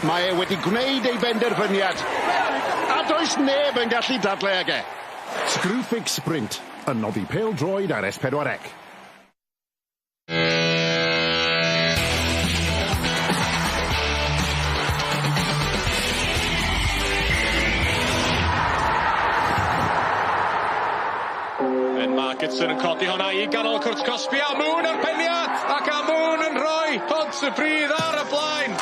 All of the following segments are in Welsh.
Mae e wedi gwneud ei benderfyniad, a does neb yn gallu dadlau ag e. Screwfix Sprint, yn noddi pêl-droed ar S4C. Ben Margetson yn codi honna i ganol y cwrt cosbi a Moon ar peniad ac a Moon yn rhoi Pontypridd ar y blaen.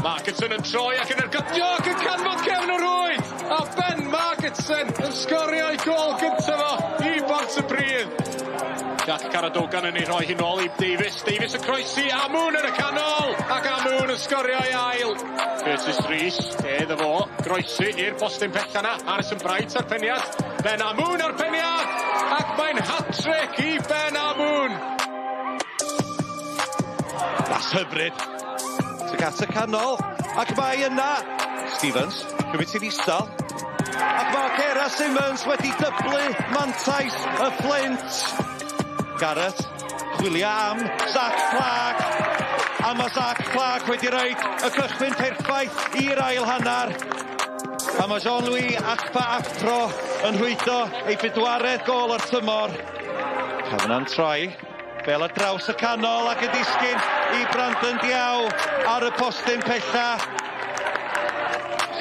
Margetson yn troi ac yn ergydio ac yn canfod cefn y rwyd a Ben Margetson yn sgorio ei gôl gynta fo i Bontypridd. Jack Caradogan yn ei rhoi hi nôl i Davies, Davies yn croesi a Moon yn y canol ac a Moon yn sgorio ei ail. Curtis Rees, iddo fo, groesi i'r postyn pella 'na, Harrison Bright ar peniad, Ben Amoon ar peniad, ac mae'n hat-trick i Ben Amoon! Pas hyfryd tuag at y canol, ac mae yna Stevens, cymryd ti'n isal, ac mae Gera Simmons wedi dyblu mantais y Fflint. Gareth chwilio am Zac Clark, a mae Zac Clark wedi rhoi y cychwyn perffaith i'r ail hanner. A mae Jean-Louis Akpa Akpro yn rhwydo ei bedwaredd gôl o'r tymor. Kavanaugh'n troi, bel ar draws y canol ac yn disgyn i Brandon Diaw ar y postyn pella.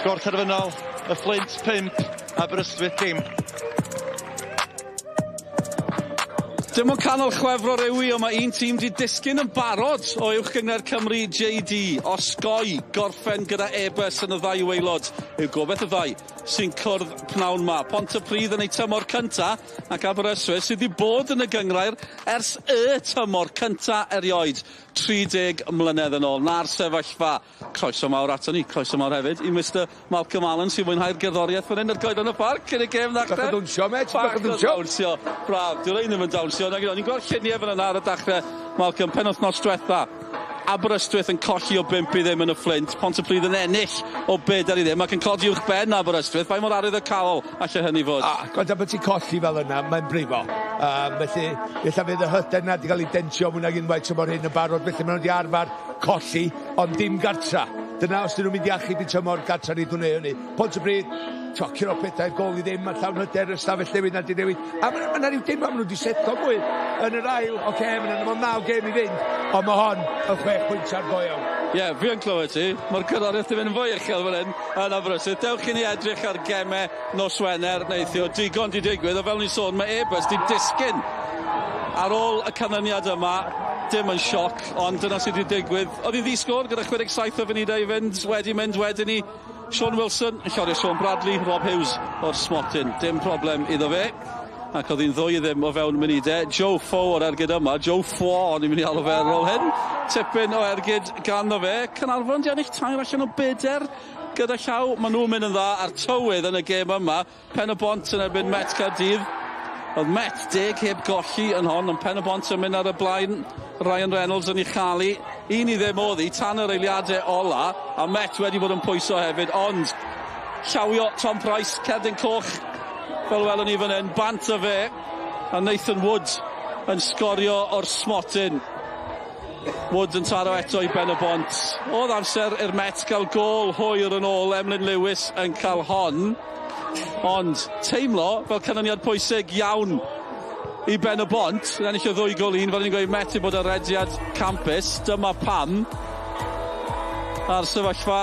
Sgôr terfynol, y Fflint 5, Aberystwyth dim. Dim ond canol Chwefror yw 'i on' ma' un tîm 'di disgyn yn barod o Uwch Gynghrair Cymru JD. Osgoi gorffen gyda Airbus yn y ddau waelod yw gobeth y ddau sy'n cwrdd pnawn 'ma. Pontypridd yn eu tymor cynta ac Aberystwyth sydd 'di bod yn y gynghrair ers y tymor cynta erioed 30 mlynedd yn ôl. 'Na'r sefyllfa. Croeso mawr aton ni, croeso mawr hefyd i Mister Malcolm Allen sy'n mwynhau'r gerddoriaeth fan hyn ar goeden y parc cyn y gêm ddechrau. Bach o ddawnsio, mêt, bach o ddawnsio. Dawnsio, braf. Dyw'r ein ddim yn dawnsio, nag yw. Ni'n gweld lluniau fan yna ar y dechrau, Malcolm, penwythnos diwetha. Aberystwyth yn colli o 5 i ddim yn y Fflint, Pontypridd yn ennill o 4 i ddim ac yn codi uwch ben Aberystwyth. Faint mor arwyddocaol alle hynny fod? A, gweld pan ti'n colli fel yna, mae'n brifo. Um, felly, ella fydd y hyder na wedi cael ei dentio mwy nag unwaith tymor hyn yn barod, felly maen nhw wedi arfer colli, ond dim gartra. Dyna os dyn nhw'n mynd i achub i tymor gartra nid nhw'n neud hynny. Pontypridd, to, curo pedair gol i ddim, mae llawn hyder y stafell newid na di newid. A mae yna rhyw dim maen nhw wedi seto mwy yn yr ail, oce, okay, mae yna naw gêm i fynd, ond mae hon yn chwech pwynt ar go iawn. Ie, yeah, fi yn clywed ti. Mae'r cyrraedd ddim yn fwy uchel fan hyn yn Aberystwyth. Dewch i ni edrych ar gemau nos Wener neithiwr. Digon di digwydd, a fel ni'n sôn, mae Airbus di disgyn ar ôl y canlyniad yma. Dim yn sioc, ond dyna sydd wedi digwydd. Oedd hi'n ddi-sgôr gyda 67 o funudau i fynd, wedi mynd wedyn i Sean Wilson, yn llorio Sean Bradley, Rob Hughes o'r smotyn. Dim problem iddo fe. Ac oedd hi'n ddwy i ddim o fewn munudau. Joe Foe o'r ergyd yma. Joe Foe, o'n i'n mynd i alw fe ar ôl hyn. Tipyn o ergyd ganddo fe. Caernarfon 'di ennill tair allan o bedair gyda llaw. Maen nhw'n mynd yn dda a'r tywydd yn y gêm yma. Pen-y-bont yn erbyn Met Caerdydd. Oedd Met deg heb golli yn hon, ond Pen-y-bont yn mynd ar y blaen. Ryan Reynolds yn ei chael hi. Un i ddim oedd hi tan yr eiliadau ola, a Met wedi bod yn pwyso hefyd, ond llawio Tom Price, cerdyn coch, fel welwn ni fan hyn, bant â fe, a Nathan Wood yn sgorio o'r smotyn. Wood yn taro eto i Ben y Bont. Oedd amser i'r Met gael gôl hwyr yn ôl, Emlyn Lewis yn cael hon. Ond teimlo fel canlyniad pwysig iawn i Ben y Bont. Yn ennill o ddwy gol un, fel ni'n gweud, Met i bod ar rediad campus. Dyma pam. A'r sefyllfa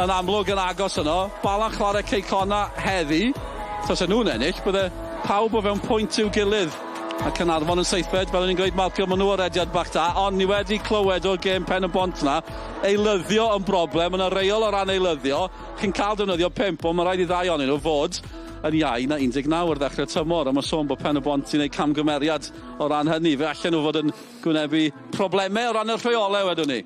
yn amlwg yn agos yno. Bala'n chwarae Cei Connah heddi. Tase nhw'n ennill, bydde pawb o fewn pwynt i'w gilydd. A Caernarfon yn seithfed, fel o'n i'n gweud, Malcolm, maen nhw ar rediad bach da, ond ni wedi clywed o'r gêm Pen y Bont na, eilyddio yn broblem, mae yna reol o ran eilyddio, chi'n cael defnyddio pump, ond mae rhaid i ddau ohonyn nhw fod yn iau na 19 ar ddechrau tymor, a mae sôn bod Pen y Bont i wneud camgymeriad o ran hynny. Fe allan nhw fod yn gwynebu problemau o ran y rheolau, wedwn ni.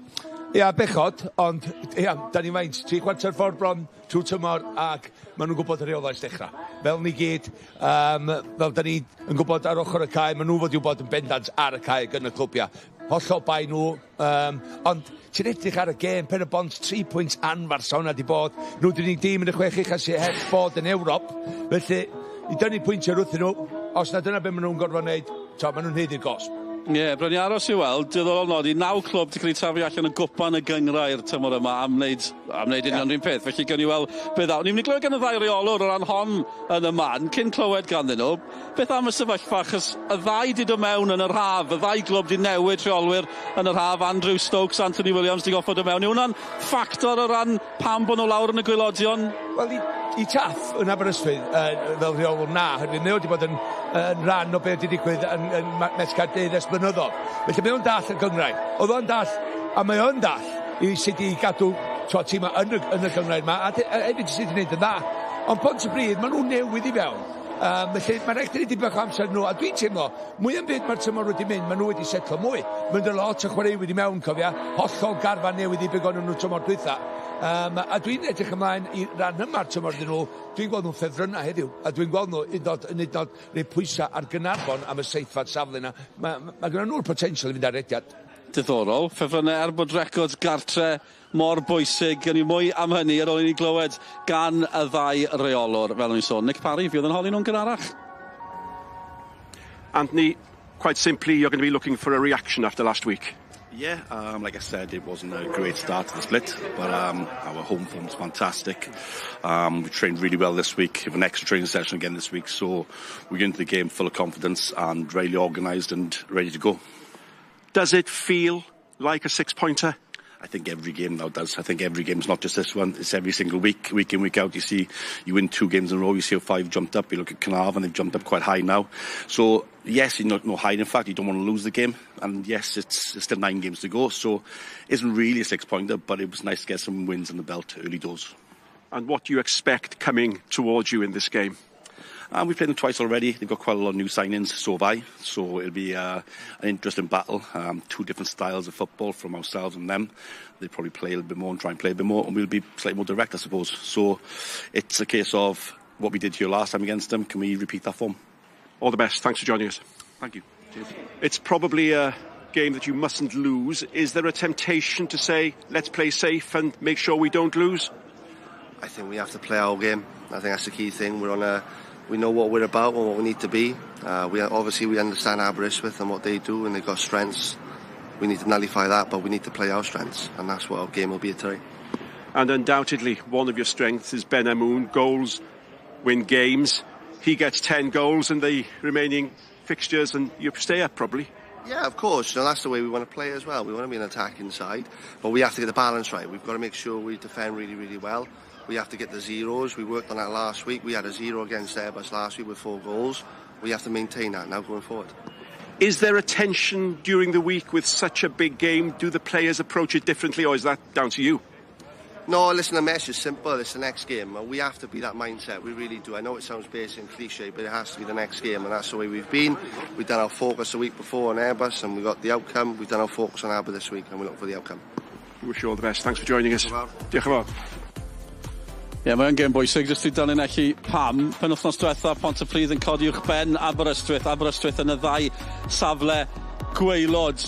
Ia, bechod, ond ia, da ni faint, tri chwarter ffordd bron trwy tymor ac maen nhw'n gwybod y rheolau ers dechrau. Fel ni gyd, um, fel da ni yn gwybod ar ochr y cae, maen nhw fod i'w bod yn bendant ar y cae yn y clwbiau. Hollol bai nhw, um, ond ti'n edrych ar y gêm, Pen y Bont, 3 pwynt anfarth sa hwnna di bod. Nhw di'r unig dîm yn y chwech ucha sydd heb bod yn Ewrop, felly i dynnu pwyntiau wrthyn nhw, os na dyna be maen nhw'n gorfod wneud, to, maen nhw'n haeddu'r gosb. Ie, yeah, brynu aros i weld, diddorol nodi, naw clwb wedi cael eu taflu allan o gwpan y gynghrair tymor yma am wneud union yeah. Un peth. Felly gawn ni weld beth ddaw. Ni'n mynd i glywed gan y ddau reolwr o ran hon yn y man, cyn clywed ganddyn nhw. Beth am y sefyllfa, achos y ddau di dod mewn yn yr haf, y ddau glwb di newid rheolwyr yn yr haf, Andrew Stokes, Anthony Williams di goffod o mewn. Yw hwnna'n ffactor o ran pam bod nhw lawr yn y gwaelodion? Wel, i Taff yn Aberystwyth fel rheolwr na, hynny mae wedi bod yn rhan o beth wedi digwydd yn Met Caerdydd ers blynyddoedd. Felly mae o'n dall y gynghrair. Oedd o'n dall, a mae o'n dall i sut i gadw tîm yn y gynghrair yma, a hefyd sut i wneud yn dda. Ond Pontypridd, maen nhw newydd i fewn. Felly mae'n rhaid i ni bach o amser nhw, a dwi'n teimlo, mwy yn byd mae'r tymor wedi mynd, maen nhw wedi setlo mwy. Mae'n dod lot o chwaraewyr i mewn, cofia, hollol garfan newydd i begon nhw tymor dwytha. A dwi'n edrych ymlaen i ran yma'r tymor iddyn nhw, dwi'n gweld nhw'n ffefrynnau heddiw, a dwi'n gweld nhw un dod rhoi pwysau ar Gaernarfon am y seithfed safle yna. Mae gyda nhw'r potensial i fynd ar rediad. Diddorol, ffefrynnau er bod record gartre mor bwysig. Gawn ni mwy am hynny ar ôl i ni glywed gan y ddau reolwr, fel o'n i'n sôn. Nick Parry, fi oedd yn holi nhw'n gynharach. Anthony, quite simply, you're going to be looking for a reaction after last week. Yeah, like I said, it wasn't a great start to the split, but our home form was fantastic. We trained really well this week. We have an extra training session again this week, so we get into the game full of confidence and really organised and ready to go. Does it feel like a six-pointer? I think every game now does. I think every game is not just this one. It's every single week, week in, week out. You see, you win two games in a row. You see how five jumped up. You look at Caernarfon, they've jumped up quite high now. So yes, you're not no hiding. In fact, you don't want to lose the game. And yes, it's still nine games to go. So it isn't really a six-pointer, but it was nice to get some wins in the belt early doors. And what do you expect coming towards you in this game? And we've played them twice already. They've got quite a lot of new signings, so have I. So it'll be an interesting battle. Two different styles of football from ourselves and them. They probably play a little bit more and try and play a bit more, and we'll be slightly more direct, I suppose. So it's a case of what we did here last time against them. Can we repeat that form? All the best. Thanks for joining us. Thank you. Cheers. It's probably a game that you mustn't lose. Is there a temptation to say, "Let's play safe and make sure we don't lose"? I think we have to play our game. I think that's the key thing. We know what we're about and what we need to be. We obviously we understand Aberystwyth and what they do, and they've got strengths. We need to nullify that, but we need to play our strengths, and that's what our game will be today. And undoubtedly, one of your strengths is Ben Amoon. Goals win games. He gets 10 goals in the remaining fixtures, and you stay up probably. Yeah, of course. That's the way we want to play as well. We want to be an attacking side, but we have to get the balance right. We've got to make sure we defend really, really well. We have to get the zeros. We worked on that last week. We had a zero against Airbus last week with four goals. We have to maintain that now going forward. Is there a tension during the week with such a big game? Do the players approach it differently, or is that down to you? No, listen, the message is simple. It's the next game. We have to be that mindset. We really do. I know it sounds basic and cliche, but it has to be the next game, and that's the way we've been. We've done our focus the week before on Airbus, and we got the outcome. We've done our focus on Aber this week, and we look for the outcome. We wish you all the best. Thanks for joining us. Diolch yn fawr. Ie, yeah, mae'n gêm bwysig, jyst i danlinellu pam. Penwythnos diwetha, Pontypridd yn codi uwch ben Aberystwyth. Aberystwyth yn y ddau safle gwaelod.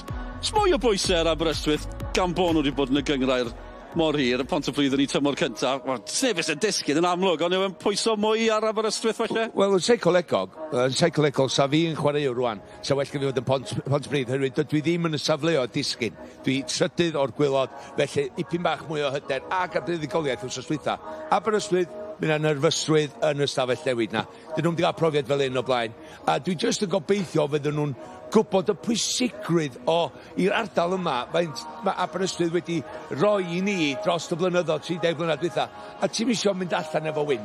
Mwy o bwysau ar Aberystwyth gan bod nhw wedi bod yn y gynghrair mor hir, y Pontypridd yn ei tymor cyntaf. Wel, sneb yn disgyn yn amlwg, ond yw'n pwyso mwy ar Aberystwyth falle? Wel, yn seicolegol, sa fi yn chwaraewr rwan, sa well gen i fod yn Pontypridd, oherwydd dydw i ddim yn y safleoedd disgyn. Dwi trydydd o'r gwaelod, felly ipyn bach mwy o hyder ac ar buddugoliaeth wsos dwytha. Aberystwyth, mae yna nerfysrwydd yn y stafell newid na. Dyn nhw'n wedi cael profiad fel un o blaen. A dwi jyst yn gobeithio fydden nhw'n gwybod y pwysigrwydd o i'r ardal yma, faint mae Aberystwyth wedi roi i ni dros y blynyddoedd, 30 blynedd dwytha. A ti'n isio mynd allan efo win.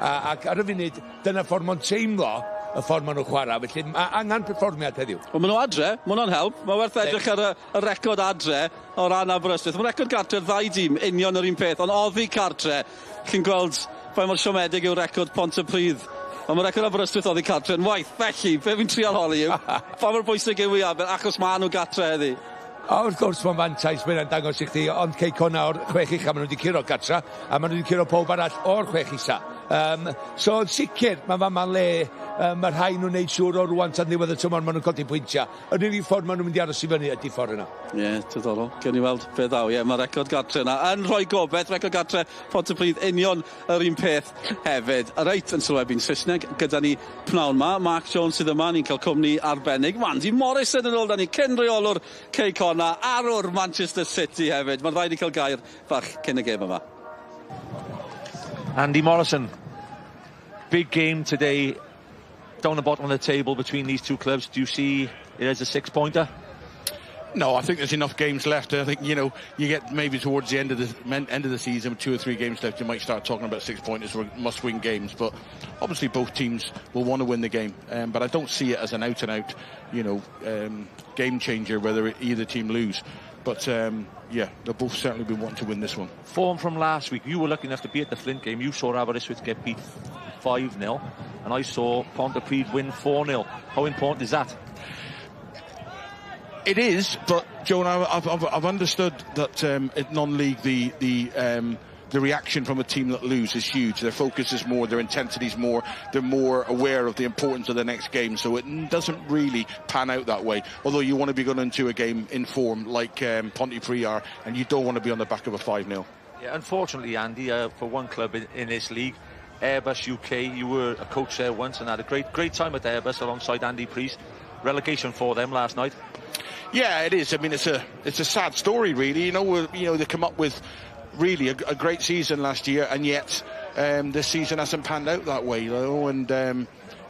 Ac ar y funud, dyna ffordd mae'n teimlo y ffordd maen nhw'n chwarae. Felly mae angen perfformiad heddiw. Wel, maen nhw adre, mae hwnna'n help. Mae werth edrych ar y record adre o ran Aberystwyth. Mae record gartre'r ddau dîm union yr un peth, ond oddi cartre, chi'n gweld faint mor siomedig yw'r record Pontypridd. Ond mae record Aberystwyth oddi cartre yn waeth. Felly, be fi'n trial holi yw, pa mor bwysig yw i Aber, achos maen nhw gatre heddi? O, wrth gwrs mae'n fantais, mae'n dangos i chdi, ond Cei Connah o'r chwech ucha, maen nhw wedi curo gatra, a maen nhw wedi curo pob arall o'r chwech isa. So, yn sicr, mae fama le Mae rhai nhw'n neud siŵr o rwan tan ddiwedd y tymor maen nhw'n codi pwyntiau. Yr unig ffordd maen nhw'n mynd i aros i fyny ydy ffordd yna. Ie, yeah, diddorol. Gewn ni weld be ddaw. Ie, yeah, mae record gartre yna yn rhoi gobeith. Record gartre Pontypridd union yr un peth hefyd. Reit, yn sylwebu'n Saesneg gyda ni pnawn ma. Mark Jones sydd yma, ni'n cael cwmni arbennig. Andy Morrison yn ôl da ni, cyn reolwr Cei Connah, arwr Manchester City hefyd. Mae'n rhaid i cael gair bach cyn y gêm yma. Andy Morrison, big game today down the bottom of the table between these two clubs. Do you see it as a six-pointer? No, I think there's enough games left. I think, you know, you get maybe towards the end of the season with two or three games left, you might start talking about six pointers or must-win games. But obviously, both teams will want to win the game. But I don't see it as an out-and-out, game changer whether either team lose. But yeah, they'll both certainly be wanting to win this one. Form from last week, you were lucky enough to be at the Flint game. You saw Aberystwyth get beat 5-0, and I saw Pontypridd win 4-0. How important is that? It is, but Joan, I've understood that in non-league the reaction from a team that lose is huge. Their focus is more, their intensity is more. They're more aware of the importance of the next game. So it doesn't really pan out that way. Although you want to be going into a game in form like Pontypridd are, and you don't want to be on the back of a 5-0. Yeah, unfortunately, Andy, for one club in this league, Airbus UK, you were a coach there once and had a great, great time at Airbus alongside Andy Priest. Relegation for them last night. Yeah, it is. I mean, it's a sad story, really. They come up with really a great season last year, and yet this season hasn't panned out that way.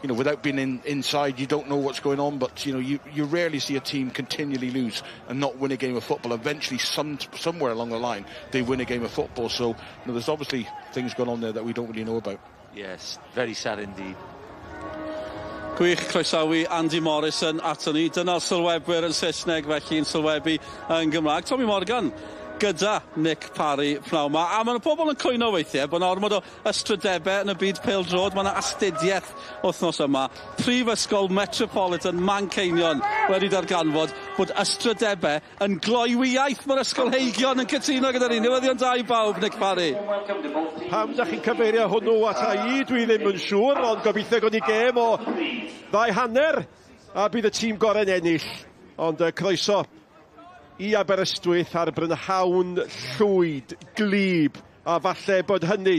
And without being inside, you don't know what's going on. But you rarely see a team continually lose and not win a game of football. Eventually, somewhere along the line, they win a game of football. So there's obviously things going on there that we don't really know about. Yes, very sad indeed. Gwych croesawu Andy Morrison ato ni. Dyna'r sylwebwyr yn Saesneg, felly yn sylwebu yn Gymraeg. Tommy Morgan gyda Nick Parry pnawn 'ma. A mae pobl yn cwyno weithiau bod yna ormod o ystrydebau yn y byd pêl-droed. Mae yna astudiaeth wythnos yma. Prifysgol Metropolitan Manceinion wedi darganfod bod ystrydebau yn gloywiaeth. Mae'r ysgolheigion yn cytuno gyda ni. Newyddion da i bawb, Nick Parry. Pam da chi'n cyfeirio hwnnw ata i, dwi ddim yn siŵr, ond gobeithio gawn ni gêm o ddau hanner a bydd y tîm gorau'n ennill. Ond croeso i Aberystwyth ar brynhawn llwyd, glib, a falle bod hynny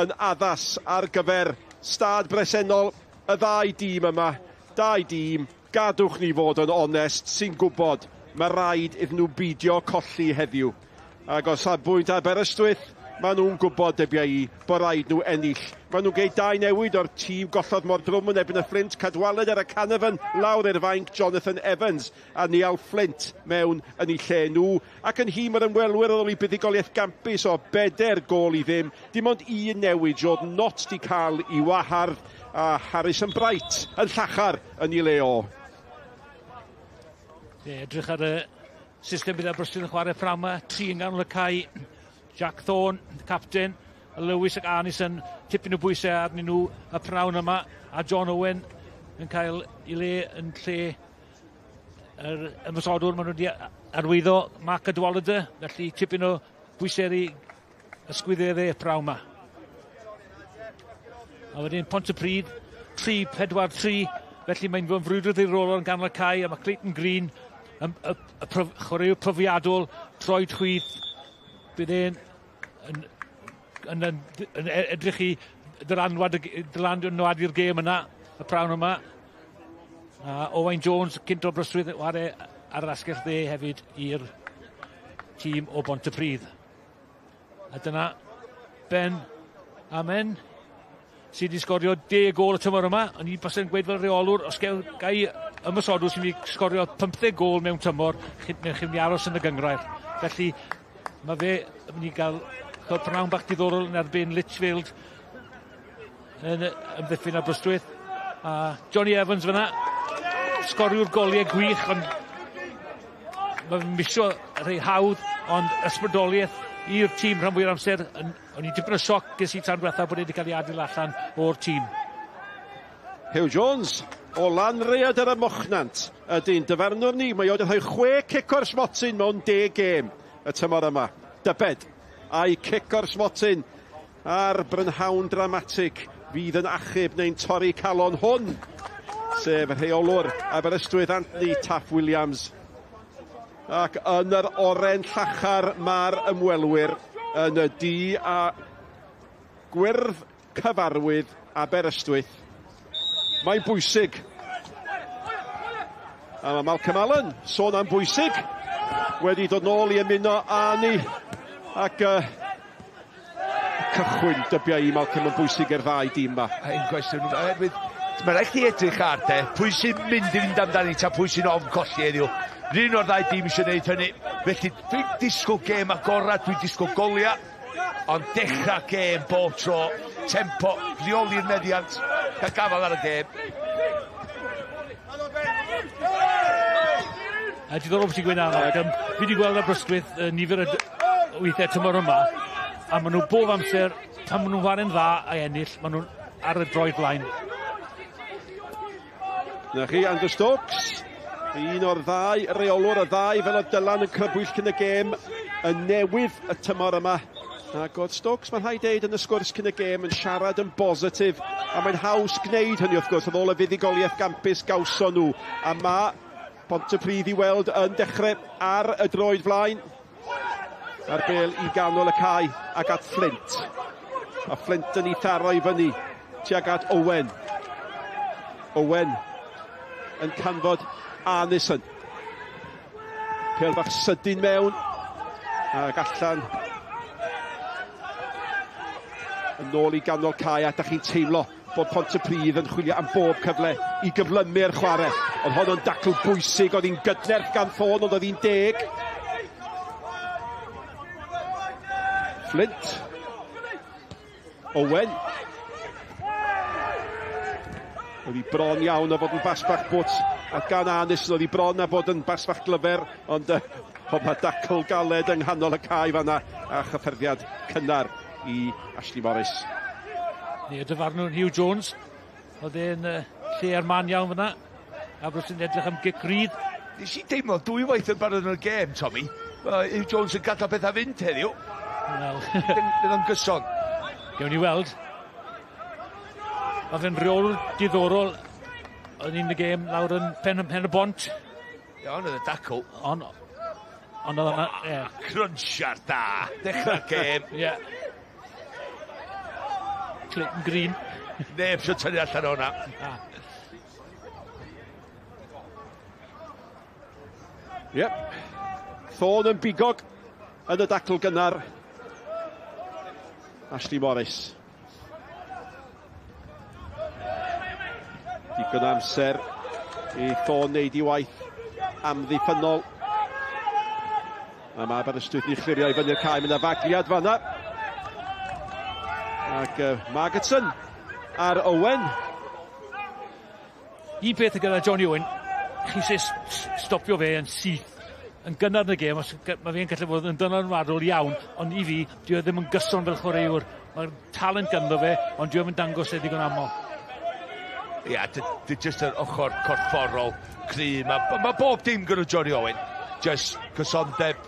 yn addas ar gyfer stad bresennol y ddau dîm yma. Dau dîm, gadwch ni fod yn onest, sy'n gwybod mae rhaid iddyn nhw beidio colli heddiw. Ac o safbwynt Aberystwyth, maen nhw'n gwybod debiau i bod rhaid nhw ennill. Maen nhw'n gwneud dau newid o'r tîm gollodd mor drwm yn erbyn y Flint. Cadwaladr a Canavan lawr i'r fainc, Jonathan Evans a Niall Flint mewn yn eu lle nhw. Ac yn nhîm yr ymwelwyr ar ôl i buddugoliaeth gampus o 4 gôl i ddim. Dim ond un newid, Jordan Knott di cael ei wahardd a Harrison Bright yn llachar yn ei le o. Ie, edrych ar y system bydd Aberystwyth yn chwarae pnawn 'ma, tri yng nghanol y cae. Jack Thorne, captain, a Lewis ac Arnison tipyn o bwysau arnyn nhw y pnawn yma, a John Owen yn cael ei le yn lle yr ymosodwr maen nhw wedi arwyddo Mark Cadwaladr, felly tipyn o bwysau ar ei ysgwyddau fe y pnawn yma. A wedyn Pontypridd, 3-4-3, felly mae'n fod yn frwydr ddiddorol yn ganol y cae, a mae Clayton Green, y chwaraewr profiadol, troed chwith, bydd e'n yn edrych i dylanwad i'r gêm yna, y prawn yma. A Owain Jones, cynt o Aberystwyth, ware ar yr asgell dde hefyd i'r tîm o Bontypridd. A dyna Ben Amen sydd wedi sgorio 10 gôl y tymor yma. O'n i baswn gweud fel reolwr, os gai ymosodwr sy'n mynd i sgorio 15 gôl mewn tymor, chi'n mynd i aros yn y gynghrair. Felly mae fe yn mynd i gael pnawn bach diddorol yn erbyn Litchfield yn ymddiffyn Aberystwyth. A Johnny Evans fyna, sgoriwr goliau gwych, ond mae'n misio rhai hawdd, ond ysbrydoliaeth i'r tîm rhan fwy'r amser. O'n i'n dipyn o sioc ges i tan diwetha bod e wedi cael ei adael allan o'r tîm. Hugh Jones o Lanrhaeadr ym Mochnant ydy'n dyfarnwr ni. Mae o wedi rhoi chwe cic o'r smotyn mewn 10 gêm y tymor yma. Dybed, a'i cic o'r smotyn ar brynhawn dramatig. fydd yn achub neu'n torri calon hwn, sef rheolwr Aberystwyth Anthony Taff Williams. Ac yn yr oren llachar mae'r ymwelwyr yn y du a gwyrdd cyfarwydd Aberystwyth. Mae'n bwysig. A mae Malcolm Allen, sôn am bwysig, wedi dod nôl i ymuno â ni. Ac cychwyn dybiau i Malcolm yn bwysig i'r ddau dîm yma. Un cwestiwn, oherwydd mae rhaid chi edrych ar de, pwy sy'n mynd i fynd amdani ta pwy sy'n ofn colli heddiw. Run o'r ddau dîm eisiau gwneud hynny. Felly dwi'n disgwyl gêm agorad, dwi'n disgwyl goliau, ond dechrau gêm bob tro, tempo, rheoli'r meddiant, cael gafael ar y gêm. A diddorol beth sy'n gweud na, Malcolm. Fi wedi gweld Aberystwyth nifer o weithiau tymor yma, a maen nhw bob amser, pan maen nhw'n chwarae'n dda a ennill, maen nhw'n ar y droed flaen. Na chi, Andrew Stokes, un o'r ddau reolwr, y ddau fel oedd Dylan yn crybwyll cyn y gêm, yn newydd y tymor yma. Ac oedd Stokes, mae'n rhaid deud, yn y sgwrs cyn y gêm yn siarad yn bositif, a mae'n haws gwneud hynny wrth gwrs, ar ôl y fuddugoliaeth gampus gawson nhw. A mae Pontypridd i weld yn dechrau ar y droed flaen. A'r bel i ganol y cae ac at Flint. A Flint yn ei tharo i fyny tuag at Owen. Owen yn canfod Arnison. Pêl bach sydyn mewn ac allan. Yn ôl i ganol cae, a da chi'n teimlo bod Pontypridd yn chwilio am bob cyfle i gyflymu'r chwarae. Oedd honno'n dacl bwysig, oedd hi'n gydnerth gan Ffôn, ond oedd hi'n deg. Flint. Owen. Oedd hi bron iawn o fod yn basbach bwt a gan Arnison, oedd hi bron a bod yn basbach glyfer, ond oedd yna dacl galed yng nghanol y cae fanna a chyffyrddiad cynnar i Ashley Morris. Neu y dyfarnwr Hugh Jones, oedd e'n lle ar man iawn fyna, a bros yn edrych am gic rydd. Nes i deimlo dwy waith yn barod yn y gêm, Tommy. Hugh Jones yn gadael pethau fynd heddiw. Wel. Bydd o'n gyson. Gewn ni weld. Mae fe'n reolwr diddorol yn un y gêm lawr yn pen y bont. Iawn, oedd y dacl. Ond oedd yna, ie. Crunchar da. Dechrau'r gêm. Ie. Clayton Green. Neb sy'n tynnu allan o'na. Yep. Thorne yn bigog yn y dacl gynnar. Ashley Morris. Digon amser i Thorne wneud i waith amddiffynnol. A mae Aberystwyth i chlirio i fyny'r cae, mynd â fagliad fanna. Ac Margetson ar Owen. Un peth gyda Johnny Owen, chi eisiau stopio fe yn syth, yn gynnar yn y gêm, os mae fe'n gallu bod yn dylanwadol iawn, ond i fi, dyw e ddim yn gyson fel chwaraewr. Mae'r talent ganddo fe, ond dyw e'm yn dangos e ddigon aml. Ia, jyst yr ochr corfforol cry. Mae bob dim gyda Johnny Owen. Just cysondeb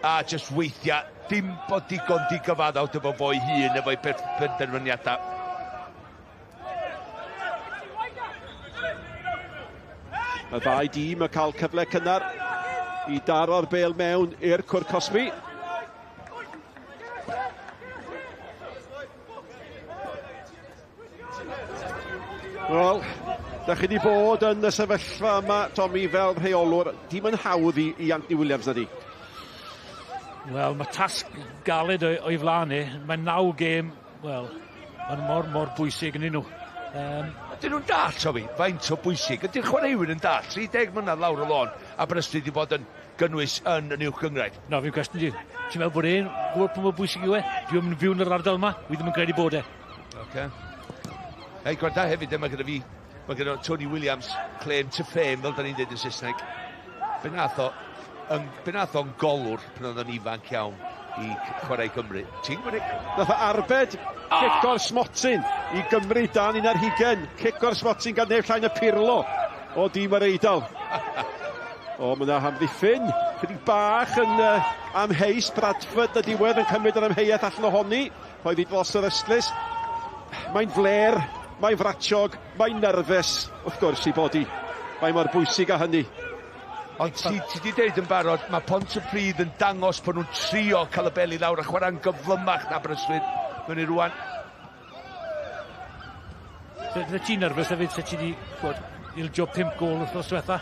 a just weithiau. Dim bod digon digyfaddawd efo fo'i hun, efo'i penderfyniadau. Y ddau dîm yn cael cyfle cynnar i daro'r bêl mewn i'r cwrt cosbi. Wel, da chi wedi bod yn y sefyllfa yma, Tommy, fel rheolwr. Dim yn hawdd i Anthony Williams, na di? Wel, mae tasg galed o'i flaen e. Mae 9 gêm, wel, mae'n mor bwysig yn nhw. Ydyn nhw'n dall, Tommy, faint o bwysig? Ydy'r chwaraewyr yn dall? 30 mlynedd lawr y lôn, Aberystwyth wedi bod yn gynnwys yn y uwch gynghrair. Na, fi'n cwestiwn ti. Ti'n meddwl bod e'n gwybod pa mor bwysig yw e? Dwi ddim yn fyw yn yr ardal yma, wi ddim yn credu bod e. Oce. Hei, gwranda hefyd, mae gyda fi, mae gyda Tony Williams claim to fame, fel da ni'n dweud yn Saesneg. Be nath o'n golwr pan oedd o'n ifanc iawn i chwarae Cymru. Ti'n gwybod? Nath o arbed cic o'r smotyn i Gymru dan 21. Cic o'r smotyn gan neb llai na Pirlo o dîm yr Eidal. O, mae yna amddiffyn. Chydig bach yn amheus. Bradford y diwedd yn cymryd yr amheuaeth allan ohoni. Rhoedd hi dros yr ystlys. Mae'n fler. Mae'n fratiog, mae'n nerfus, wrth gwrs i bod i. Mae mor bwysig â hynny. Ond ti, ti di deud yn barod, mae Pontypridd yn dangos bod nhw'n trio cael y beli lawr a chwarae'n gyflymach na Aberystwyth. Mewn i rwan. Fydde ti'n nerfus hefyd se ti di bod, ildio 5 gôl wythnos diwetha?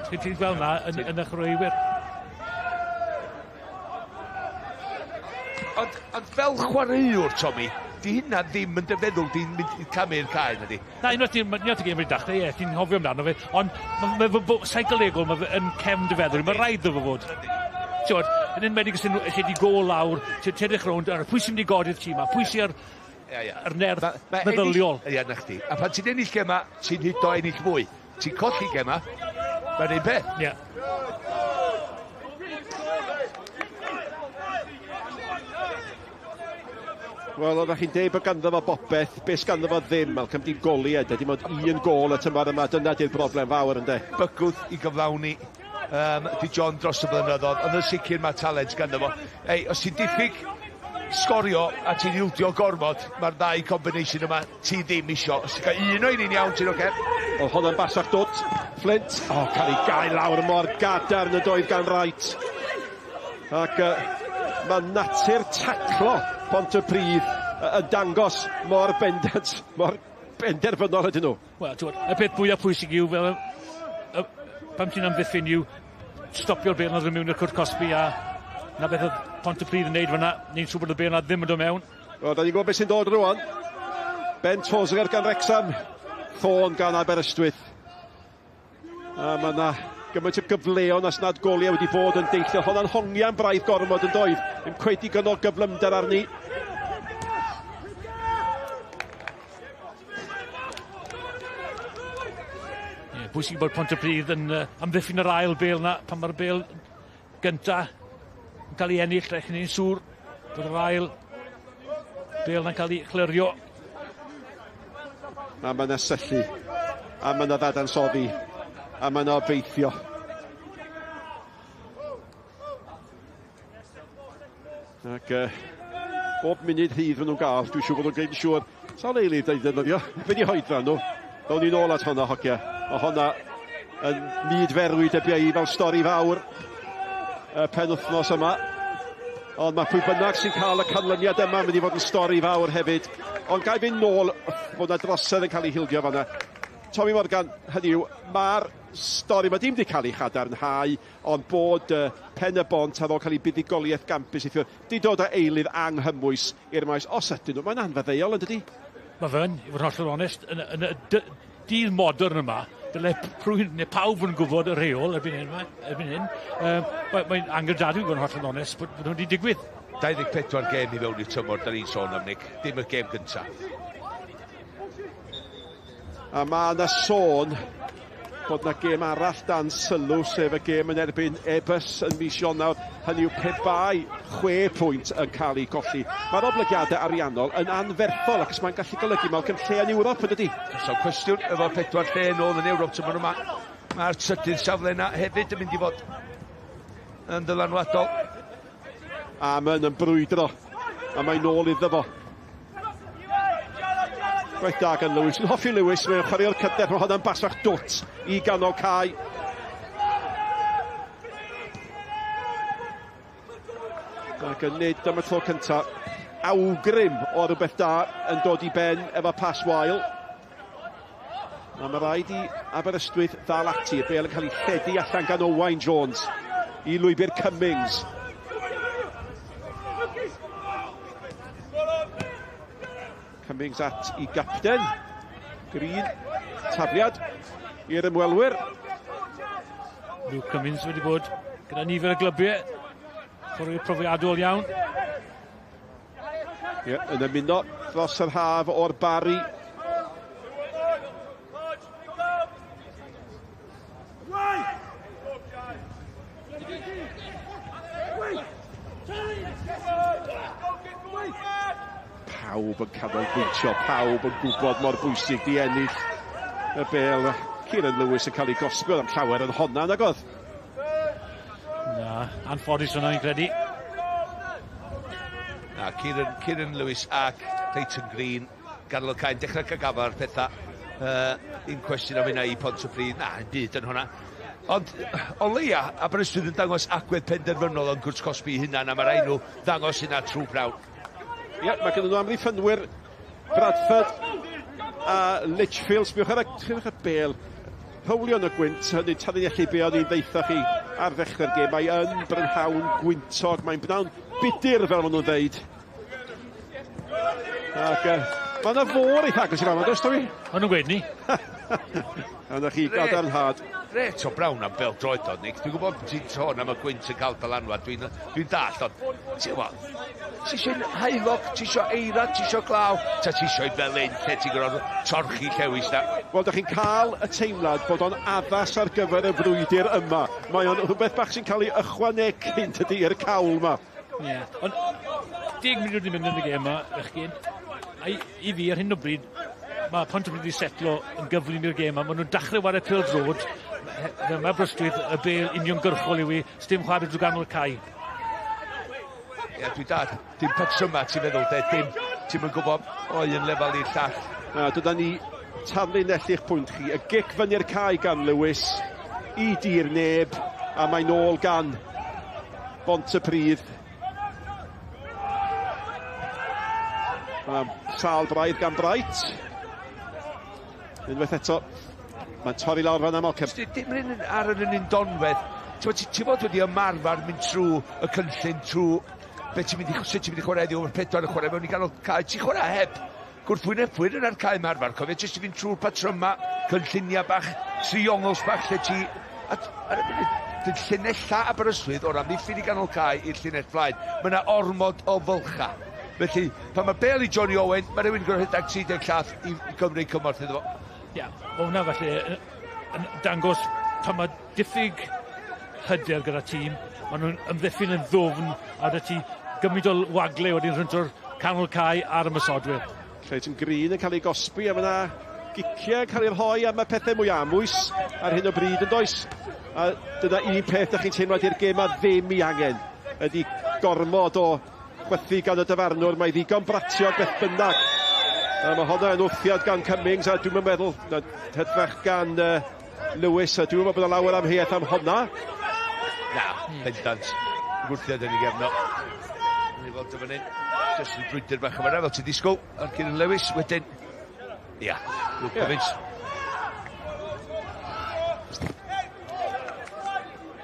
Ti'n ti gweld na yn, yn y chwaraewyr. Ond, ond fel chwaraewr, Tommy, di hynna ddim yn dy feddwl di'n mynd i camu i'r cae, na di? Na, unwaith ti'n unwaith ti'n gêm dechrau, ie, ti'n hofio amdano fe, ond mae fe seicolegol, mae fe yn cefn dy feddwl, mae rhaid iddo fo fod. Ti'n gwybod, yn enwedig os ti'n lle di gôl lawr, ti'n edrych rownd, pwy sy'n mynd i godi'r tîm ma, pwy sy'n ar, ia, ia. ar nerth ma, ma meddyliol. Ia, na chdi. A pan ti'n ennill gema, ti'n hudo ennill mwy. Ti'n colli gema, mae'n un peth. Ie. Yeah. Wel, oeddech chi'n deud bod ganddo fo bopeth, beth ganddo fo ddim, Malcolm, dim goliau, de, dim ond un gol y tymor yma, dyna di'r broblem fawr, ynddo. Bygwth i gyflawni um, di John dros y blynyddoedd, ond yn sicr mae talent ganddo fo. Ei, os ti'n diffyg sgorio a ti'n ildio gormod, mae'r ddau combination yma ti ddim isio. Os ti'n cael un o un iawn, ti'n oce? Okay. Oedd honno'n basach dwt. Flint, o, oh, cael ei gael lawr mor gadarn y doedd gan Wright. Ac uh, mae natur taclo Pontypridd yn dangos mor bendant, mor benderfynol ydyn nhw. Wel, ti'n y peth fwyaf pwysig yw, fel, y, pam ti'n amddiffyn yw stopio'r bel na ddod mewn i'r cwrt cosbi a na beth oedd Pontypridd yn neud fyna, neu'n siŵr bod y bel na ddim yn dod mewn. Wel, da ni'n gwybod beth sy'n dod rwan. Ben Tozer gan Wrexham, Thorne gan Aberystwyth. A mae yna gymaint o gyfleon as nad goliau wedi bod yn deillio. Honna'n hongian braidd gormod yn doedd. Yn cweith digon o gyflymder arni. Yeah, bwysig bod Pontypridd yn uh, amddiffyn yr ail bel na pan mae'r bel gynta yn cael ei ennill, rhaid chi'n siŵr bod yr ail bel na'n cael ei chlirio. A mae yna syllu, a mae yna ddadansoddi, a mae yna obeithio. Ac uh, bob munud rhydd maen nhw'n gael, dwi'n siŵr bod nhw'n gwneud yn siŵr. Sawl eilydd da i ddefnyddio, be di hoedran nhw? Ddown ni'n ôl at honna, hogia. Mae honna yn myd ferwi debiau i fel stori fawr y penwythnos yma. Ond mae pwy bynnag sy'n cael y canlyniad yma yn mynd i fod yn stori fawr hefyd. Ond gai fynd nôl bod yna drosedd yn cael ei hildio fanna. Tommy Morgan, hynny yw, mae'r stori, mae dim wedi cael ei chadarnhau, ond bod uh, pen y bont ar ôl cael ei buddugoliaeth gampus eithiwr, di dod â eilydd anghymwys i'r maes. Os ydyn nhw, mae'n anfaddeuol yn dydi? Mae fe'n, i fod yn hollol onest, yn, yn, y dydd modern yma, dyle prwy'n, neu pawb yn gwybod y rheol erbyn hyn. Erbyn hyn. Um, Mae'n mae angredadwy, i fod yn hollol onest, bod, bod nhw wedi digwydd. 24 gêm i fewn i'r tymor, da ni'n sôn am, Nick. Dim y gêm gyntaf. A mae yna sôn bod yna gêm arall dan sylw, sef y gêm yn erbyn Airbus yn mis Ionawr. Hynny yw pe bai 6 pwynt yn cael ei golli. Mae'r oblygiadau ariannol yn anferthol ac mae'n gallu golygu Malcolm lle yn Ewrop yn dydi? So cwestiwn efo'r pedwar lle yn ôl yn Ewrop tymor yma. Mae'r trydydd safle yna hefyd yn mynd i fod yn ddylanwadol. A mae'n yn brwydro. A mae'n nôl iddo fo. Gwaith da gan Lewis. Yn hoffi Lewis, mae'n chwaraeo'r cydneth. Mae hwnna'n basach dwt i ganol cae. Ac yn nid am y tro cyntaf, awgrym o rhywbeth da yn dod i ben efo pas wael. A mae rhaid i Aberystwyth ddal ati. Y bel yn cael ei lledu allan gan Owain Jones i lwybr Cummings. Cummings at i gapten. Green. Tafliad i'r ymwelwyr. Luke Cummings wedi bod gyda nifer o glybiau. Chwaraewyr profiadol iawn. Ie, yeah, yn ymuno dros yr haf o'r Bari. Pawb yn canolbwyntio, pawb yn gwybod mor bwysig di ennill y bel. Kieran Lewis yn cael ei gosbio am llawer yn honna, nag oedd? Na, anffodus hwnna i'n credu. Na, Kieran, Kieran Lewis ac Clayton Green Ganol y cae, dechrau cael gafel ar pethau. Un cwestiwn am hynna i Pontypridd, na, yn byd yn hwnna. Ond o leia, Aberystwyth yn dangos agwedd penderfynol yn cwrt cosbi hunan, a mae rhaid nhw ddangos hynna trwy prawn. Ie, yeah, mae gen nhw amddiffynwyr Bradford a Litchfield. Sbiwch ar y bel. Howlio yn y gwynt, hynny tanlinellu be o'n i'n ddeitha chi ar ddechrau'r gêm. Mae yn brynhawn gwyntog, mae'n bnawn budur fel maen nhw'n ddeud. Ac mae yna fôr eitha agos i fan, does, Tomi? O'n nhw'n gweud ni. A na chi gadarnhad. Reit o brawn am bel droed o, Nick. Dwi'n gwybod ti'n sôn am y gwynt yn cael dylanwad. Dwi'n dwi dall, ond ti'n gwybod, ti eisiau haelog, ti eisiau eira, ti eisiau glaw, ta ti eisiau felyn lle ti'n gorfod torchi llewis na. Wel, da chi'n cael y teimlad bod o'n addas ar gyfer y frwydr yma. Mae o'n rhywbeth bach sy'n cael ei ychwanegu, dydy, i'r cawl yma. Ie, yeah. Ond 10 munud i mynd yn y gêm yma, fechgyn. A i fi ar hyn o bryd, mae Pontypridd wedi setlo yn gyflym i'r gêm yma. Maen nhw'n dechrau wario pêl-droed. Fe mae Aberystwyth y bêl uniongyrchol yw i, sdim chwarae drwy ganol y cae. Ie, dwi dad, dim patryma ti'n meddwl, de, dim, ti'n mynd gwybod o un lefel i'r llall. Na, dyna ni tanlinellu'ch pwynt chi. Y gic fyny'r cae gan Lewis i dir neb, a mae'n ôl gan Bontypridd. Mae sal braidd gan Bright. Unwaith eto, mae'n torri lawr fan aml. Dim rhan ar yr un donfedd. Ti fod wedi ymarfer mynd trwy y cynllun, trwy be ti'n mynd i, sut ti'n mynd i chwarae heddiw, mae'r pedwar yn chwarae mewn i ganol cae. Ti'n chwarae heb gwrthwynebwyr yn ar cae ymarfer, cofio, jyst i fynd trwy'r patryma, cynlluniau bach, triongls bach lle ti... A ar y munud, dyn llinella Aberystwyth o'r amddiffyn i ganol cae i'r llinell flaen. Mae yna ormod o fylcha. Felly, pan mae bel i Johnny Owen, mae rhywun yn gorfod rhedeg 30 llath i Gymru cymorth iddo fo. Ie, yeah, mae hwnna felly yn dangos pan mae diffyg hyder gyda tîm, maen nhw'n ymddiffyn yn ddwfn, a dyna ti gymaint o wagle wedyn rhwng canol cae a'r ymosodwyr. Clayton Green yn cael ei gosbi, a mae yna giciau yn cael ei rhoi am y pethau mwy amwys ar hyn o bryd yn does. A dyna un peth da chi'n teimlo di'r gêm a ddim i angen, ydy gormod o chwythu gan y dyfarnwr, mae ddigon bratio beth bynnag. A mae hwnna yn wrthiad gan Cummings, a dwi'n meddwl, na, hytrach gan Lewis, a dwi'n meddwl bod yna lawer amheuaeth am hwnna. Na, bendant. Gwrthiad yn ei gefno. Ni fod yn fan hyn. Jyst yn brwydr bach yma, fel ti'n disgwyl, ar Kieran Lewis, wedyn, ia, Luke Cummings.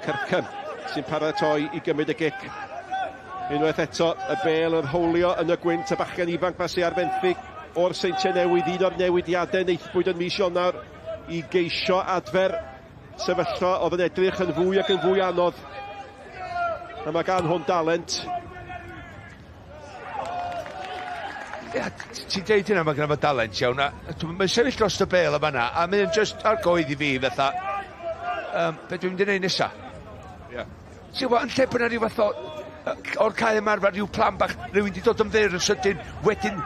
Kirkham sy'n paratoi i gymryd y gic. Unwaith eto, y bel yn howlio yn y gwynt, y bachgen ifanc ma sy ar fenthyg o'r Seintiau Newydd, un o'r newidiadau wnaethpwyd yn mis Ionawr i geisio adfer sefyllfa oedd yn edrych yn fwy ac yn fwy anodd. A mae gan hwn dalent. Ia, ti'n deud hynna, mae gan fo dalent iawn. Mae'n sefyll dros y bel yma na, a mae'n just argoedd i fi fatha, be dwi'n mynd i wneud nesa? Yeah. Ti'n gwybod, yn lle bod yna rhyw fath o'r cae ymarfer, rhyw plan bach, rhywun wedi dod yn fyr yn sydyn, wedyn,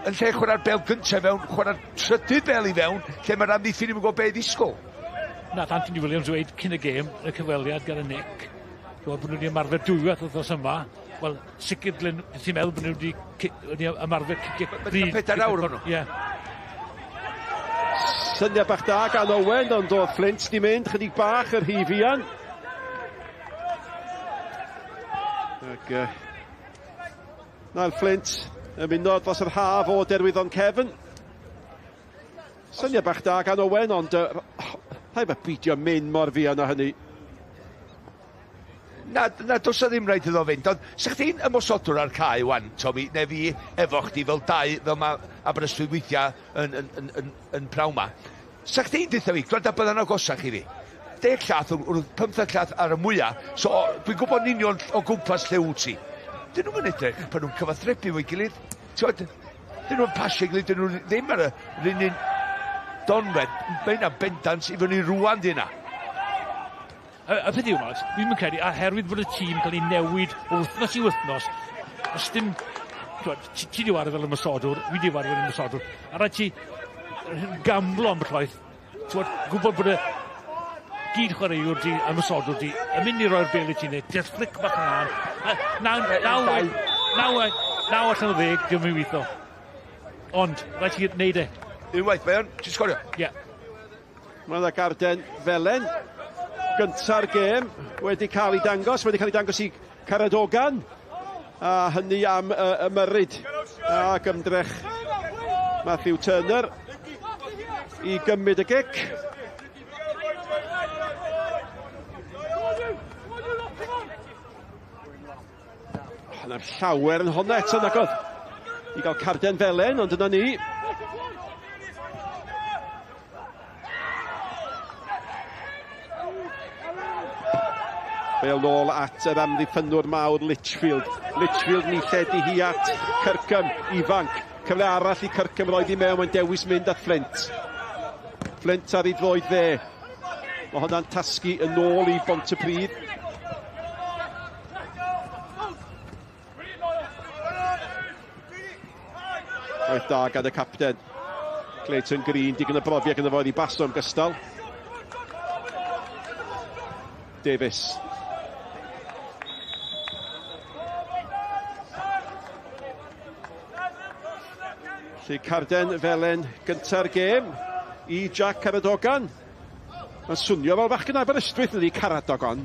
yn lle chwarae'r bel gyntaf fewn, chwarae'r trydydd bel i fewn, lle mae'r amddiffyn ddim yn gwybod be i ddisgwyl. Nath Anthony Williams dweud cyn y gêm, y cyfweliad gyda Nick, bod nhw wedi ymarfer dwywaith wythnos yma. Wel, sicr, Glyn, ti'n meddwl bod nhw wedi ymarfer cicio bryd. 4 awr hwnnw. Ie. Syniad bach da gan Owen, ond oedd Flint di mynd chydig bach yr rhy fuan. Ac Niall Flint yn mynd dros yr haf o Derwyddon Cefn. Syniad bach da gan Owen, ond rhaid mae beidio mynd mor fuan â hynny. Na, does o ddim rhaid iddo fynd, ond sa chdi'n ymosodwr ar cae wan, Tommy, neu fi efo chdi fel dau, fel mae Aberystwyth weithiau yn prawn ma. Sa chdi'n deutha fi, gwranda bydda'n agosach i fi. 10 llath, 15 llath ar y mwyaf, so dwi'n gwybod yn union o gwmpas lle wyt ti. Dyn nhw'n edrych pan nhw'n cyfathrebu efo'i gilydd. Dyn nhw'n pasio gilydd, dyn nhw ddim ar yr un donfedd. Mae hynna'n bendant i fyny rŵan di hynna. Y peth yw, Max, dwi'n mynd credu, oherwydd bod y tîm cael ei newid o wythnos i wythnos, os dim, ti di wario fel ymosodwr, fi di wario fel ymosodwr, a rhaid ti gamblo am llwaith, ti'n gwybod bod y gyd chwaraewr di, ymosodwr di, yn mynd i roi'r bel i ti neu, just flick bach yn 9 allan o 10, diolch yn weithio. Ond, rhaid ti wneud e. Unwaith, mae o'n, ti'n sgorio? Ie. Yeah. Mae yna garden felen gynta'r gêm wedi cael ei dangos, wedi cael ei dangos i Caradogan, a hynny am ymyrryd ac ymdrech Matthew Turner i gymryd y gic. Yna'r llawer yn honna eto nag oedd i gael carden felen, ond dyna ni. Bel nôl at yr amddiffynwr mawr Litchfield. Litchfield ni lledu hi at Kirkham, ifanc. Cyfle arall i Kirkham roed i mewn, mae'n dewis mynd at Flint. Flint ar ei droed dde. Mae hwnna'n tasgu yn ôl i Bontypridd. Gwaith da gan y capten. Clayton Green, digon o brofiad gyda fo i baso am gystal. Davies. Felly carden felen gynta'r gêm i Jack Caradogan. Mae'n swnio fel bachgen Aberystwyth ydi Caradogan.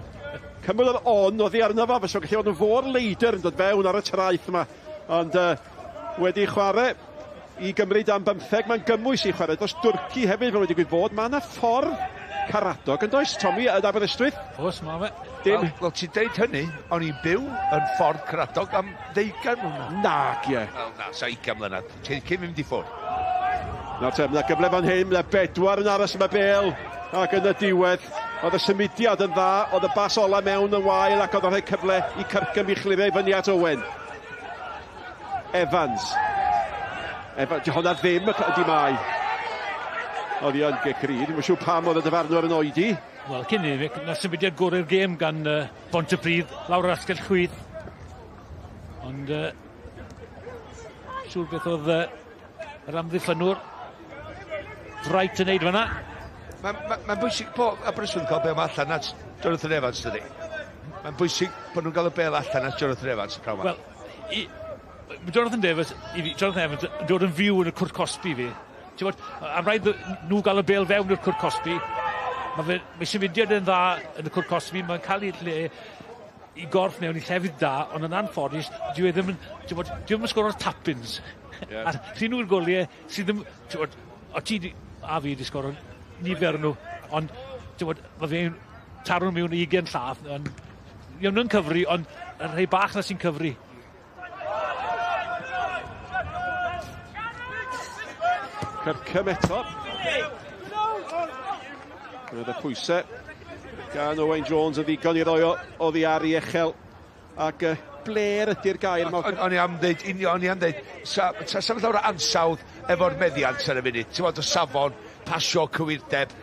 Cymryd yr on oddi arno fo, fysa fo'n gallu bod yn fôr leidr yn dod fewn ar y traeth yma. Ond wedi chwarae i Gymru dan 15, mae'n gymwys i chwarae dros Dwrci hefyd, fel wedi digwydd bod. Mae yna ffordd Caradog yn does, Tommy, yn Aberystwyth? Oes, mae fe. Dim. Wel, ti'n deud hynny, o'n i'n byw yn ffordd Caradog am 20 mlynedd. Nag, ie. Wel, na, sa 20 mlynedd. Cyn mynd i ffwrdd. Nawr te, mae gyfle fan hyn, mae bedwar yn aros am y bêl, ac yn y diwedd, oedd y symudiad yn dda, oedd y bas ola mewn yn wael, ac oedd o'n rhoi cyfle i Kirkham i chlirio i fyny at Owen. Evans. Evans, di hwnna ddim ydi mai. Oedd hi yn gic rydd, dwi'n siŵr pam oedd y dyfarnwr yn oedi. Wel, cyn i ni, na symudiad gorau'r gêm gan Bontypridd, lawr yr asgell chwith. Ond, siŵr beth oedd yr amddiffynwr Wright yn neud fan'na. Mae'n bwysig bod Aberystwyth yn cael bêl allan at Jonathan Evans, dydy. Mae'n bwysig bod nhw'n cael y bêl allan at Jonathan Evans. Wel, Jonathan Davies, i fi, Jonathan Evans yn dod yn fyw yn y cwrt cosbi fi. Ti'n bod, am rhaid nhw gael y bêl fewn i'r cwrt cosbi. Mae symudiad yn dda yn y cwrt cosbi, mae'n cael ei lle i gorff mewn i llefydd da, ond yn anffodus, dyw e ddim yn, ti'n bod, dyw e ddim yn sgoro'r tap-ins. Yeah. A rhyn nhw'r goliau sydd ddim, ti'n bod, o ti a fi wedi sgoro nifer nhw, ond ti'n bod, mae fe'n taro mewn 20 llath, ond iawn nhw'n cyfri, ond y rhai bach na sy'n cyfri. Kirkham eto. Roedd y pwysau gan Owain Jones yn ddigon i roi oddi ar ei echel. Ac bler ydy'r gair. O'n i am ddeud, o'n i am ddeud, sa sefyll lawr o ansawdd efo'r meddiant ar y funud. Ti'n gwbod, y safon, pasio, cywirdeb.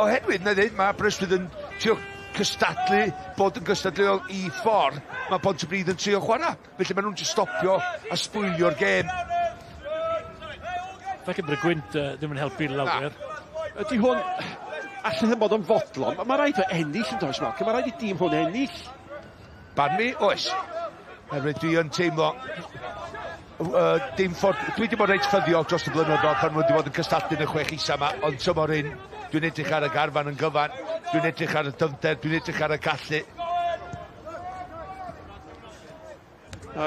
Oherwydd, na ddeud, mae Aberystwyth yn trio cystadlu, bod yn gystadleuol i ffordd, mae Pontypridd yn trio chwarae. Felly maen nhw'n just stopio a sbwylio'r gêm. Falle bod y gwynt ddim yn helpu lawer. Ydy hwn, allan ddim bod yn fodlon, mae rhaid o ennill yn does, Malcolm, mae rhaid i dîm hwn ennill. Barn fi, oes. Herwydd dwi yn teimlo, dim ffordd, dwi wedi bod reit ffyddiog dros y blynyddoedd pan wedi bod yn cystadlu yn y 6 isa yma, ond tymor hyn, dwi'n edrych ar y garfan yn gyfan, dwi'n edrych ar y dyfnder, dwi'n edrych ar y gallu.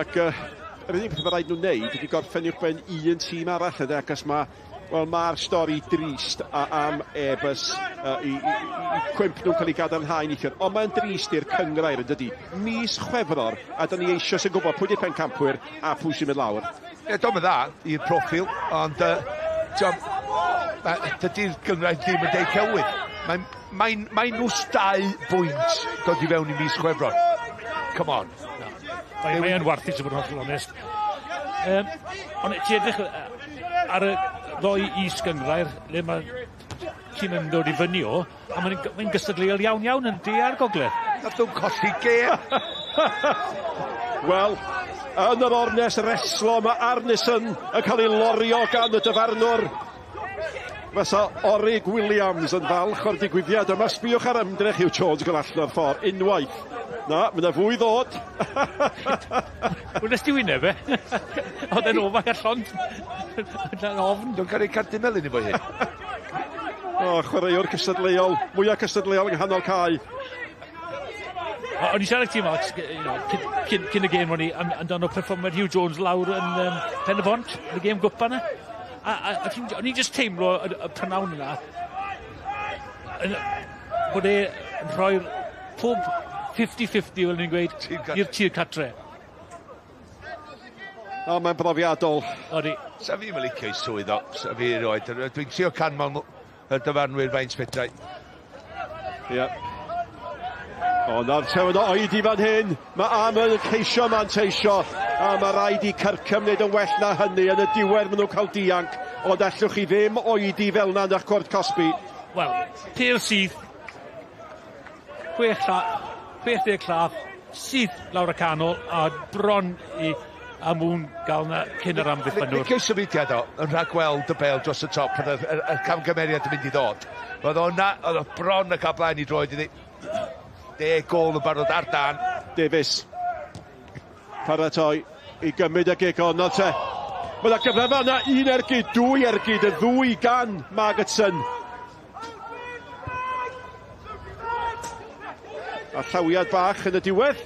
Ac yr unig beth mae rhaid nhw'n wneud ydy gorffen uwchben un tîm arall ydy, ac os mae, wel, mae'r stori drist am Airbus i cwymp nhw'n cael ei gadarnhau neithiwr, ond mae'n drist i'r cynghrair yn dydy. Mis Chwefror, a da ni eisoes yn gwybod pwy di'r pencampwyr a pwy sy'n mynd lawr. Ie, do'm yn dda i'r proffil, ond dydy'r gynghrair ddim yn deud celwydd. Mae'n minus 2 bwynt dod i fewn i mis Chwefror. Come on. Mae'n warthus i fod yn hollol onest. Ond ti edrych ar y ddoi is-gynghrair, le mae tîm yn dod i fyny o, a mae'n gystadleuol iawn iawn yn de a'r gogledd. Nath nhw'n colli gêm. Wel, yn yr ornes reslo, mae Arneson yn cael ei lorio gan y dyfarnwr. Fysa Orig Williams yn falch o'r digwyddiad yma. Sbiwch ar ymdrech Hugh Jones gael allan o'r ffordd unwaith. Na, mae yna fwy ddod. Wnes ti wyneb e? Oedd e'n ofag ar llond. Yn ofn. Dwi'n cael ei cardyn melyn i fo hyn. O, chwaraewr cystadleuol, mwyaf cystadleuol yng nghanol cae. O'n i siarad ti, Max, you know, cyn y gêm o'n i amdano perfformiad Hugh Jones lawr yn Pen y Bont, yn y gêm gwpan yna. A o'n i'n just teimlo y prynawn yna, bod e yn rhoi'r pob 50-50, fel ni'n gweud, i'r tir catre. O, mae'n brofiadol. Odi. Sa fi'n licio i swydd o, sa fi roed. Dwi'n trio canmol y dyfarnwyr faint fedrai. Ie. Yeah. O, na'r tewn o oedi fan hyn. Mae Amon yn ceisio manteisio. A mae rhaid i Kirkham wneud yn well na hynny. Yn y diwedd maen nhw'n cael dianc. Ond allwch chi ddim oedi fel na yn eich cwrt cosbi. Wel, pêl syth. 60 llath. Syth lawr y canol. A bron i Amoon gael na cyn yr amddiffynwr. Licio'i symudiad o, yn rhagweld y bêl dros y top, oedd y camgymeriad yn mynd i ddod. Oedd o'na, oedd o bron y cael blaen i droed iddi. 10 gôl yn barod ar dan. Davies. Paratoi i gymryd y gic ond te. Mae yna gyfle fan'na, un ergyd, dwy ergyd, y ddwy gan Margetson. A llawiad bach yn y diwedd.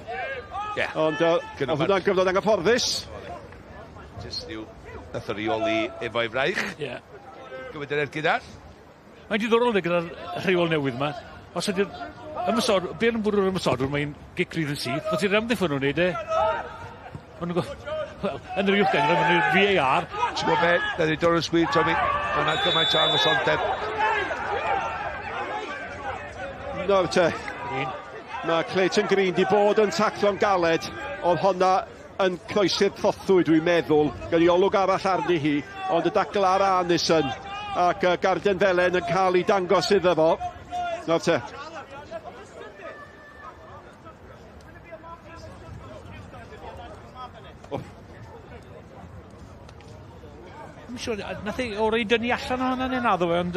Ie. Ond oedd hwnna'n gyfnod anghyfforddus. Jyst rhyw, nath o reoli efo'i fraich. Ie. Gymryd yr ergyd ar. Mae'n diddorol gyda'r rheol newydd yma. Os ydy'r ymosod, beth yn bwrw'r ymosodwr, mae'n gic rydd yn syth. Os ydy'r amddiffyn nhw'n neud e, maen nhw'n wel, yn yr uwch gynghrair, maen nhw'n VAR. Ti'n gwybod be, da ni dod o'r sgwir, Tommy. Mae yna gymaint o angysondeb. Nawr te, mae Clayton Green di bod yn taclo'n galed. Oedd honna yn croesi'r trothwy, dwi'n meddwl. Gan i olwg arall arni hi, ond y dacl ar Arnison ac Garden Felen yn cael ei dangos iddo fo. Nawr te. Dwi'n siŵr, nath ei orau dynnu allan o hwnna neu naddo fe, ond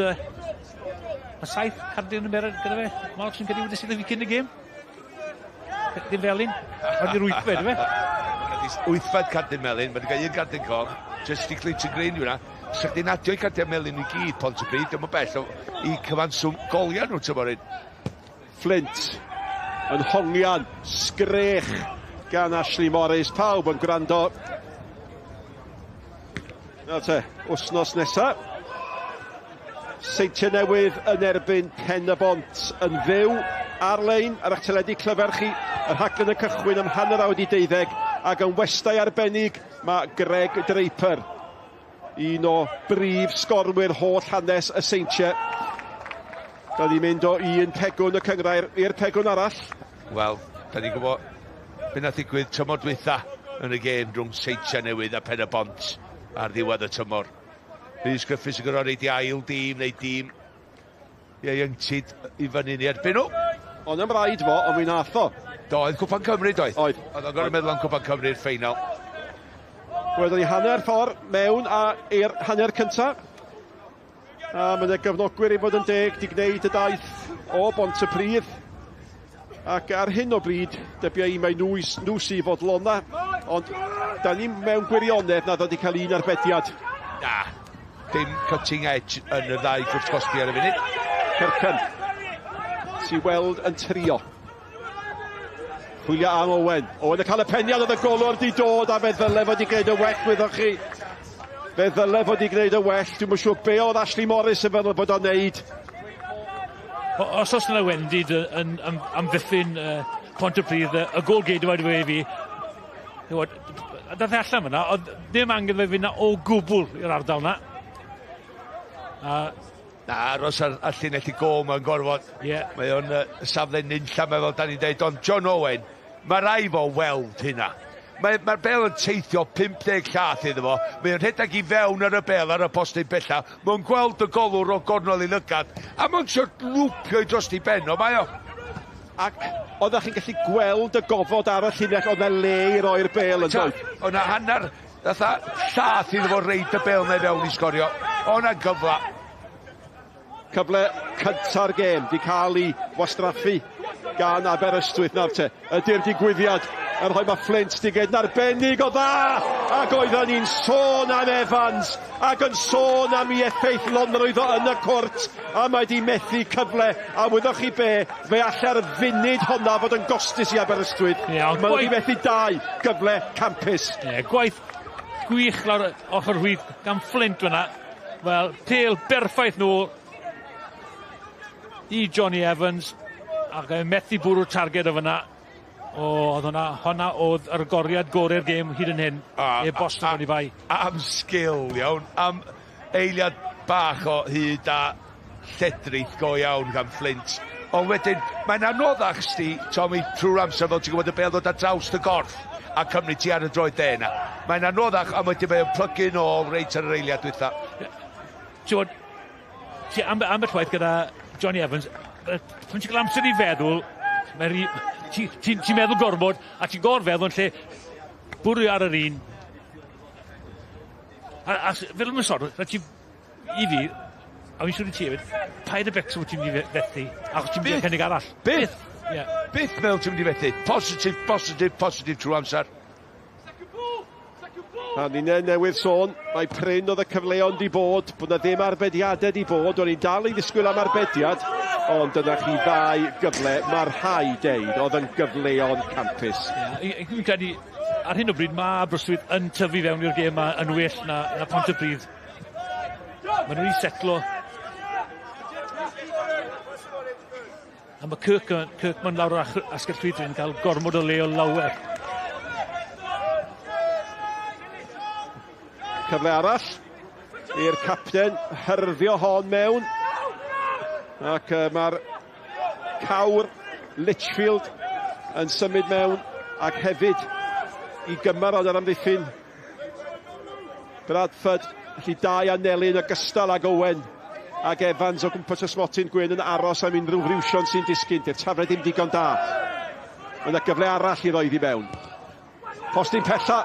mae 7 cardyn yn mewn gyda fe. Mark sy'n credu wedi sydd fi cyn y gêm. Ddim felyn, ond i'r wythfed, fe? Wythfed cardyn melyn, mae wedi cael un cardyn coch, jyst i Clayton Green yw hwnna. Sa chdi'n adio i cardiau melyn i gyd, Pontypridd, dim yn bell i cyfanswm goliau nhw tymor hyn. Flint yn hongian, sgrech gan Ashley Morris, pawb yn gwrando. Nawr te, wythnos nesa. Seintiau Newydd yn erbyn Pen-y-bont yn fyw ar-lein ar eich teledu clyfar chi. Y rhaglen yn cychwyn am 11:30 ac yn westai arbennig mae Greg Draper, un o brif sgorwyr holl hanes y Seintiau. Da ni'n mynd o un pegwn y cynghrair i'r pegwn arall. Wel, da ni'n gwybod beth nath ddigwydd tymor dwytha yn y gêm rhwng Seintiau Newydd a Pen-y-bont ar ddiwedd y tymor. Rhys Griffiths yn gorfod reid i ail dîm neu dîm ieuenctid i fyny ni erbyn nhw. Ond am raid fo, ond mi nath o. Doedd, Cwpan Cymru doedd. Oedd. Oedd o'n gorfod meddwl am Cwpan Cymru'r ffeinal. Wedyn ni hanner ffordd mewn a i'r hanner cynta. A mae yna gefnogwyr i fod yn deg di gwneud y daith o Bontypridd. Ac ar hyn o bryd, dybia i mae nhw sydd fodlona. Ond da ni mewn gwirionedd na ddod i cael un arbediad. Na, dim cutting edge yn y ddau gwrs cosbi ar y funud. Kirkham sy'n weld yn trio. Chwilio am Owen. Owen yn cael y peniad, oedd y golwr di dod a fe ddyle fod i gwneud y well, wyddoch chi. Fe ddyle fod i gwneud y well. Dwi'm yn siŵr be oedd Ashley Morris yn feddwl bod o'n neud. Os oes yna wendid yn amddiffyn Pontypridd, y gôl geidwaid we fi, dath e allan fyna, oedd ddim angen fe fynd o gwbl i'r ardal yna. Na, aros ar llinell i gôl mae'n gorfod. Yeah. Mae o'n safle nunlla, mae fel da ni'n deud, ond John Owen, mae rai fo weld hynna. Mae'r bel yn teithio 50 llath iddo fo, mae o'n rhedeg i fewn ar y bel ar y postyn bella, mae'n gweld y golwr o gornel i lygad, a mae'n trio lwpio i dros i ben o, mae o. Ac oeddech chi'n gallu gweld y gofod ar y llinell, oedd 'na le i roi'r bel yn doedd? Oedd 'na hanner, fatha llath iddo fo reid y bel na i fewn i sgorio. Oedd 'na gyfla. Cyfle cynta'r gêm 'di cael ei wastraffu gan Aberystwyth. Nawr te, ydy'r digwyddiad yn rhoi, mae Flint 'di gneud yn arbennig o dda, ac oedden ni'n sôn am Evans ac yn sôn am ei effeithlonrwydd o yn y cwrt, a mae 'di methu cyfle, a wyddoch chi be, fe alla'r funud honna fod yn gostus i Aberystwyth. Ie, mae wedi methu 2 gyfle campus. Ie, gwaith gwych lawr ochr chwith gan Flint fyna. Wel, pêl berffaith nôl i Johnny Evans, ac yn methu bwrw'r targed o fyna. O, oedd hwnna, hwnna oedd yr agoriad gorau'r gêm hyd yn hyn. E Boston o'n i fai. Am sgil, iawn. Am eiliad bach o hyd a lledrith go iawn gan Flint. Ond wedyn, mae'n anoddach sti, Tommy, trwy'r amser fel ti'n gwybod y bêl ddod ar draws dy gorff a cymryd ti ar y droed dde yna. Mae'n anoddach, a wedyn mae'n plygu nôl reit ar yr eiliad dwytha. Ti'n gwybod, ti ambell waith gyda Johnny Evans, pan ti'n cael amser i feddwl, ti'n meddwl gormod, a ti'n gorfeddwl yn lle bwrw ar yr un. A fel mae'n sôn, ti, i fi, a fi'n siŵr i ti hefyd, paid y becso bod ti'n mynd i fethu, achos ti'n mynd i cynnig arall. Byth! Byth meddwl ti'n mynd i fethu. Positif, positif, positif trwy amser. A ni'n newydd sôn, mae prin oedd y cyfleon di bod, bod na ddim arbediadau di bod, o'n i'n dal i ddisgwyl am arbediad, ond dyna chi 2 gyfle, mae'r rhai deud, oedd yn gyfleon campus. Dwi'n credu, ar hyn o bryd, mae Aberystwyth yn tyfu fewn i'r gêm yn well na Pontypridd. Maen nhw wedi setlo. A mae Kirkman lawr o'r asgell chwith yn cael gormod o le o lawer. Cyfle arall i'r capten hyrddio hon mewn. Ac mae'r cawr Litchfield yn symud mewn ac hefyd i gymar ond yr amddiffyn. Bradford, felly 2 anelu yn ogystal ag Owen ac Evans o gwmpas y smotyn gwyn yn aros am unrhyw friwsion sy'n disgyn. Dy'r tafle ddim digon da. Mae yna gyfle arall i roed i mewn. Postyn pella.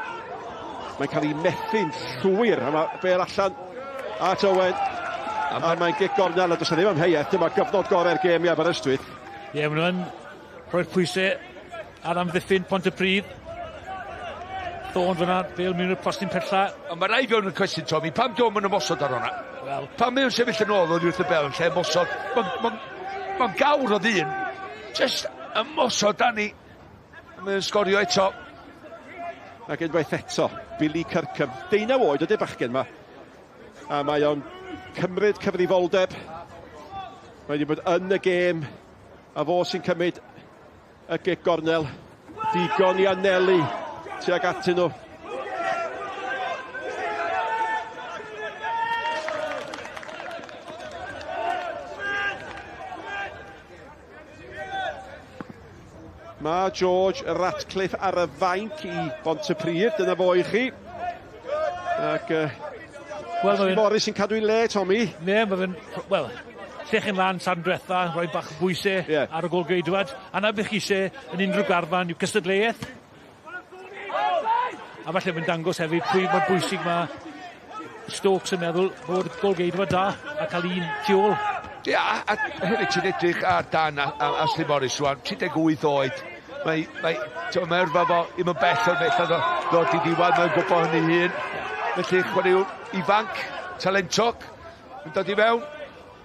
Mae'n cael ei methu'n llwyr. A mae bêl allan at Owen. A mae'n gic gornel, a does 'na ddim amheuaeth. Dyma gyfnod gorau'r gêm i Aberystwyth. Ie, maen nhw'n rhoi'r pwysau ar amddiffyn Pontypridd. Thorne fyna, bêl mewn i'r postyn pella. Ond mae rhaid fewn y cwestiwn, Tommy, pam diom yn ymosod ar hwnna? Well, pam mae'n sefyll yn ôl oddi wrth y bêl yn lle ymosod? Mae'n gawr o ddyn. Just ymosod ani. Mae'n sgorio eto. Ac unwaith eto, Billy Kirkham, 19 oed ydy'r bachgen yma. A mae o'n cymryd cyfrifoldeb. Mae wedi bod yn y gêm, a fo sy'n cymryd y gic gornel. Digon i anelu tuag atyn nhw. Mae George Ratcliffe ar y fainc i Bontypridd, dyna fo i chi. Ac wel, Morris yn cadw'i le, Tommy. Ne, mae fe'n, wel, llechyn lan sarn diwetha, rhoi bach o bwysau ar y gôl-geidwad. A na beth chi eisiau yn unrhyw garfan yw cystadleuaeth. A falle mae'n dangos hefyd pwy mor bwysig mae Stokes yn meddwl bod gôl-geidwad da a cael un tu ôl. Ie, a hefyd ti'n edrych ar Dan Ashley Morris rwan, 38 oed. Mae yrfa fo ddim yn bell o'r bell o ddod i ddiwedd, mae'n gwybod hynny hun. Felly chwaraewr ifanc, talentog, yn dod i fewn.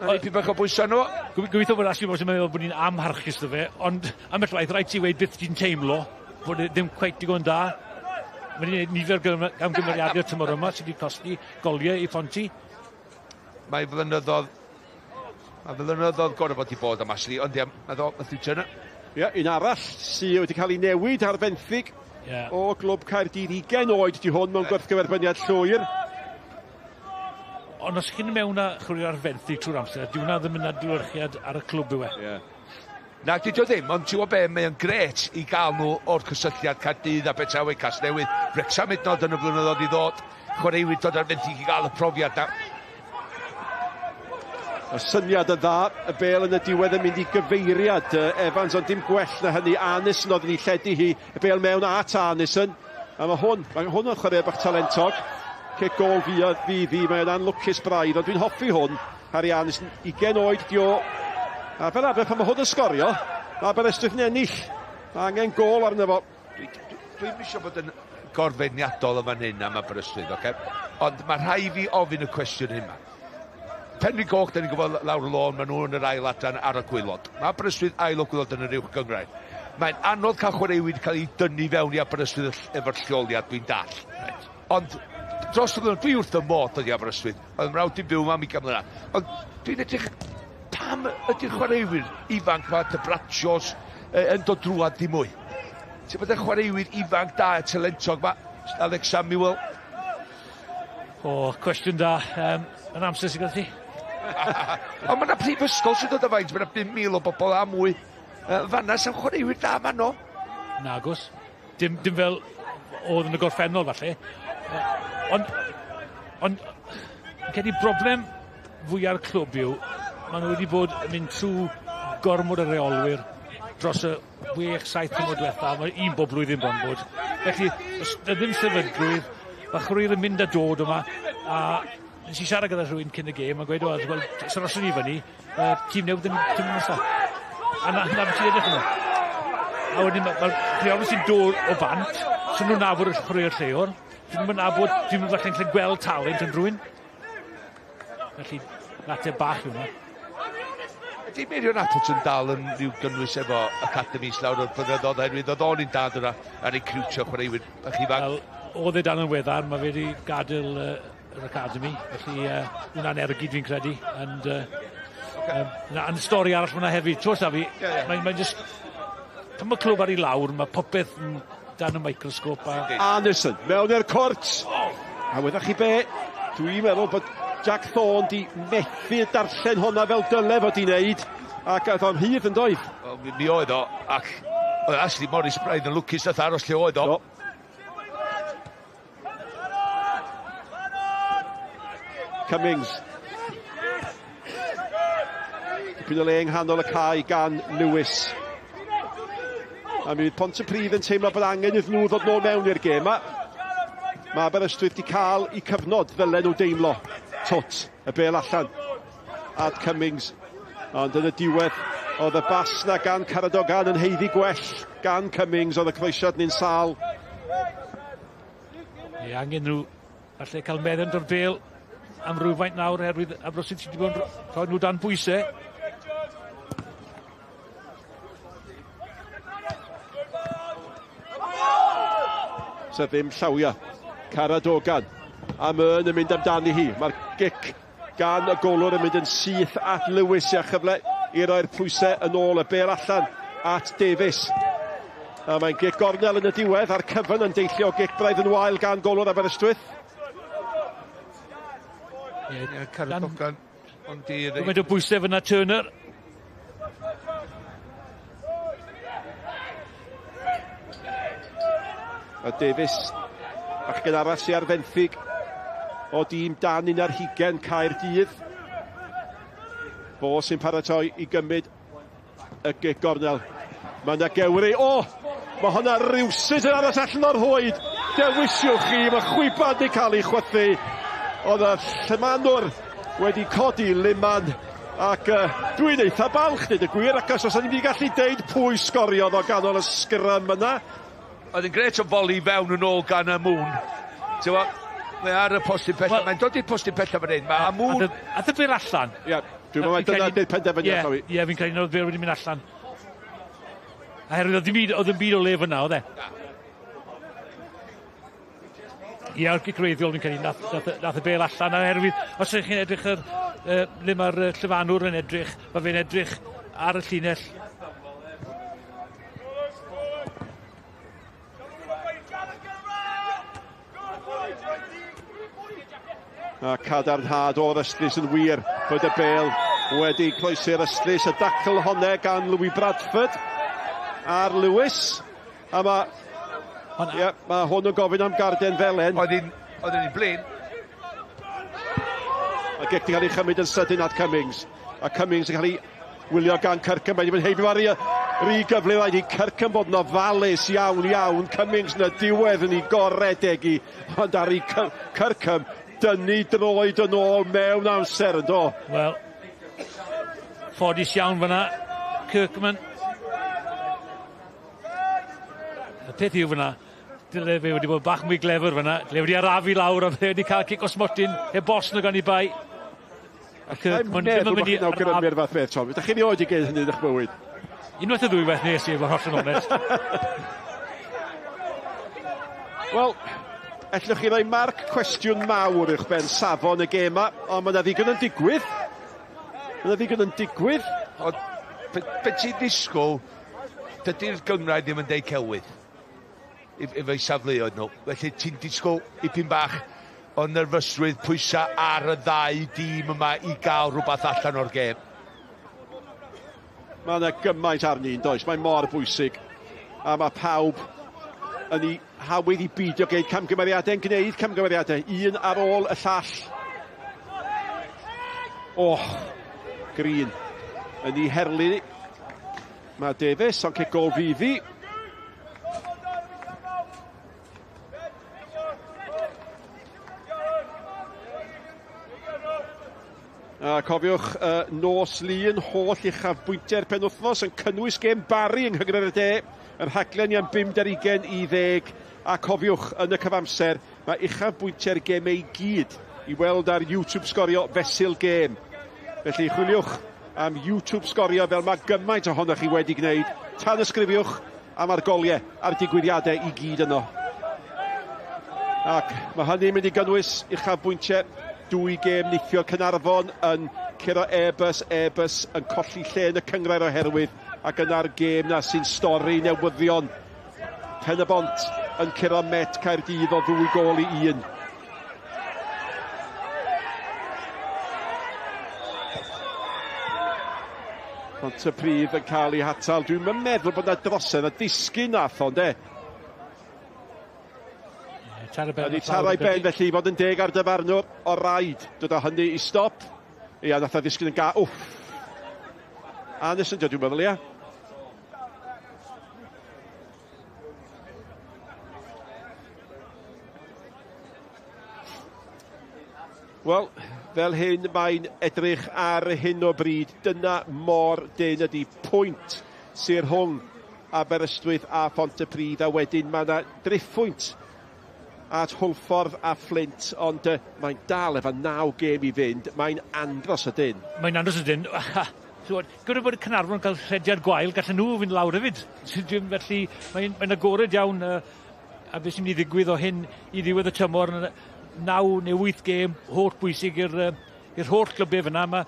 A dipyn bach o bwysau nhw. Gobeithio bod Ashley Morris yn meddwl bod ni'n amharchus 'da fe, ond ambell waith rhaid ti weud beth ti'n teimlo, bod e ddim cweit digon da. Mae wedi gwneud nifer gamgymeriadau tymor yma sydd wedi costi goliau i Ponty. Mae flynyddoedd gorau fod i bod am Ashley, ond ie, mae Matthew Turner. Ie, un arall sydd wedi cael ei newid ar fenthyg o Glwb Caerdydd. 20 oed di hwn mewn gwrthgyferbyniad llwyr. Ond os chi'n mewn a chwarae ar fenthyg trwy'r amser, dyw hwnna ddim yn adlewyrchiad ar y clwb yw e. Na, dydy o ddim, ond ti'n gwybod be, mae'n grêt i gael nhw o'r cysylltiad Caerdydd, Abertawe, Casnewydd, Wrecsam hyd yn oed yn y blynyddoedd i ddod, chwaraewyr dod ar fenthyg i gael y profiad na. Y syniad yn dda, y bêl yn y diwedd yn mynd i gyfeiriad Evans, ond dim gwell na hynny. Arnison oedd yn ei lledu hi, y bêl mewn at Arnison. A mae hwn yn chwarae bach talentog. Cic gôl fydd hi, mae'n anlwcus braidd, ond dwi'n hoffi hwn. Harry Anderson, 20 oed dio. A fel arfer, pan mae hwn yn sgorio, mae Aberystwyth yn ennill. Mae angen gôl arno fo. Dwi'm eisiau bod yn gorfeiniadol yn fan hyn am Aberystwyth, oce? Ond mae rhaid fi ofyn y cwestiwn yma. Penrhyn Coch, da ni'n gwybod lawr y lôn, maen nhw yn yr ail adran ar y gwaelod. Mae Aberystwyth ail o gwaelod yn yr uwch gynghrair. Mae'n anodd cael chwaraewyr cael ei dynnu fewn i Aberystwyth efo'r lleoliad, dwi'n dall. Right. Ond dros y blynyddoedd, dwi wrth y modd dod i Aberystwyth. Oedd mrawd i'n byw yma am 20 mlynedd. Ond dwi'n edrych, pam ydy'r chwaraewyr ifanc ma, y Bradshaws, yn dod drwad dim mwy? Ti'n bod y chwaraewyr ifanc da, y talentog ma, Alex Samuel. O, cwestiwn da. Yn amser sy'n gyda ti? Ond mae yna prifysgol sy'n dod o faint, mae yna 5,000 o bobl a mwy. Fanna sy'n chwaraewyr da fanno. Nagos. Dim fel oedd yn y gorffennol, falle. Ond gen i broblem fwyaf clwb yw, maen nhw wedi bod yn mynd trwy gormod o reolwyr dros y 6-7 tymor diwetha, mae un bob blwyddyn bron bod. Felly, os ddim sefydlwydd, mae chwaraewyr yn mynd a dod yma, a nes i siarad gyda rhywun cyn y gêm a gweud, wel, os aroswn ni fyny, tîm newydd yn tîm nesaf. A na beth sy'n edrych yna. A wedyn mae'r rheolwyr sy'n dod o bant, sy'n nhw'n nabod y chwaraewyr lleol, dwi'n mynd nabod, dwi'n mynd falle'n gallu gweld talent yn rhywun. Felly, ateb bach yw hwnna. Ydy Meirion Appleton dal yn rhyw gynnwys efo academies lawr o'r blynyddoedd oherwydd oedd o'n un dad yna a recrwtio chwaraewyr bach ifanc? Wel, oedd e dan yn weddar, mae fe wedi gadael yr academy, felly hwnna'n ergyd fi'n credu. And, okay. Stori arall hwnna hefyd, ti'n safi, yeah. Mae'n just, pan mae clwb ar ei lawr, mae popeth dan y microscope. Anderson, mewn i'r cwrt. A wyddoch chi be, dwi'n meddwl bod Jack Thorne di methu darllen hwnna fel dyle fod i wneud, ac oedd o'n hydd yn doedd. Wel, mi oedd o, ac oedd Ashley Morris braidd yn lwcus nath aros lle oedd o. No. Cummings. Dipyn o le yng nghanol y cae gan Lewis. A mi fydd Pontypridd yn teimlo bod angen iddyn nhw ddod nôl mewn i'r gêm. Mae Aberystwyth wedi cael eu cyfnod ddylen nhw deimlo. Twt, y bêl allan at Cummings. Ond yn y diwedd, oedd y bas na gan Caradogan yn haeddu gwell gan Cummings, oedd y croesiad ni'n sâl. Ie, angen nhw falle cael meddiant o'r bêl am rhywfaint nawr, oherwydd Aberystwyth sydd wedi bod yn rhoi nhw dan bwysau. So ddim llawia. Caradogan. A Myrn yn mynd amdani hi. Mae'r gic gan y golwr yn mynd yn syth at Lewis a chyfle i roi'r pwysau yn ôl y bêl allan at Davies. A mae'n gic gornel yn y diwedd a'r cyfan yn deillio gic braidd yn wael gan golwr Aberystwyth. Ie, Caradogan. Ond i... Gymaint o bwysau fyna Turner. A Davies, bachgen arall sy'n ar fenthyg o dîm dan 21 Caerdydd. Fo sy'n paratoi i gymryd y gic gornel. Mae yna gewri. O! Mae hwnna rywsut yn aros allan o'r rhwyd. Dewisiwch chi, mae chwiban wedi cael ei chwythu. Oedd y llymanwr wedi codi liman. Ac dwi'n eitha balch, dweud y gwir, ac os oes ni'n gallu deud pwy sgoriodd o ganol y sgrym yna. Oedd yn gret o foli fewn yn ôl gan y Moon. Ti'n gwybod, mae ar y postyn pella, mae'n dod i'r postyn pella fan hyn. Mae Moon... Ath y bêl allan? Ie, dwi'n meddwl dyna di'r penderfyniad. Ie, fi'n credu oedd bêl wedi mynd allan. A herwydd oedd yn byd o le fyna, oedd e? Ie, o'r gic wreiddiol fi'n credu, nath y bêl allan. A herwydd, os ydych chi'n edrych ar le mae'r llyfanwr yn edrych, mae fe'n edrych ar y llinell. A cadarnhad o'r ystlys yn wir bod y bêl wedi croesi'r ystlys. Y dacl honne gan Louis Bradford ar Lewis. A mae, mae hwn yn gofyn am garden felen. Oedd hi'n blin. A gic wedi cael ei chymryd yn sydyn at Cummings. A Cummings yn cael ei wylio gan Kirkham. Mae'n mynd heibio ar Rhy gyfle rhaid i Kirkham bod yn ofalus iawn iawn. Cummings yn y diwedd yn ei goredeg i, ond ar ei Kirkham dynnu droed yn ôl mewn amser yn do. Wel, ffodus iawn fyna, Kirkman. Y peth yw fyna, dyle fe wedi bod bach mwy glefer fyna, dyle wedi arafu lawr a fe wedi cael cic o smotyn, heb bos na gan i bai. A Kirkman ddim yn mynd i awgrymu'r fath beth, Tom. Ydych chi'n rioed i gael hynny yn eich bywyd? Unwaith y ddwywaith nes i, efo'n hollol onest. Wel, ellwch chi roi marc cwestiwn mawr uwch ben safon y gêm 'ma, ond mae 'na ddigon yn digwydd. Mae 'na ddigon yn digwydd. Ond be, be ti'n disgwyl, dydy'r Gymraeg ddim yn deud celwydd efo'i safleoedd nhw. Felly ti'n disgwyl ipyn bach o nerfysrwydd pwysau ar y ddau dîm yma i gael rhywbeth allan o'r gêm. Mae yna gymaint arni, yn does? Mae mor bwysig. A mae pawb yn ei hawydd i beidio gwneud camgymeriadau, yn gwneud camgymeriadau, un ar ôl y llall. Och, Green yn ei herlu. Mae Davies, ond cic gol fydd hi. A cofiwch, nos Lun, holl uchafbwyntiau'r penwythnos yn cynnwys gêm Barry yng Nghynghrair y De, yr rhaglen i am 5 ar 20 i 10. A cofiwch, yn y cyfamser, mae uchafbwyntiau'r gemau i gyd i weld ar YouTube Sgorio fesul gêm. Felly chwiliwch am YouTube Sgorio fel mae gymaint ohonoch chi wedi gwneud. Tanysgrifiwch am ar goliau a'r digwyddiadau i gyd yno. Ac mae hynny'n mynd i gynnwys uchafbwyntiau dwy gêm neithiwr. Caernarfon yn curo Airbus, Airbus yn colli lle yn y cynghrair oherwydd, ac yna'r gêm na sy'n stori newyddion. Pen y Bont yn curo Met Caerdydd o 2 gôl i 1. Pontypridd yn cael ei hatal. Dwi'n meddwl bod yna drosedd a disgyn nath o, de? Taro ben. Ydy taro i ben felly, i fod yn deg ar dyfarnwr o raid. Dod â hynny i stop. Ia, nath o ddisgyn yn ga... Wff. Anderson, dwi'n meddwl, ia. Wel, fel hyn mae'n edrych ar hyn o bryd. Dyna mor dyn ydy pwynt sy'n rhwng Aberystwyth a Phontypridd, a wedyn mae yna driphwynt at Hwlffordd a Fflint, ond mae'n dal efo naw gêm i fynd. Mae'n andros o dyn. Mae'n andros o dyn. Gyda bod y Caernarfon cael rhediad gwael, gallen nhw fynd lawr hefyd. Felly mae'n mae agored iawn a beth sy'n mynd i ddigwydd o hyn i ddiwedd y tymor. 9 neu 8 gêm holl bwysig i'r holl glybiau fyna.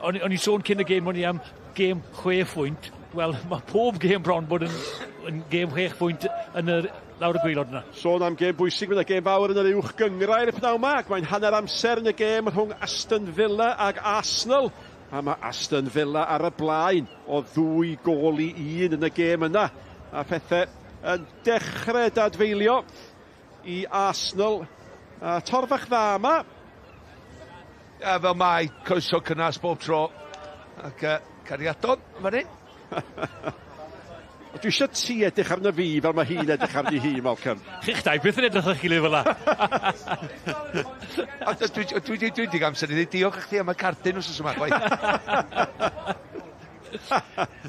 O'n i'n sôn cyn y gêm, o'n i am gêm 6 phwynt. Wel, mae pob gêm bron bod yn gêm 6 phwynt yn yr lawr y gwaelod yna. Sôn am gêm bwysig, mae'n gêm fawr yn yr uwch gynghrair y pnawn yma, ac mae'n hanner amser yn y gêm rhwng Aston Villa ag Arsenal. A mae Aston Villa ar y blaen o 2 gôl i 1 yn y gêm yna. A phethau yn dechrau dadfeilio i Arsenal. A torfach dda yma. A fel mae, croeso cynnas bob tro. Ac cariadon, fan hyn. Dwi eisiau ti edrych arno fi fel mae hi'n edrych arni hi, Malcolm. Chi'ch dau, beth yn edrych ar chi fel la? Dwi di amser i ddweud diolch i chdi am y cardyn wsos yma, chwaith.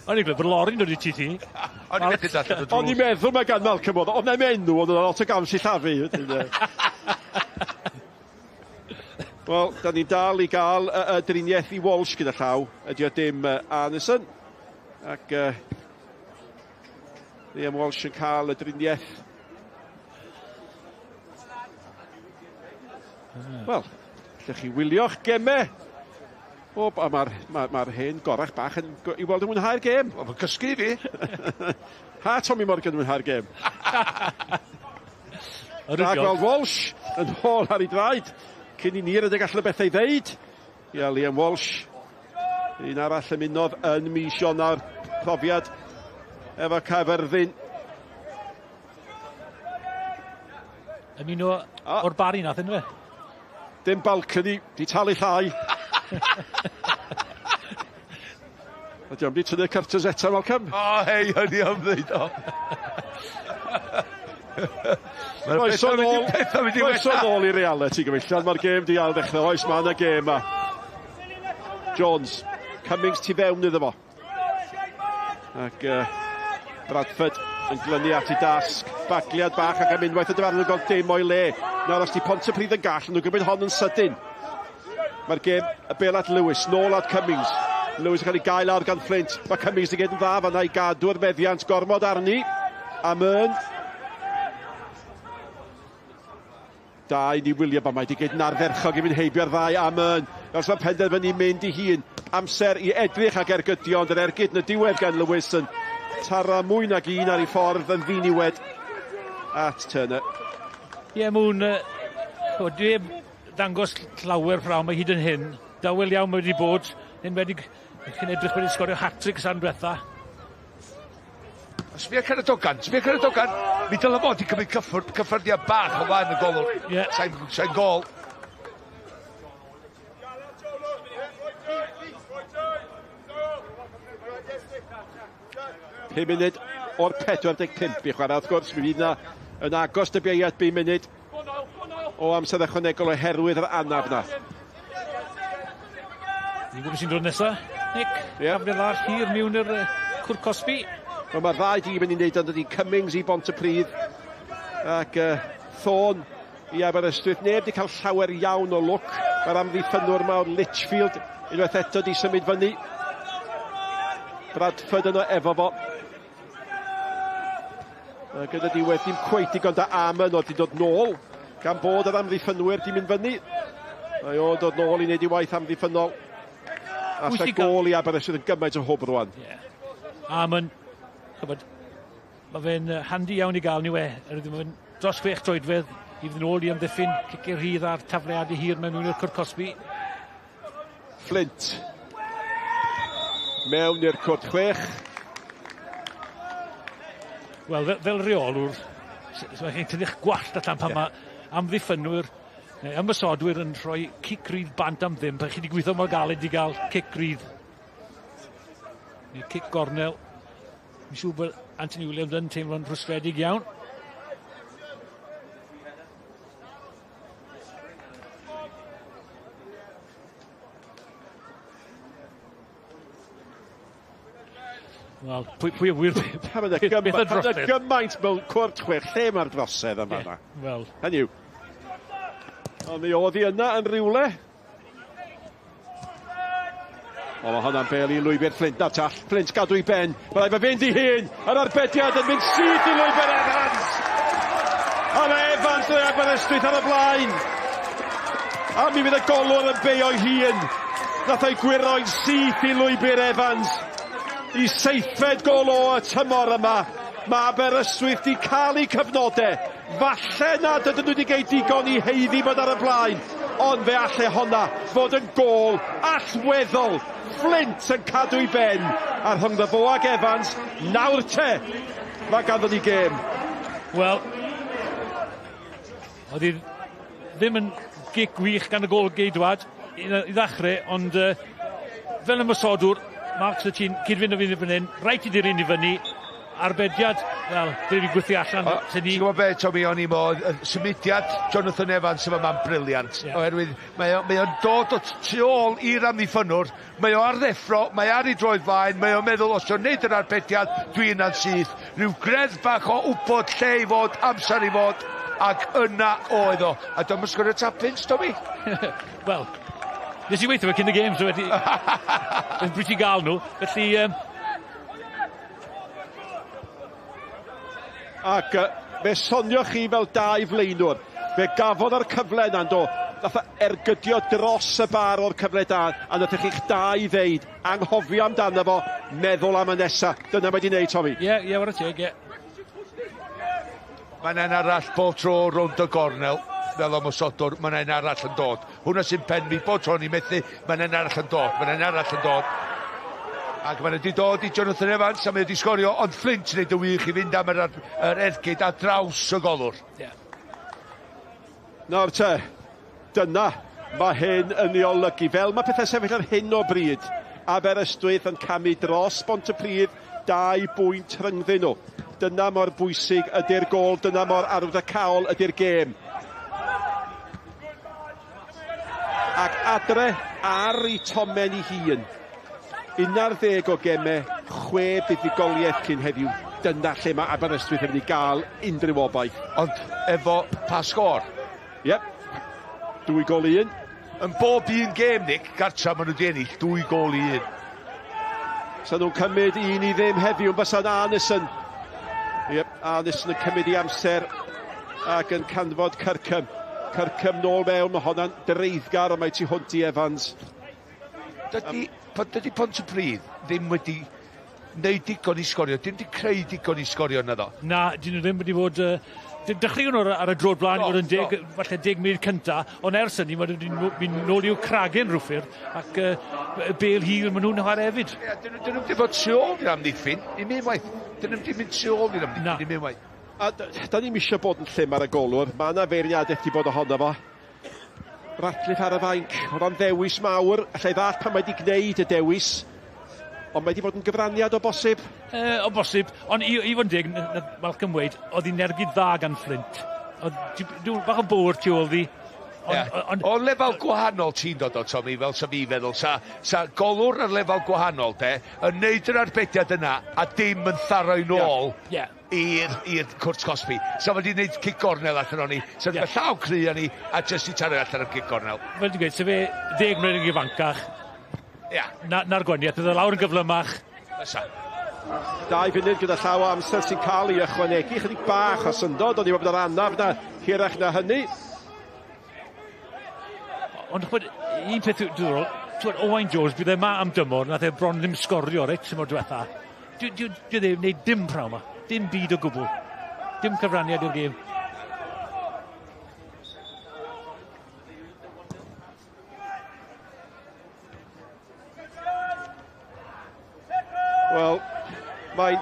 O'n i'n gwybod bod lori'n dod i ti ti. O'n i'n methu darllen y drws. O'n i'n meddwl mae gan Malcolm oedd, ond na'n enw, ond oedd lot o gam sillafu. Wel, da ni'n dal i gael y driniaeth i Walsh gyda llaw. Ydy o dim Arneson. Ac Liam Walsh yn cael y driniaeth. Wel, allwch chi wylio'ch gemau. O, a mae'r ma hen gorach bach yn i weld yn mwynhau'r gêm. Wel, mae'n cysgu i fi. Ha, Tommy Morgan yn mwynhau'r gêm. A gweld Walsh yn ôl ar ei draed. Cyn i ni redeg allan o bethau i ddeud. Ia, Liam Walsh. Un arall ymunodd yn mis Ionawr, profiad efo Caerfyrddin. Ymuno o'r Bari nath ynddo fe? Dim balcony, di talu llai. Ydy o'n di tynnu curtains eto, Malcolm? O, hei, hynny am ddweud o. Croeso nôl, croeso nôl i reality, gyfeillion. Mae'r gêm di ail ddechrau. Oes, mae yna gêm ma. Jones, Cummings tu fewn iddo fo. Ac Bradford yn glynu at ei dasg. Bagliad bach ac am unwaith y dyfarnwr yn gweld dim o'i le. Nawr os di Pontypridd yn gall, nhw'n gwybod hon yn sydyn. Mae'r gêm, y bel at Lewis, nôl at Cummings. Lewis yn cael ei gael lawr gan Flint. Mae Cummings yn gwneud yn dda fanna i gadw'r meddiant gormod arni. A Myrn. Da i ni wylio, mae wedi gwneud yn ardderchog i fynd heibio'r ddau a Myrn. Os mae'n penderfynu mynd i hun. Amser i edrych ac ergydio, ond yr ergyd yn y diwedd gan Lewis yn taro mwy nag un ar ei ffordd yn ddiniwed at Turner. Ie, yeah, mwyn, dwi heb ddangos llawer ffraw mae hyd yn hyn. Dawel iawn mae wedi bod, yn wedi chi'n edrych wedi sgorio hat-trick san diwetha. Sbia Caradogan, sbia Caradogan. Mi dylai fod i cymryd cyffwrdd, cyffyrddiad bach o flaen y golwr. Ie. Yeah. Sa'n sa gol. Pum munud o'r 45 i chwarae, wrth gwrs, mi fydd yna yn agos dybiaiad 5 munud o amser ychwanegol oherwydd yr anaf na. Ni'n gwybod sy'n dod nesaf, Nick. Ie. Yeah. Tafliad arall hir mewn i'r cwrt cosbi. Wel, mae'r ddau dîm yn ei wneud ond ydy Cummings i Bontypridd ac Thorne i Aberystwyth. Neb wedi cael llawer iawn o lwc. Mae'r amddiffynnwr mawr Litchfield unwaith eto di symud fyny. Bradford yno efo fo. A gyda diwedd dim cweit digon da am yno, di dod nôl gan bod yr amddiffynwyr di mynd fyny. Mae o'n dod nôl i wneud ei waith amddiffynnol. A sa gôl i Aberystwyth yn gymaint o hwb rwan. Yeah. A mae'n, chybod, mae fe'n handi iawn i gael ni we. Mae'n dros 6 troedfedd i fynd yn ôl i amddiffyn, ciciau rhydd a'r tafliadau hir mewn i'r cwrt cosbi. Flint. Mewn i'r cwrt 6. Wel, fel reolwr, so chi'n tynnu'ch gwallt allan pan mae amddiffynwyr neu ymosodwyr yn rhoi cic rydd bant am ddim, pan chi wedi gweithio mor galed i gael cic rydd. Neu cic gornel. Mi'n siŵr bod Anthony Williams yn teimlo'n rhwystredig iawn. Wel, pwy a ŵyr Pam yna gymaint mewn cwrt 6, lle mae'r drosedd yma? Yeah, wel. Hynny yw. Ond mi oedd hi yna yn rhywle. O, mae hwnna'n bel i lwybr Flint. Na tall, Flint gadw i ben. Mae rhaid fe fynd i hun. Yr arbediad yn mynd syth i lwybr Evans. A mae Evans yn Aberystwyth ar y blaen. A mi fydd y golwr yn beio'i hun. Nath o'i gwyro'n syth i lwybr Evans. I seithfed gol o y tymor yma. Mae Aberystwyth di cael eu cyfnodau. Falle nad ydyn nhw wedi cael digon i haeddu bod ar y blaen. Ond fe alle honna fod yn gôl allweddol. Flint yn cadw i ben. A rhyngddo fo ag Evans, nawr te, mae ganddo ni gêm. Wel, oedd hi ddim yn gic gwych gan y gôl geidwad i ddechrau, ond fel ymosodwr, Mark Sutton cyd-fynd o fynd fan hyn, rhaid i diryn i fyny, arbediad, wel, dwi wedi gwythio allan. Ti'n gwybod be, Tommy, o'n i mo, symudiad Jonathan Evans yma ma'n brilliant. Yeah. Oherwydd mae o'n dod o tu ôl i'r amddiffynnwr, mae o ar ddeffro, mae ar ei droed flaen, mae o'n meddwl os o'n neud yr arbediad, dwi yna'n syth. Rhyw greddf bach o wybod lle i fod, amser i fod, ac yna oedd o. A dyma sgorio tap-ins, Tommy. Wel, nes i weithio fe cyn y gêm, so wedi... Yn bryd i gael nhw, felly... Ac fe sonioch chi fel dau flaenwr. Fe gafodd ar cyfle yna'n do. Nath o ergydio dros y bar o'r cyfle da, a nath chi'ch dau ddeud, anghofio amdano fo, meddwl am y nesa. Dyna mae wedi wneud, Tommy. Ie, ie, wara teg, ie. Mae'n un arall bob tro rownd y gornel, fel ymosodwr, mae'n un arall yn dod. Hwna sy'n pen fi, bob tro ni'n methu, mae'n un arall yn dod, mae'n un arall yn dod. Ac mae'n wedi dod i Jonathan Evans, a mae wedi sgorio, ond Flint yn neud y wych i fynd am yr ergyd ar draws y golwr. Yeah. Nawr te, dyna mae hyn yn ei olygu. Fel mae pethau sefyll ar hyn o bryd, Aberystwyth yn camu dros Bontypridd, 2 bwynt rhyngddyn nhw. Dyna mor bwysig ydy'r gôl, dyna mor arwyddocaol ydy'r gêm. Ac adre ar ei tomen ei hun. 11 o gemau, 6 buddugoliaeth cyn heddiw. Dyna lle mae Aberystwyth yn mynd i gael unrhyw obaith. Ond efo pa sgôr? Iep, 2-1. Yn bob un gêm, Nick, gartra maen nhw wedi ennill 2-1. Sa nhw'n cymryd 1-0 heddiw, bysa'n Arneson. Iep, Arneson yn cymryd i amser ac yn canfod Kirkham. Kirkham nôl mewn, mae honna'n dreiddgar, ond mae tu hwnt i Evans. Dydy Pontypridd ddim wedi wneud digon i sgorio, dim wedi creu digon i sgorio na ddo. Na, dyn nhw ddim wedi bod... Dechreuon nhw ar y drod blaen, fod yn deg, falle 10 munud cynta, ond ers hynny maen nhw wedi mynd nôl i'w cragen rhywffyrdd, ac bel hir maen nhw'n chwarae hefyd. Ie, dyn nhw wedi bod tu ôl i'r amddiffyn, i'm unwaith. Dyn nhw wedi mynd tu ôl i'r amddiffyn, i'm unwaith. A da ni'm eisiau bod yn llym ar y golwr, mae yna feirniadaeth wedi bod ohono fo. Ratcliffe ar y fainc, oedd o'n ddewis mawr, allai ddall pan mae wedi gwneud y dewis, ond mae wedi bod yn gyfraniad o bosib. O bosib, ond i fod yn deg, Malcolm Wade, oedd hi'n ergyd dda gan Flint. Oedd bach o bwr tu ôl ddi. O lefel gwahanol ti'n dod o, Tommy, fel sa fi feddwl. Sa golwr ar lefel gwahanol, de, yn neud yr arbediad yna a dim yn tharo'i nôl i'r cwrt cosbi. Sa fo wedi gwneud cic gornel allan o'n ni. Sa wedi llaw cry o'n ni a jyst i taro allan o'r cic gornel. Fel dwi'n gweud, sa fe 10 mlynedd yn ifancach. Na'r gwaniaeth, bydde lawr yn gyflymach. Fysa. 2 funud gyda llaw o amser sy'n cael ei ychwanegu. Chydig bach o syndod, ond i fod yr anaf na hirach na hynny. Ond chwbod, un peth diddorol, Owain Jones, bydd e ma am dymor, nath e bron ddim sgorio, reit, tymor diwetha. Dwi ddim wneud dim prawn ma, dim byd o gwbl. Dim cyfraniad i'r gêm. Wel, mae'n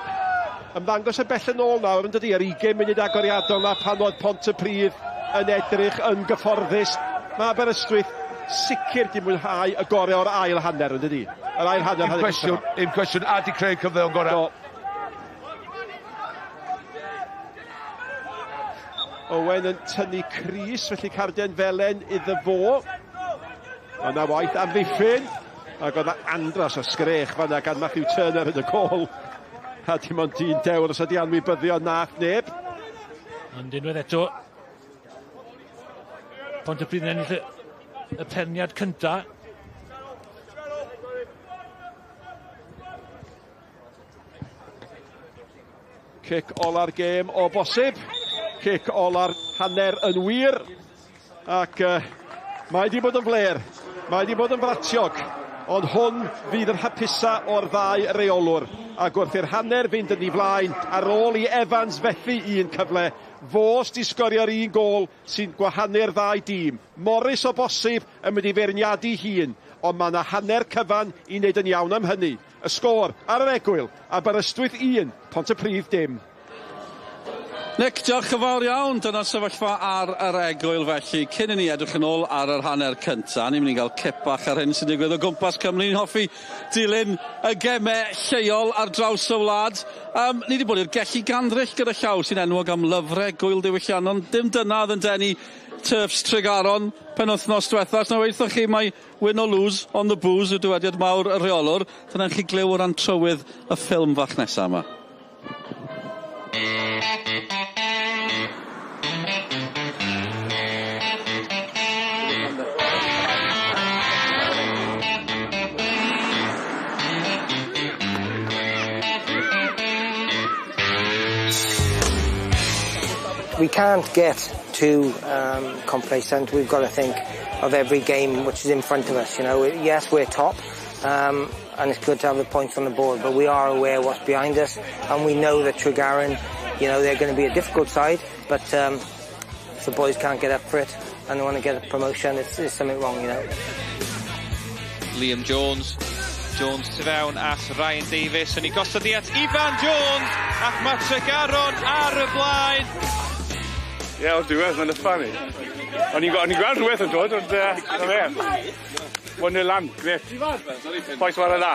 ymddangos yn bell yn ôl nawr, yn dydi, yr 20 munud agoriadol na pan oedd Pontypridd yn edrych yn gyfforddus. Mae Aberystwyth sicr di mwynhau y gorau o'r ail hanner, yn dydi? Yr ail hanner. Un cwestiwn, a di creu cyfleon gorau. Owen yn tynnu crys, felly carden felen iddo fo. Yna waith amddiffyn. Ac oedd andras o sgrech fanna gan Matthew Turner yn y gôl. A dim ond un dewr os ydi anwybyddio nath neb. Ond unwaith eto, Pontypridd yn ennill y peniad cynta. Cic ola'r gêm o bosib. Cic ola'r hanner yn wir. Ac mae di bod yn fler. Mae di bod yn fratiog. Ond hwn fydd yr hapusa o'r ddau reolwr. Ac wrth i'r hanner fynd yn ei flaen, ar ôl i Evans fethu un cyfle, fo di sgorio'r un gôl sy'n gwahanu'r ddau dîm. Morris o bosib yn mynd i feirniadu hun, ond mae yna hanner cyfan i wneud yn iawn am hynny. Y sgôr ar yr egwyl, Aberystwyth 1, Pontypridd dim. Nick, diolch yn fawr iawn. Dyna sefyllfa ar yr egwyl felly. Cyn i ni edrych yn ôl ar yr hanner cynta, ni'n mynd i gael cip bach ar hyn sy'n digwydd o gwmpas Cymru. Ni'n hoffi dilyn y gemau lleol ar draws y wlad. Ni wedi bod i'r Gelli Gandryll gyda llaw sy'n enwog am lyfrau gwyl diwylliannol. Dim dyna oedd yn denu Turfs Tregaron penwythnos diwetha. Os na weithoch chi mae win or lose on the booze y dywediad mawr y rheolwr. Dyna chi glyw o ran trywydd y ffilm fach nesaf yma. We can't get too complacent. We've got to think of every game which is in front of us. You know, yes, we're top, and it's good to have the points on the board, but we are aware what's behind us, and we know that Tregaron, you know, they're going to be a difficult side, but if the boys can't get up for it and they want to get a promotion, it's something wrong, you know. Liam Jones. Jones tu fewn at Ryan Davies, yn ei gosod i at Ifan Jones, ac mae Tregaron ar y blaen. Ie, o'r diwedd, mae'n yffa ni. O'n i'n gweld rhywbeth yn dod, ond na fe. 1-0 lan, grêt. Bois chwarae dda.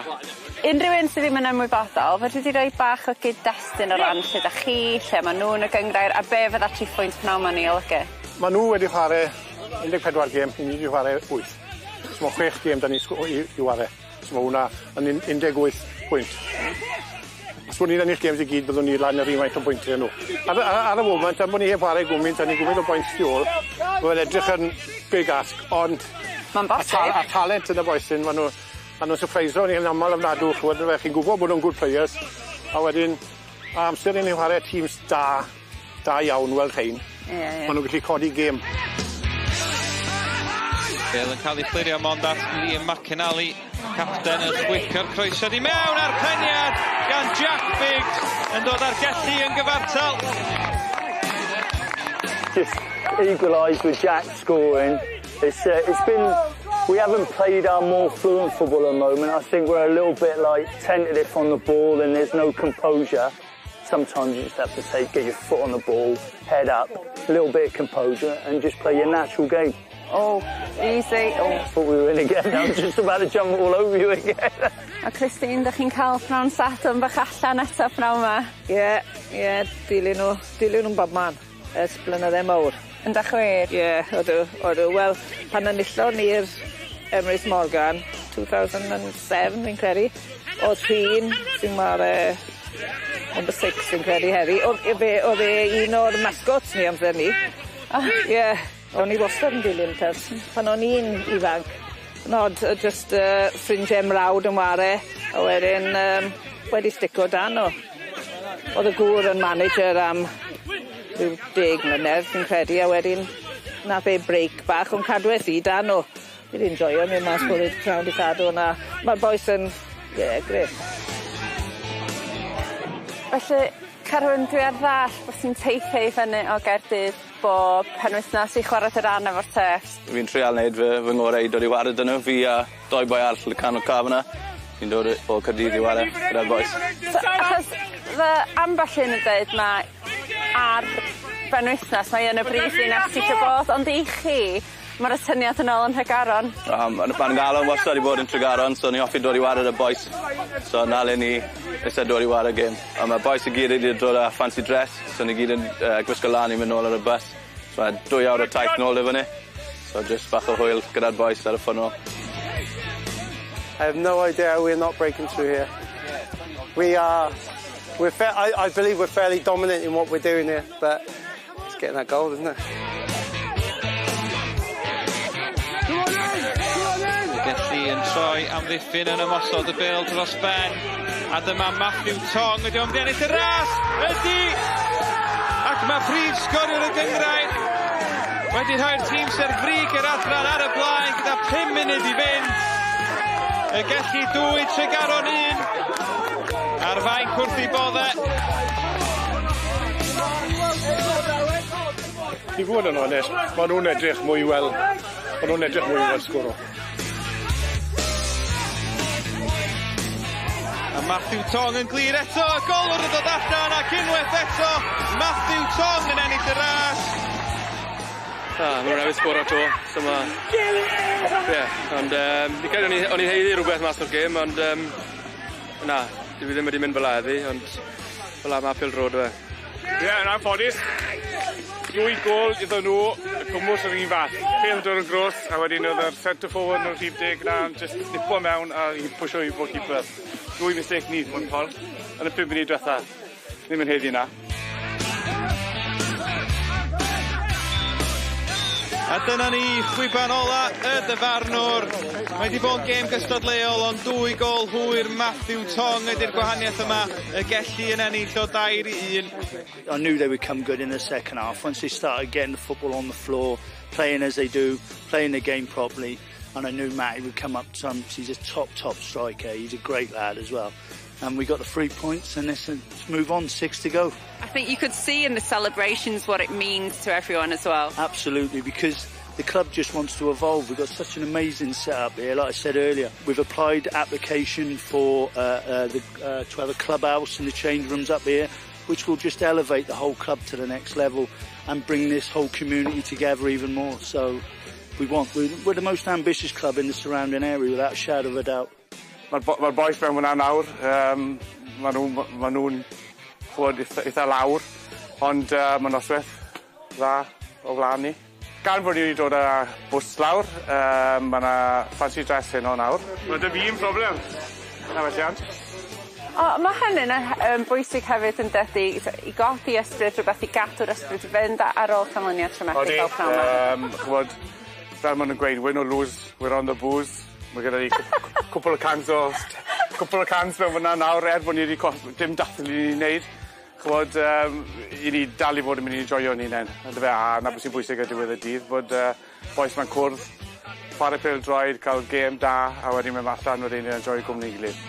Unrhyw un sydd ddim yn ymwybodol, fedri di roi bach o gyd-destun o ran lle da chi, lle ma' nhw yn y gynghrair, a be fydda tri phwynt pnawn 'ma'n ei olygu? Ma' nhw wedi chwarae 14 gêm, i ni wedi chwarae 8. So ma' 6 gêm 'da ni i ware. So ma' hwnna yn 18 pwynt. Os bod ni'n ennill games i gyd, byddwn ni lan yr un faint o bwyntiau nhw. Ar y foment, am bod ni heb chwarae gwmynt, a ni gwmynt o boints tu ôl, mae'n edrych yn big ask, ond... Mae'n bosib. A talent yn y bois hyn, maen nhw'n surpriso ni'n aml ofnadw, ch'mod, chi'n gwybod bod nhw'n good players, a wedyn, a amser i ni chwarae teams da, da iawn, fel rhain, Ie, ie. maen nhw'n gallu codi gêm. Bale yn cael ei chlirio mond at Liam McInally. Capten yn chwicio'r croesiad i mewn a'r peniad gan Jack Biggs yn dod â'r Gelli yn gyfartal. Just equalised with Jack scoring. It's been, we haven't played our more fluent football at the moment. I think we're a little bit like tentative on the ball and there's no composure. Sometimes you just have to get your foot on the ball, head up, a little bit of composure and just play your natural game. Oh, easy. Oh. Thought we were in again. I'm just about to jump all over you again. A Christine, dych chi'n cael pnawn Sadwrn bach allan eto pnawn yma? Ie, dilyn nhw'n bob man, ers blynydde mawr. Yndach wir? Ie, odw, odw. Wel, pan enillon ni'r Emrys Morgan, 2007 fi'n credu, oedd Rhun sy'n ware number 6 fi'n credu heddi, oedd e un o'r mascots ni amser ni. Ie, o'n i wastad yn dilyn Tufts pan o'n i'n ifanc. Nod, just ffrindiau mrawd yn ware, a wedyn wedi stico dan o. Oedd y gŵr yn manager am rhyw 10 mlynedd, fi'n credu, a wedyn nath e break bach, ond cadwes i dan o. Fi 'di enjoyo mynd mas bore pnawn dy Sadwrn, a ma'r bois yn, ie, yeah, grêt. Felly, Carwyn, dwi ar ddall bod ti'n teithio i fyny o Gaerdydd bob penwythnos i chwarae dy ran efo'r Tufts. Fi'n treial neud fy ngorau i dod i ware 'da nhw. Fi a doi boi arall y canol car fyna. Fi'n dod o Caerdydd i ware gyda'r boys. So, achos fy ambell un yn dweud ma ar benwythnos mae yn y brif ddinas ti isio bod, ond i chi, mae'r atyniad yn ôl yn Nhregaron. Ma'n galon wastad i bod yn Tregaron, so ni hoffi dod i ware 'da boys. So 'na le ni isie dod i ware gêm. A ma' boys i gyd wedi dod â fancy dress, so ni gyd yn gwisgo lan i mynd nôl ar y bus. So ma' 2 awr o taith nôl i fyny. So just bach o hwyl gyda'r boys ar y ffordd nôl. I have no idea how we're not breaking through here. We are, we're fa- I believe we're fairly dominant in what we're doing here, but it's getting that goal, isn't it? Gelli yn troi amddiffyn yn ymosod y bêl dros ben. A dyma Matthew Tong ydy o'n mynd i ennill y ras. Ydy! Ac mae prif sgoriwr y gynghrair wedi rhoi'r tîm sy'r frig yr adran ar y blaen gyda 5 munud i fynd. Y Gelli 2, Tregaron 1. Ar fainc wrth i bodde. I fod yn onest, maen nhw'n edrych mwy wel, maen nhw'n edrych mwy fel sgoro. A Matthew Tong yn glir eto, y golwr yn dod allan ac unwaith eto, Matthew Tong yn ennill y ras. Ah, maen nhw'n newydd sgoro 'to, so ma... Ie, ond fi'n credu o'n i'n haeddu rhywbeth mas o'r gêm, ond na, dwi ddim wedi mynd fel 'a heddi, ond fel 'a ma' pêl-droed fe. Ie, yn anffodus. Dwy gol iddyn nhw, y cwmwys yr un fath. Pêl dod yn gros, a wedyn oedd yr centre forward nhw'n rhif 10 na, just nipo mewn a i pwysio i goalkeeper. Dwy mistake ni, mewn ffordd, yn y 5 munud diwetha. Ddim yn haeddu na. A dyna ni, chwiban ola y dyfarnwr. Mae wedi bod yn gêm gystadleuol, ond dwy gol hwyr Matthew Tong ydy'r gwahaniaeth yma. Y Gelli yn ennill o 3-1. I knew they would come good in the second half. Once they started getting the football on the floor, playing as they do, playing the game properly, and I knew Matty would come up some. He's a top, top striker. He's a great lad as well. And we got the 3 points, and let's move on, six to go. I think you could see in the celebrations what it means to everyone as well. Absolutely, because the club just wants to evolve. We've got such an amazing setup here. Like I said earlier, we've applied application for to have a clubhouse and the change rooms up here, which will just elevate the whole club to the next level and bring this whole community together even more. So We want, we're the most ambitious club in the surrounding area, without a shadow of a doubt. Mae'r bo ma boys mewn fyna nawr, maen nhw'n ma nhw chwod eitha lawr, ond mae noswaith dda o flaen ni. Gan fod ni wedi dod â bws lawr, mae yna fancy dress heno nawr. Mae 'da fi un problem. Na welliant. O, mae hynny'n bwysig hefyd yn dydy, i godi ysbryd, rhywbeth i gadw'r ysbryd i fynd ar ôl canlyniad traumatic fel pnawn 'ma. Odi, ch'mod, fel ma' nw'n gweud, win or lose, we're on the booze. Mae gyda ni cwpl o cans mewn fyna nawr, er bod ni wedi dim dathlu ni'n neud. Ch'mod, i ni dal i fod yn mynd i joio'n hunain. Yndyfe, a 'na beth sy'n bwysig ar diwedd y dydd, bod bois ma'n cwrdd, chwarae pêl-droed, cael gêm da, a wedyn mynd allan wedyn i enjoio cwmni gilydd.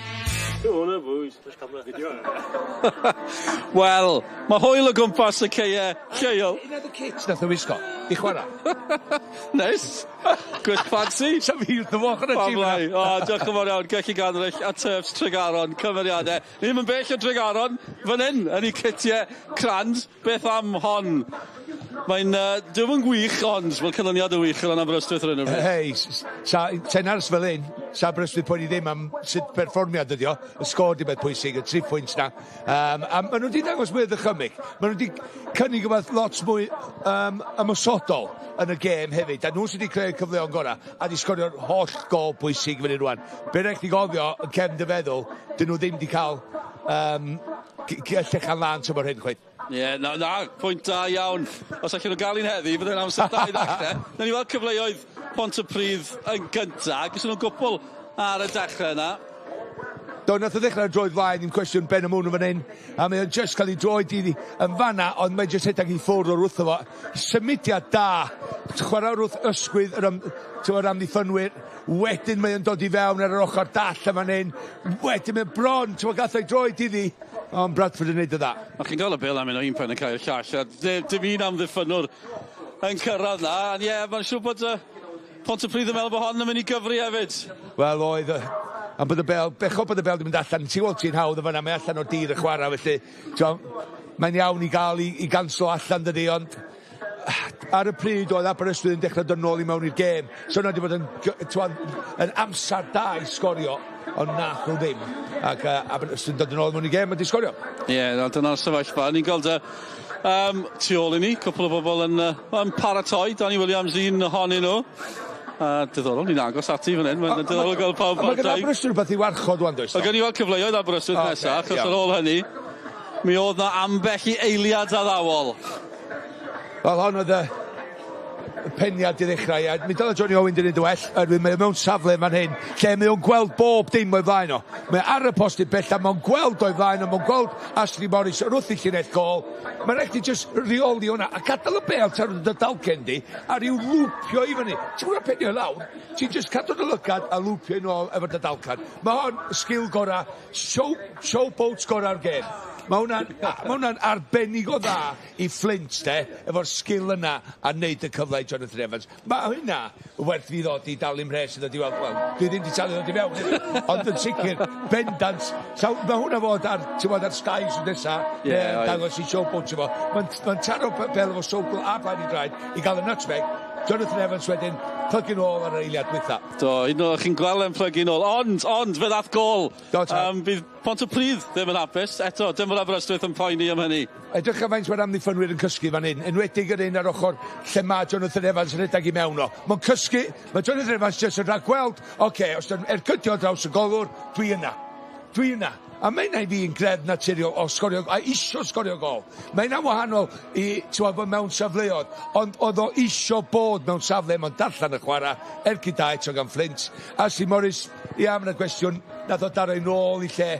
Wel, mae hwyl o gwmpas y ceie lleol. Un oedd y kit nath o wisgo i chwarae. Neis. Gwisg ffansi. Sa fi wrth fy modd yn y tîm yna. O, diolch yn fawr iawn. Gelli Ganryll a Turfs Tregaron, cymeriadau. Ni ddim yn bell o Tregaron, fan hyn, yn eu citiau crand. Beth am hon? Mae'n, dyw yn gwych, ond mae'r canlyniad yn wych o ran Aberystwyth ar hyn o bryd. Hei, sa tenars fel hyn, sa Aberystwyth poeni ddim am sut perfformiad ydi o. Y sgôr di beth pwysig, y 3 pwynt na. A maen nhw wedi dangos mwy o ddychymyg. Maen nhw wedi cynnig rhywbeth lot mwy ymosodol yn y gêm hefyd. A nhw sydd wedi creu'r cyfleon gorau a wedi sgorio'r holl gol bwysig fyny rwan. Be rhaid chdi gofio yn cefn dy feddwl, dyn nhw ddim wedi cael llechan lân tymor hyn chwaith. Ie, yeah, na, na, pwynt da iawn. Os allan nhw gael un heddi, byddai'n amser da i ddechrau. Nawn ni weld cyfleoedd Pontypridd yn gynta. Gyda nhw'n gwpl ar y dechrau yna. Do, nath o ddechrau droed flaen, ddim cwestiwn, Ben Amoon yn fan hyn. A mae o'n just cael ei droed iddi yn fanna, ond mae'n just rhedeg i ffwrdd o'r wrtho fo. Symudiad da, chwarae wrth ysgwydd yr, yr amddiffynwyr. Wedyn mae o'n dod i fewn ar yr ochr dall yn fan hyn. Wedyn mae'n bron, ti'n gath o'i droed iddi. Ond Bradford yn neud y dda. A chi'n gael y bêl am un o un pen yn cael y llall. A dim un amddiffynwr yn cyrraedd na. Ond ie, yeah, mae'n siŵr bod Pontypridd yn meddwl bod hon yn mynd i gyfri hefyd. Wel, oedd... Ond bod y bêl, bechod bod y bêl wedi mynd allan, ti'n gweld ti'n hawdd o fanna, mae allan o'r dir y chwarae, felly mae'n iawn i gael i ganslo allan dydi, ond ar y pryd oedd Aberystwyth yn dechrau dod nôl i mewn i'r gêm, so yna wedi bod yn amser da i sgorio, ond nath nhw ddim, ac Aberystwyth yn dod yn ôl mewn i'r gêm a di sgorio. Ie, yeah, dyna'r sefyllfa. Ni'n gweld tu ôl i ni, cwpl o bobl yn paratoi, Danny Williams un ohonyn nhw. Diddorol, ni'n agos ati fan hyn. Mae'n diddorol gweld pawb ar. Mae gen Aberystwyth rhywbeth i warchod wan, does? Mae gen i weld cyfleoedd Aberystwyth nesaf, achos ar ôl hynny, mi oedd na ambell i eiliad addawol. Wel, hon oedd y peniad i ddechrau. A mi dylai Johnny Owen di wneud yn well, oherwydd mae o mewn safle fan hyn, lle mae o'n gweld bob dim o'i flaen o. Mae ar y postyn bella, mae'n gweld o'i flaen o, mae'n gweld Ashley Morris wrth i llinell gôl. Mae'n rhaid i just reoli hwnna, a gadael y bêl tan dy dalcen di, a ryw lwpio i fyny. Ti'n gwybod penio i lawr, ti'n just cadw dy lygad a lwpio i nôl efo dy dalcan. Mae hon sgil gorau, showboat gorau'r gêm. Mae hwnna'n arbennig o dda i Flint, de, efo'r sgil yna a wneud y cyfle i Jonathan Evans. Mae hynna werth fi ddod i dalu mhres i ddod i weld, wel, dwi ddim wedi talu ddod i mewn, ond yn sicr, bendant, mae hwnna fod ar, ti'n bod, ar Sky sy'n nesa, dangos i showboat efo. Mae'n taro bel efo sowgl a blaen i draed i gael y nutmeg. Jonathan Evans wedyn, plygu nôl ar yr eiliad dwytha. Do, un o'r chi'n gweld e'n plygu nôl, ond fe ddath gôl. Bydd Pontypridd ddim yn hapus, eto, dim bod Aberystwyth yn poeni am hynny. Edrych am faint mae'r amddiffynwyr yn cysgu fan hyn, enwedig yr un ar ochr lle mae Jonathan Evans yn rhedeg i mewn o. Mae'n cysgu, mae Jonathan Evans jyst yn rhagweld, oce, os dy'n ergydio draws y golwr, dwi yna. Dwi yna. A mae hynna i fi yn greddf naturiol o sgorio, a isio sgorio gol. Mae hynna'n wahanol i, ti'n bod mewn safleoedd, ond oedd o isio bod mewn safle, mae'n darllen y chwarae, ergyd da eto gan Flint. Ashley Morris, ia, mae'n gwestiwn, nath o daro i nôl i lle,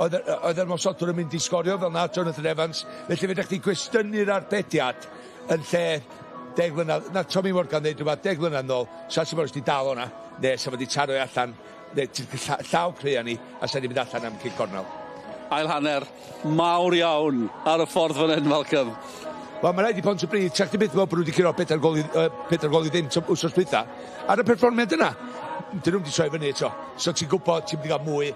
oedd yr ymosodwr yn mynd i sgorio fel na Jonathan Evans, felly fe chdi gwestiynu'r arbediad yn lle 10 mlynedd, na Tommy Morgan ddeud rhywbeth 10 mlynedd nôl, sa Ashley Morris di dal o'na, neu sa fo di taro i allan, neu llaw crea ni, a sa ni mynd allan am cic cornel. Ail hanner, mawr iawn ar y ffordd fan hyn, Malcolm. Wel, mae rhaid i Pontypridd, tra chdi byth meddwl bod nhw wedi curo 4 gol i ddim wsos dwytha, ar y perfformiad yna. Dyn nhw'm 'di troi fyny eto. So ti'n gwybod ti'n mynd i gael mwy.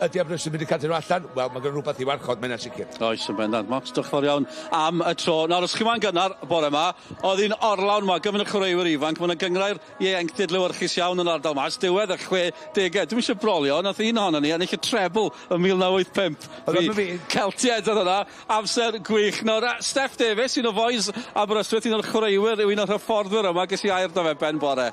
Ydy Aberystwyth yn mynd i cadw nhw allan? Wel, mae gen rhywbeth i warchod, mae hynna'n sicr. Oes, yn bendant. Mocs, diolch fawr iawn am y tro. Nawr, os chi moyn gynnar bore yma, oedd hi'n orlawn yma, gymaint o chwaraewyr ifanc. Mae yna gynghrair ieuenctid lewyrchus iawn yn ardal 'ma, ers diwedd y 60au. Dwi'm eisiau brolio, nath un ohonon ni ennill y treble yn 1985. Oedd o'm yn fi. Celtiaid oedd hwnna. Amser gwych. Nawr, Steff Davies, un o fois Aberystwyth, un o'r chwaraewyr, yw un o'r hyfforddwyr yma. Ges i air 'da fe ben bore.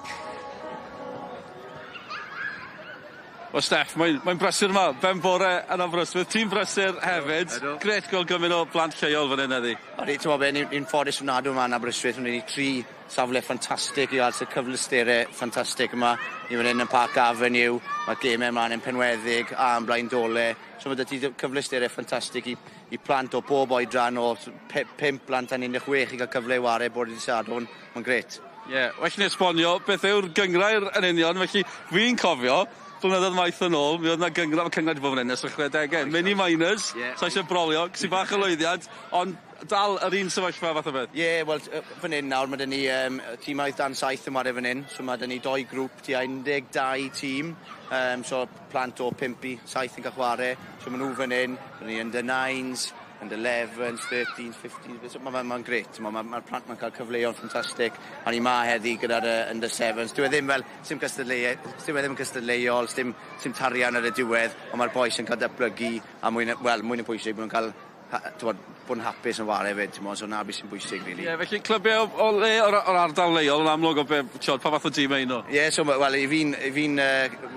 Wel Steff, mae'n mae brysur yma, ben bore yn Aberystwyth, ti'n brysur hefyd. Ydw. Grêt gweld gymaint o blant lleol fan hyn heddi. Odi, ti'n be, ni'n ffodus ofnadw yma yn Aberystwyth, mae ni tri safle ffantastig i gael sy cyfleusterau ffantastig yma. Ni fan hyn yn Park Avenue, mae gemau ymlaen yn Penweddig a yn Blaendolau. So mae 'da ti cyfleusterau ffantastig i plant o bob oedran, o 5 blant tan 16 i gael cyfle i ware bore dydd Sadwrn. Mae'n grêt. Ie, yeah, well ni esbonio beth yw'r gynghrair yn union, felly fi'n cofio, blynyddoedd maith yn ôl, mi oedd 'na gynghrair, ma' cynghrair 'di bod fan hyn ers y 60au, Mini Miners, yeah. sa eisiau brolio, ges i bach o lwyddiant, ond dal yr un sefyllfa fath o beth. Ie, yeah, wel, fan hyn nawr, mae 'da ni tîmoedd dan 7 yn ware fan hyn, so mae 'da ni doi grŵp, tua 12 tîm, so plant o 5 i 7 yn cael chwarae, so maen nhw fan hyn, mae ni under 9s, under 11s, 13s, 15s, so mae'n ma grêt, mae'r ma plant ma'n cael cyfleoedd ffantastig, a ni ma heddi gyda'r under 7s, dyw e ddim fel, sim cystadleuaeth, dyw e ddim yn cystadleuol, sim tarian ar y diwedd, ond mae'r bois yn cael datblygu, a mwy na, wel, mwy na pwysig, bod nhw'n cael t'mod, bod yn hapus yn ware hefyd, t'mod, so 'na beth sy'n bwysig, really. Ie, yeah, felly clybiau o le o'r ardal leol yn amlwg o be, tiod, pa fath o dîm ein nhw? Ie, yeah, so, wel, i fi'n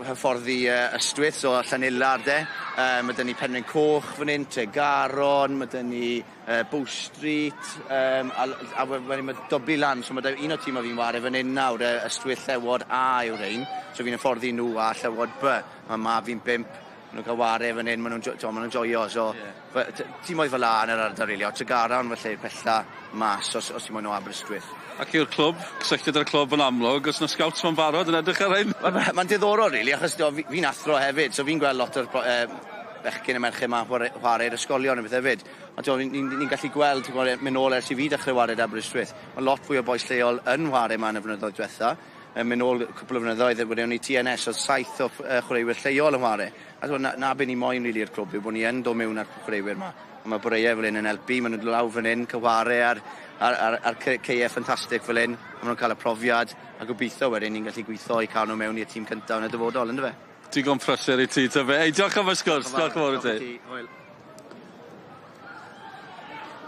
hyfforddi Ystwyth, so Llanilar de. Mae 'da ni Penrhyn Coch fan hyn, Tregaron, mae 'da ni Bow Street, a wedyn mae dyblu lan, so mae 'da un o'r tîmau fi'n ware fan hyn nawr, Ystwyth Llewod A yw'r ein, so fi'n hyfforddi nhw a Llewod B. Mae mab fi'n 5, maen nhw'n cael ware fan hyn, maen nhw'n joio, so yeah. Tîmoedd fel 'a yn yr ardal, really, o Tregaron felly pella mas os ti'n moyn o Aberystwyth. Ac yw'r clwb, cysylltiad â'r clwb yn amlwg, os yna scouts ma'n barod yn edrych ar hyn? Mae'n diddorol, really, achos fi'n athro hefyd, so fi'n gweld lot o'r bechgyn y merched yma chwarae'r ysgolion a beth hefyd. Ond ni'n gallu gweld, mynd nôl ers i fi dechrau ware Aberystwyth, mae lot fwy o bois lleol yn ware yma yn y flynyddoedd diwetha. Mynd nôl cwpl o flynyddoedd, wedyn o'n i TNS, oedd 7 o chwaraewyr lleol yn ware. A na be ni moyn rili i'r clwb yw bod ni yn dod mewn â'r chwaraewyr yma. A mae boreau fel hyn yn helpu, maen nhw'n lawr fan hyn, cyware ar ceie ffantastig fel hyn, a maen nhw'n cael y profiad, a gobeithio wedyn ni'n gallu gweithio i cael nhw mewn i'r tîm cyntaf yn y dyfodol, yndyfe? Digon prysur i ti, ta fe. Ei, diolch am y sgwrs, diolch yn fawr i ti.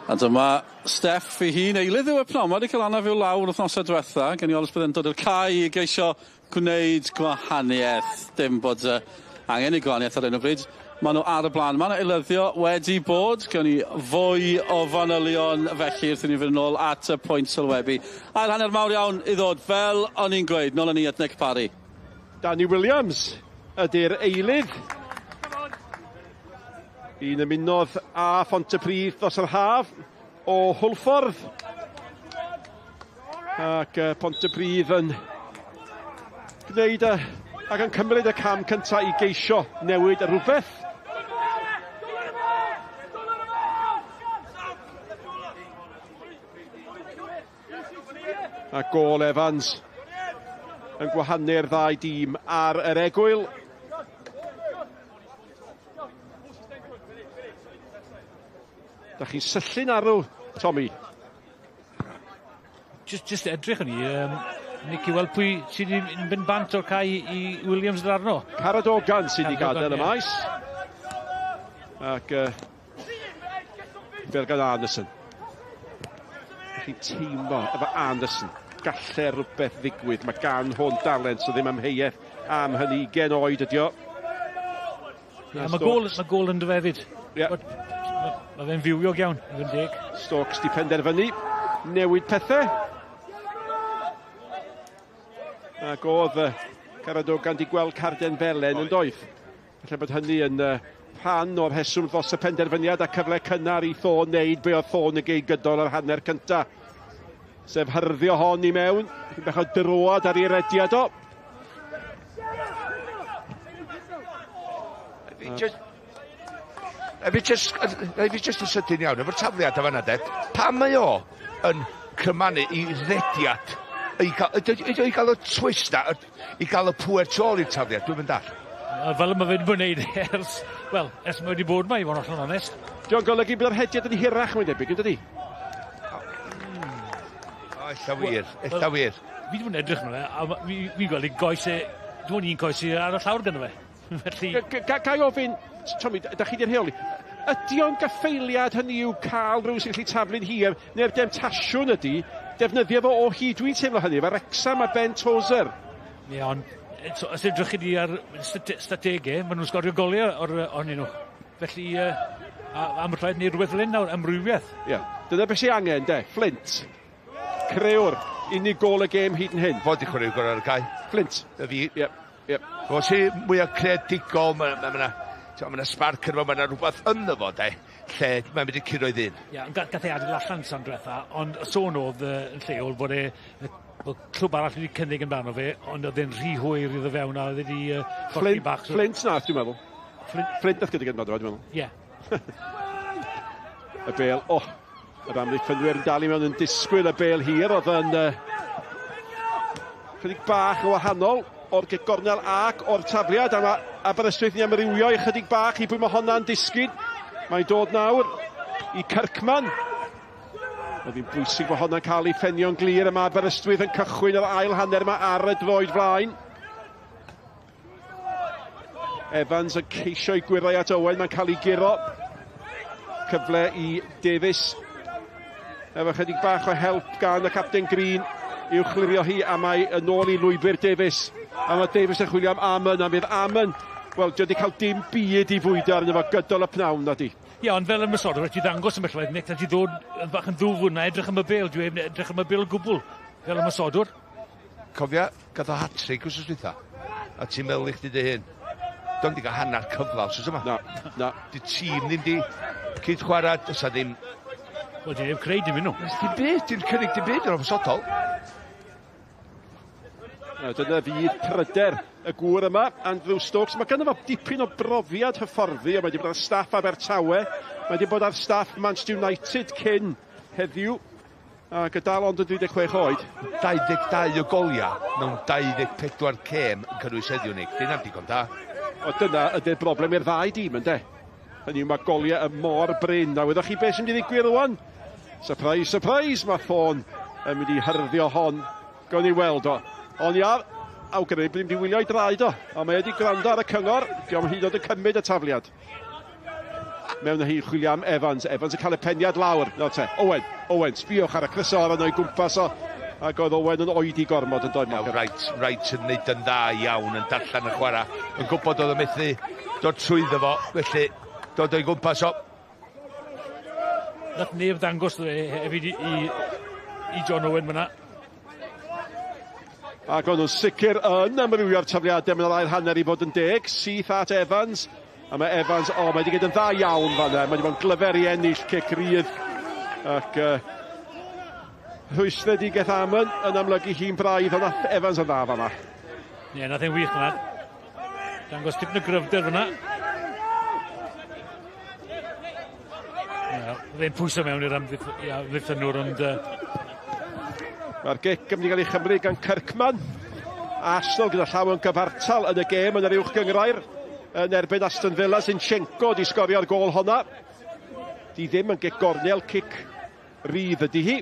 A dyma Steff ei hun, eilydd yw e pnawn, mae wedi cael anaf i'w lawr wythnosau diwetha, gen i olys bydd e'n dod i'r cae i geisio gwneud gwahaniaeth. Dim bod angen i gwahaniaeth ar hyn o bryd. Maen nhw ar y blaen. Mae yna eilyddio wedi bod. Gewn ni fwy o fanylion felly wrth i ni fynd yn ôl at y pwynt sylwebu. Ail hanner mawr iawn i ddod, fel o'n i'n gweud, nôl â ni at Nick Parry. Danny Williams ydy'r eilydd. Un ymunodd â Phontypridd dros yr haf o Hwlffordd. Ac Pontypridd yn gwneud ac yn cymryd y cam cyntaf i geisio newid y rhywbeth. A gôl Evans yn gwahanu'r ddau dîm ar yr egwyl. Da chi'n syllu'n arw, Tommy? Just edrych yn i, Nick, i weld pwy sydd wedi mynd bant o'r cae i Williams ddod arno. Caradogan sydd wedi gadael y maes. Ac fel gan Anderson. Chi'n teimlo efo Anderson. Galle rhywbeth ddigwydd. Mae gan hwn dalent, so ddim amheuaeth am hynny. 20 oed ydi o. Yeah, mae gôl yn dyfe hefyd. Yeah. Mae fe'n fywiog iawn, i fod yn deg. Stokes di penderfynu newid pethau. Ac oedd Caradogan di gweld carden felen yn doedd. Falle bod hynny yn rhan o'r rheswm dros y penderfyniad a cyfle cynnar i Thorne wneud be oedd Thorne yn gei gydol yr hanner cynta. Sef hyrddio hon i mewn. Bach o droad ar ei rediad o. Fi just yn sydyn iawn, efo'r tafliad o fan'na de, pam mae o yn cymanu i rediad, i gael y twist na, i gael y pwer tu ôl i'r tafliad, dwi'n mynd all. Fel y mae fe'n bod wneud ers, wel, ers mae wedi bod yma, i fod yn hollol onest. Dio'n golygu bod yr hediad yn hirach, mae'n debyg, yn dydi? O, ella wir, ella wir. Fi wedi bod yn edrych arno fe, a fi'n gweld ei goes e, dwi'n ond un coes i ar y llawr ganddo fe. Felly... Ga i ofyn, Tommy, da chi 'di rheoli, ydy o'n gaffaeliad hynny yw cael rhywun sy'n gallu taflu'n hir, neu'r demtasiwn ydy, defnyddio fo o hyd, dwi'n teimlo hynny, efo Wrexham a Ben Tozer. Ie, ond so, os edrych chi di ar strategau, maen nhw'n sgorio goliau o'r ohonyn nhw. Felly, a am rhaid ni rhywbeth fel hyn nawr, amrywiaeth. Ie, yeah. Dyna beth sy'n angen, de, Flint. Crëwr, unig gôl y gêm hyd yn hyn. Fo 'di chwaraewr gorau'r cae. Flint. Y fi. Yep, yep. Fo sy mwyaf creadigol, mae ma, ma, ma, ma, spark yn fo, mae yna rhywbeth ynddo fo, de, lle mae'n mynd i curo i ddyn. Ie, yeah, gath ei adael allan sam diwetha, ond y sôn oedd yn lleol bod e, bod clwb arall wedi cynnig amdano fe, ond oedd e'n rhy hwyr iddo fewn a oedd wedi colli bach. Flint nath, dwi'n meddwl. Flint, Flint nath gynnig amdano fe, dwi'n meddwl. Ie. Y bêl, oh, yr amddiffynwyr yn dal i mewn yn disgwyl y bêl hir, oedd yn chydig bach yn wahanol o'r gornel ac o'r tafliad, a mae Aberystwyth yn amrywio i chydig bach i bwy mae honna'n disgyn. Mae'n dod nawr i Kirkman. Oedd hi'n bwysig bod honna'n cael ei ffenio'n glir, a mae Aberystwyth yn cychwyn yr ail hanner yma ar y droed flaen. Evans yn ceisio i gwirau at Owen, mae'n cael ei guro. Cyfle i Davies. Efo chydig bach o help gan y capten Green i'w chlirio hi, a mae yn ôl i lwybr Davies. A mae Davies yn chwilio am Amon, a bydd Amon, wel, dio wedi cael dim byd i fwydo arno fo gydol y pnawn, na di. Ie, ond fel ymosodwr, ti ddangos yn bellwaith, Nick, na ti ddod yn bach yn ddwfwn, na edrych am y bêl, dwi edrych am y bêl o gwbl, fel ymosodwr. Cofia, gath o hat-trick wsos dwytha, a ti'n meddwl i chdi dy hun, do'n di gael hanner cyfle wsos yma. Na, na. Di tîm ddim di cyd chwarae, does ddim... Wel, di neb creu dim nhw. Dim byd, dim cynnig dim byd yn ymosodol. Dyna fydd pryder y gŵr yma, Andrew Stokes. Mae ganddo fo dipyn o brofiad hyfforddi, a mae wedi bod ar staff Abertawe, mae wedi bod ar staff Manchester United cyn heddiw, a gydal ond yn 36 oed. 22 o goliau mewn 24 cêm yn cynnwys heddiw, Nick. Dyna'n digon da. O, dyna ydy'r broblem i'r ddau dîm, ynde? Hynny yw, mae goliau y mor brin. A wyddoch chi beth sy'n mynd i ddigwydd rwan? Surprise, surprise, mae Ffôn yn mynd i hyrddio hon. Gawn ni weld o. Ond ia, awgrymu bod ni'n mynd i wylio i draed o. Ond mae wedi gwrando ar y cyngor. Diolch hyd yn oed yn cymryd y tafliad. Mewn hi chwilio am Evans. Evans yn cael y peniad lawr. No te, Owen, Owen, sbiwch ar y crysor yno i gwmpas o. Ac oedd Owen yn oedi gormod yn dod. Wright, Wright yn neud yn dda iawn, yn darllen y chwarae. Yn gwybod oedd y methu dod trwyddo fo, felly dod o'i gwmpas o. Nath neb ddangos hefyd i John Owen fyna. Ac o'n nhw'n sicr yn amrywio'r tafliadau mewn yr ail hanner i fod yn deg. Syth at Evans. A mae Evans, o, mae wedi gwneud yn dda iawn fanna. Mae wedi bod yn glyfer i ennill cic rydd. Ac rhwystredigaeth Amon yn amlygu hi'n braidd, ond nath Evans yn dda fanna. Ie, nath e'n wych fanna. Dangos tipyn o gryfder fanna. Oedd e'n pwyso mewn i'r amddiffynwr, ond... Mae'r gic yn mynd i gael ei chymryd gan Kirkman. Arsenal gyda llaw yn gyfartal yn y gêm yn yr uwch gynghrair yn erbyn Aston Villa. Zinchenko di sgorio'r gôl honna. Di ddim yn gic gornel, cic rydd ydy hi.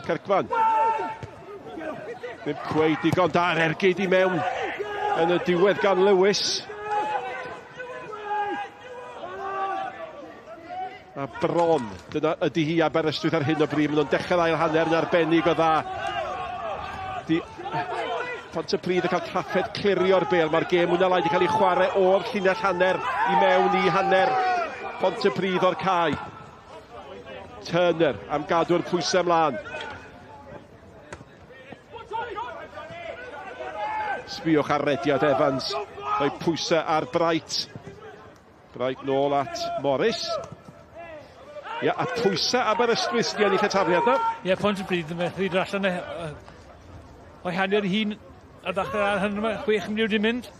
Kirkman. Ddim cweith digon da'r ergyd i mewn yn y diwedd gan Lewis. A bron, dyna ydy hi Aberystwyth ar hyn o bryd. Maen nhw'n dechrau'r ail hanner yn arbennig o dda. Di Pontypridd yn cael trafferth clirio'r bêl. Mae'r gêm mwy na lai wedi cael ei chwarae o'r llinell hanner i mewn i hanner Pontypridd o'r cae. Turner am gadw'r pwysau ymlaen. Sbiwch ar rediad Evans. Rhoi pwysau ar Bright. Bright nôl at Morris. Ie, a pwysau Aberystwyth sydd wedi ennill y tafliad na. Ie, Pontypridd yn methu dod allan o'i hanner hun ar ddechrau'r ail hanner yma, 6 munud wedi mynd.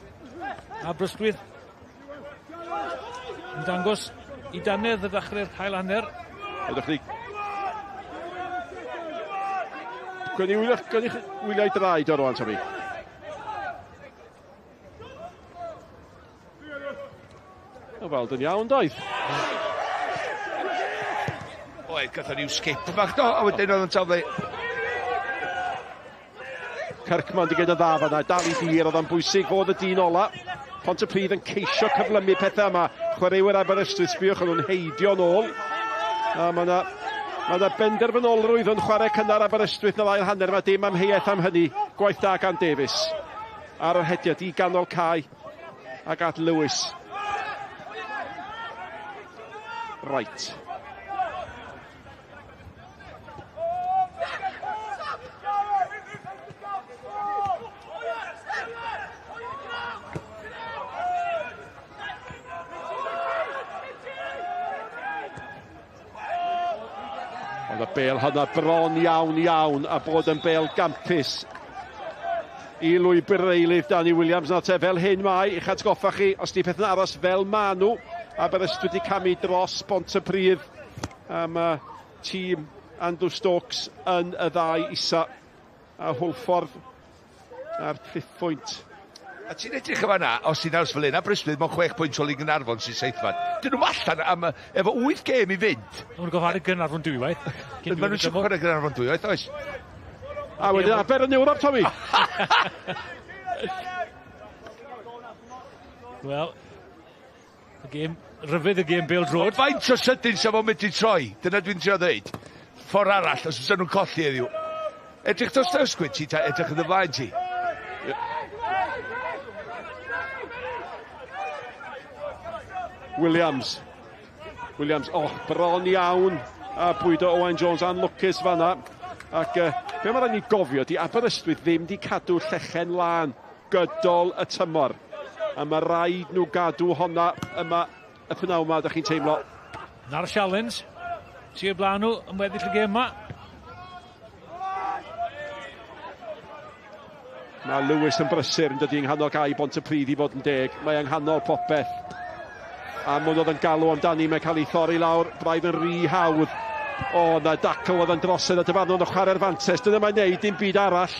Aberystwyth yn dangos i dannedd y ddechrau'r ail hanner. Ydych chi Gwni wyliau draed o rwan, Tomi. O, weld yn iawn, doedd. Oedd, gathon ni'w skip bach do, a wedyn oedd yn taflu. Kirkman di gyda dda fanna, dal i dir, oedd o'n bwysig fod y dyn ola. Pontypridd yn ceisio cyflymu pethau yma. Chwaraewyr Aberystwyth, sbiwch, o'n nhw'n heidio nôl. A mae yna ma benderfynolrwydd yn chwarae cynnar Aberystwyth yn yr ail hanner. Mae dim amheuaeth am hynny. Gwaith da gan Davies. Ar yr hediad i ganol cae ac at Lewis. Right. Ond y bêl hynna bron iawn iawn a bod yn bêl gampus i lwybr yr eilydd Danny Williams. Nawr te, fel hyn mae, i'ch atgoffa chi, os di pethau'n aros fel ma nhw, Aberystwyth wedi camu dros Bontypridd am tîm Andrew Stokes yn y ddau isa a Hwlffordd a'r triphwynt. A ti'n edrych yma na, os ti'n aros fel hyn, Aberystwyth mewn 6 pwynt o Gaernarfon sy'n seithfed. Dyn nhw'n allan am, efo 8 gêm i fynd. Maen nhw'n goffaru Gaernarfon dwywaith. Maen nhw'n chwarae Gaernarfon dwywaith, oes? A wedyn Aber yn Ewrop, Tommy. Wel, y gêm, ryfedd y gêm Bale Road. Faint o sydyn sa fo'n mynd i troi? Dyna dwi'n trio ddeud. Ffordd arall, os ydyn nhw'n colli heddiw. Edrych dros dy ysgwydd ti, ta edrych yn y flaen ti. Williams. Williams, oh, bron iawn. A bwydo Owain Jones, anlwcus fanna. Ac be mae rhaid ni gofio, di Aberystwyth ddim di cadw llechen lân gydol y tymor. A mae rhaid nhw gadw honna yma y pnawn yma, ydych chi'n teimlo. Na'r challenge. Sir blaen nhw yn weddill y gêm yma. Mae Lewis yn brysur yn dydi yng nghanol cae Bontypridd i fod yn deg. Mae yng nghanol popeth. A mwyn oedd yn galw amdani, mae'n cael ei thorri lawr, braidd yn rhy hawdd. O, na dacl oedd yn drosedd a dyfarnwr yn chwarae'r fantes. Dyna mae'n neud, dim byd arall.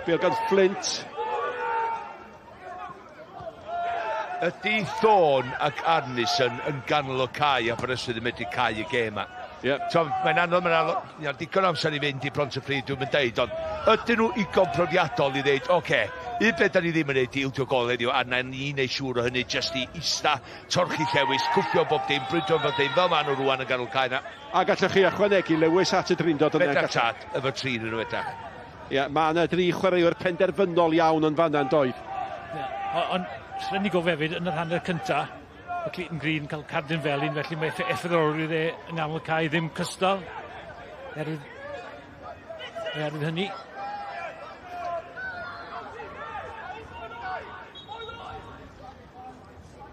Bêl gan Flint. Ydy Thorne ac Arnison yn ganol o cae Aberystwyth yn medru cae y gêm yma? Yeah. So, mae'n anodd, mae'n anodd, you know, digon amser i fynd i Pontypridd, dwi'n mynd deud, ond ydyn nhw igon profiadol i ddeud, oce, okay, un beth da ni ddim yn neud i ildio gol heddiw, a na ni'n neud siŵr o hynny jyst i ista, torchi llewis, cwffio bob dim, brwydro bob dim, fel maen nhw rwan yn ganol cae na. A gallwch chi ychwanegu Lewis at y drindod yna. Fedrach tad, efo tri yn nhw edrych. Ie, yeah, mae yna dri chwaraewr penderfynol iawn yn fanna yn doedd. Yeah. Ond, rhaid ni gofio hefyd, yn yr hanner cynta, mae Clayton Green cael cardyn felyn, felly mae effeithiolrwydd e yng nghanol cae ddim cystal. Oherwydd hynny.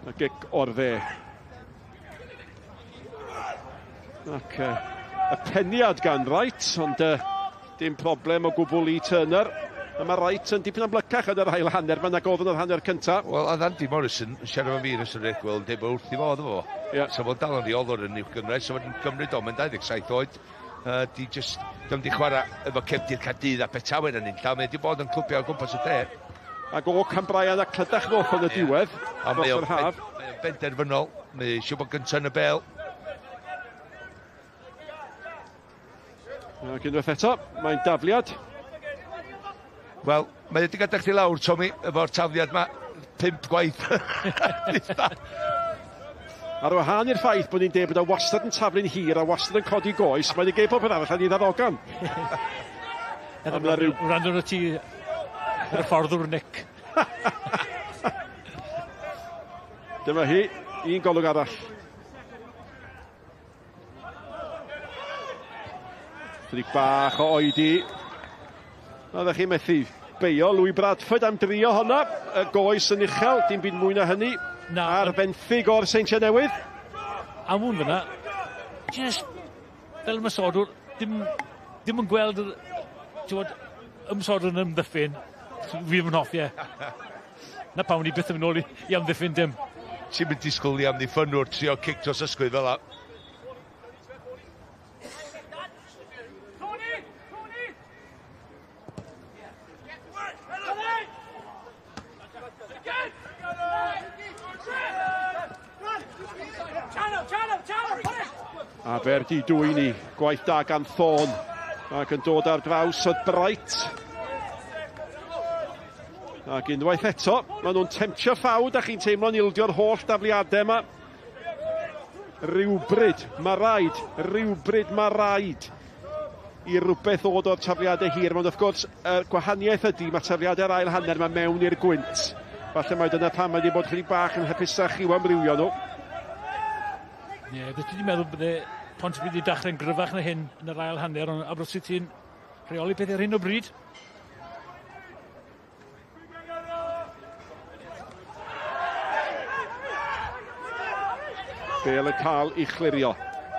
Y gic o'r dde. Ac y peniad gan Wright, ond dim problem o gwbl i Turner. A mae Wright yn dipyn amlycach yn yr ail hanner, mae'n nag oedd yn yr hanner cyntaf. Wel, oedd Andy Morrison yn siarad efo fi yn ystod yr egwyl yn dweud bod wrth i fodd efo fo. Yeah. So fo'n dal yn reolwr yn uwch gynghrair, so fo'n gymryd o, mae'n 27 oed. Di just, di'm di chwarae efo cefndir Caerdydd a Betawen yn unlla, mae di bod yn clwbio o gwmpas y de. Ac o Cambrian a Clydach ddoth yn y diwedd, Ond dros yr haf. Mae o'n benderfynol, mae eisiau bod gyntaf yn y bel. Ac unwaith eto, mae'n dafliad. Wel, mae wedi gadael chdi lawr, Tommy, efo'r tafliad yma, 5 gwaith. Ar wahân i'r ffaith bod ni'n deud bod o wastad yn taflu'n hir a wastad yn codi goes, mae'n ei pob arall a ni ddarogan. A mae rhyw... Wrando ar ti ar y ffordd o'r Nick. Dyma hi, un golwg arall. Chydig bach o oedi. Oeddech chi'n methu beio Louis Bradford am drio honna. Y goes yn uchel, dim byd mwy na hynny. Na, ar fenthyg o'r Seintiau Newydd. Am hwn fyna, just fel ymosodwr, dim yn gweld ymosodwr yn ymddiffyn, fi ddim yn hoffi e. Na pam ni byth yn mynd nôl i amddiffyn dim. Ti'n mynd disgwyl i amddiffynwr trio cic dros ysgwydd fel 'a. Aber di dwyni, gwaith da gan Thorn, ac yn dod ar draws oedd Bright. Ac unwaith eto, maen nhw'n temtio ffawd a chi'n teimlo'n ildio'r holl dafliadau yma. Rhywbryd, mae rhaid, rhywbryd mae rhaid i rywbeth ddod o'r tafliadau hir. Ond wrth gwrs, y gwahaniaeth ydy, mae tafliadau'r ail hanner mae mewn i'r gwynt. Falle mai dyna pam mae wedi bod chydig bach yn hapusach i'w amrywio nhw. Ie, yeah, beth ti'n meddwl bydde Pontypridd wedi dechrau'n gryfach na hyn yn yr ail hanner, ond Aberystwyth ti'n rheoli pethau ar hyn o bryd. Bale yn cael ei chlirio.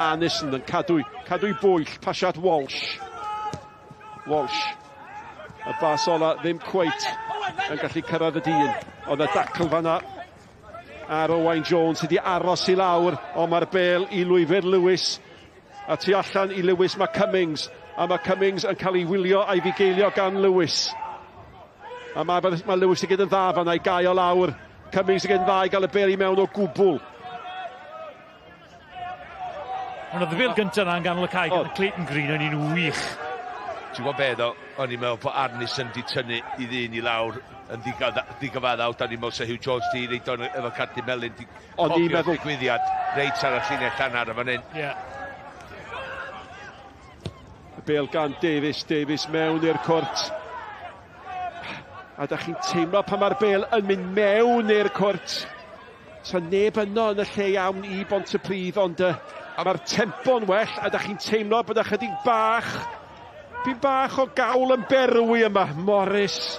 Arnison yn cadw, cadw bwyll, pasiad Walsh. Walsh. Y bas ola ddim cweit yn gallu cyrraedd y dyn. Oedd y dacl fanna ar Owain Jones sydd wedi aros i lawr, ond mae'r bel i lwybr Lewis. A tu allan i Lewis mae Cummings, a mae Cummings yn cael ei wylio a'i fugeilio gan Lewis. A mae, mae Lewis i gyd yn dda fanna i gau o lawr. Cummings i gyd yn dda i gael y bel i mewn o gwbl. Ond oedd y bel gyntaf yna yn ganol y cae gan Clayton Green yn un wych. Ti'n gwybod be ddo, o'n i'n meddwl bod Arnison di tynnu i ddyn i lawr yn ddigyfaddawd, da ni'n meddwl sa Hugh Jones di reid o'n efo cardyn melyn, di cofio'r digwyddiad reit ar y llinell hanner yn fan hyn. Yeah. Y bel gan Davies, Davies mewn i'r cwrt. A da chi'n teimlo pan mae'r bel yn mynd mewn i'r cwrt. So neb yno yn y lle iawn i Bontypridd, ond uh, mae'r tempo'n well, a da chi'n teimlo bod ychydig bach, byn bach o gawl yn berwi yma. Morris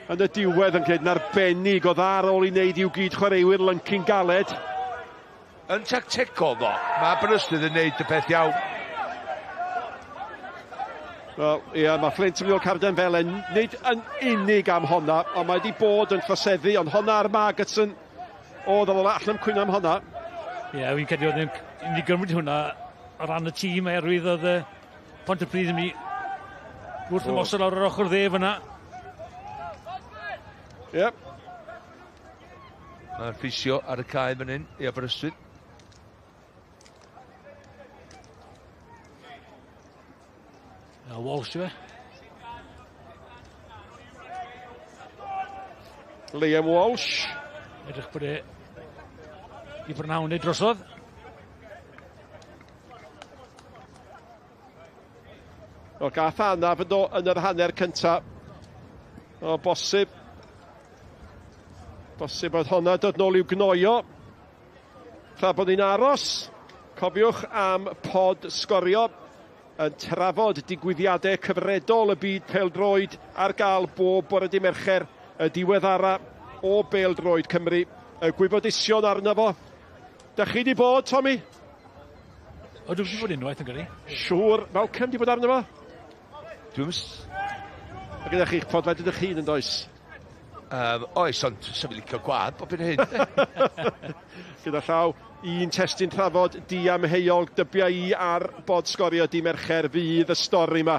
yn y diwedd yn gwneud yn arbennig o dda ar ôl i wneud i'w gyd chwaraewyr lyncyn galed. Yn tactegol ddo, mae Aberystwyth yn neud y peth iawn. Wel, ie, mae Flint yn mynd o'r carden felen, nid yn unig am honna, ond mae wedi bod yn troseddu, ond honna ar Margetson, oedd o allan am cwyno am honna. Ie, yeah, fi'n credu oedd e'n mynd i gymryd hwnna o ran y tîm, oherwydd oedd y Pontypridd yn mynd i wrth ymosod lawr yr ochr dde fyna. Ie. Yep. Mae'r ffisio ar y cae fan hyn i Aberystwyth. A Walsh yw e. Liam Walsh. Edrych bod e i brynhawn neu drosodd. O gath anaf yn, yn yr hanner cynta. O bosib. Bosib oedd honna dod nôl i'w gnoio. Tra bod ni'n aros, cofiwch am pod sgorio yn trafod digwyddiadau cyfredol y byd pêl-droed ar gael bob bore dy Mercher y diweddara o bêl-droed Cymru. Y gwybodusion arno fo. Da chi di bod, Tommy? O, dwi wedi bod unwaith yn gyrru. Siŵr, Malcolm di bod arno fo? Dwi'n... A gyda chi'ch podlediad eich hun yn does? Oes, ond swn i'n licio gwadd bob hyn hyn. Gyda llaw, un testun trafod diamheuol dybia i ar bod sgorio di Mercher fydd y stori yma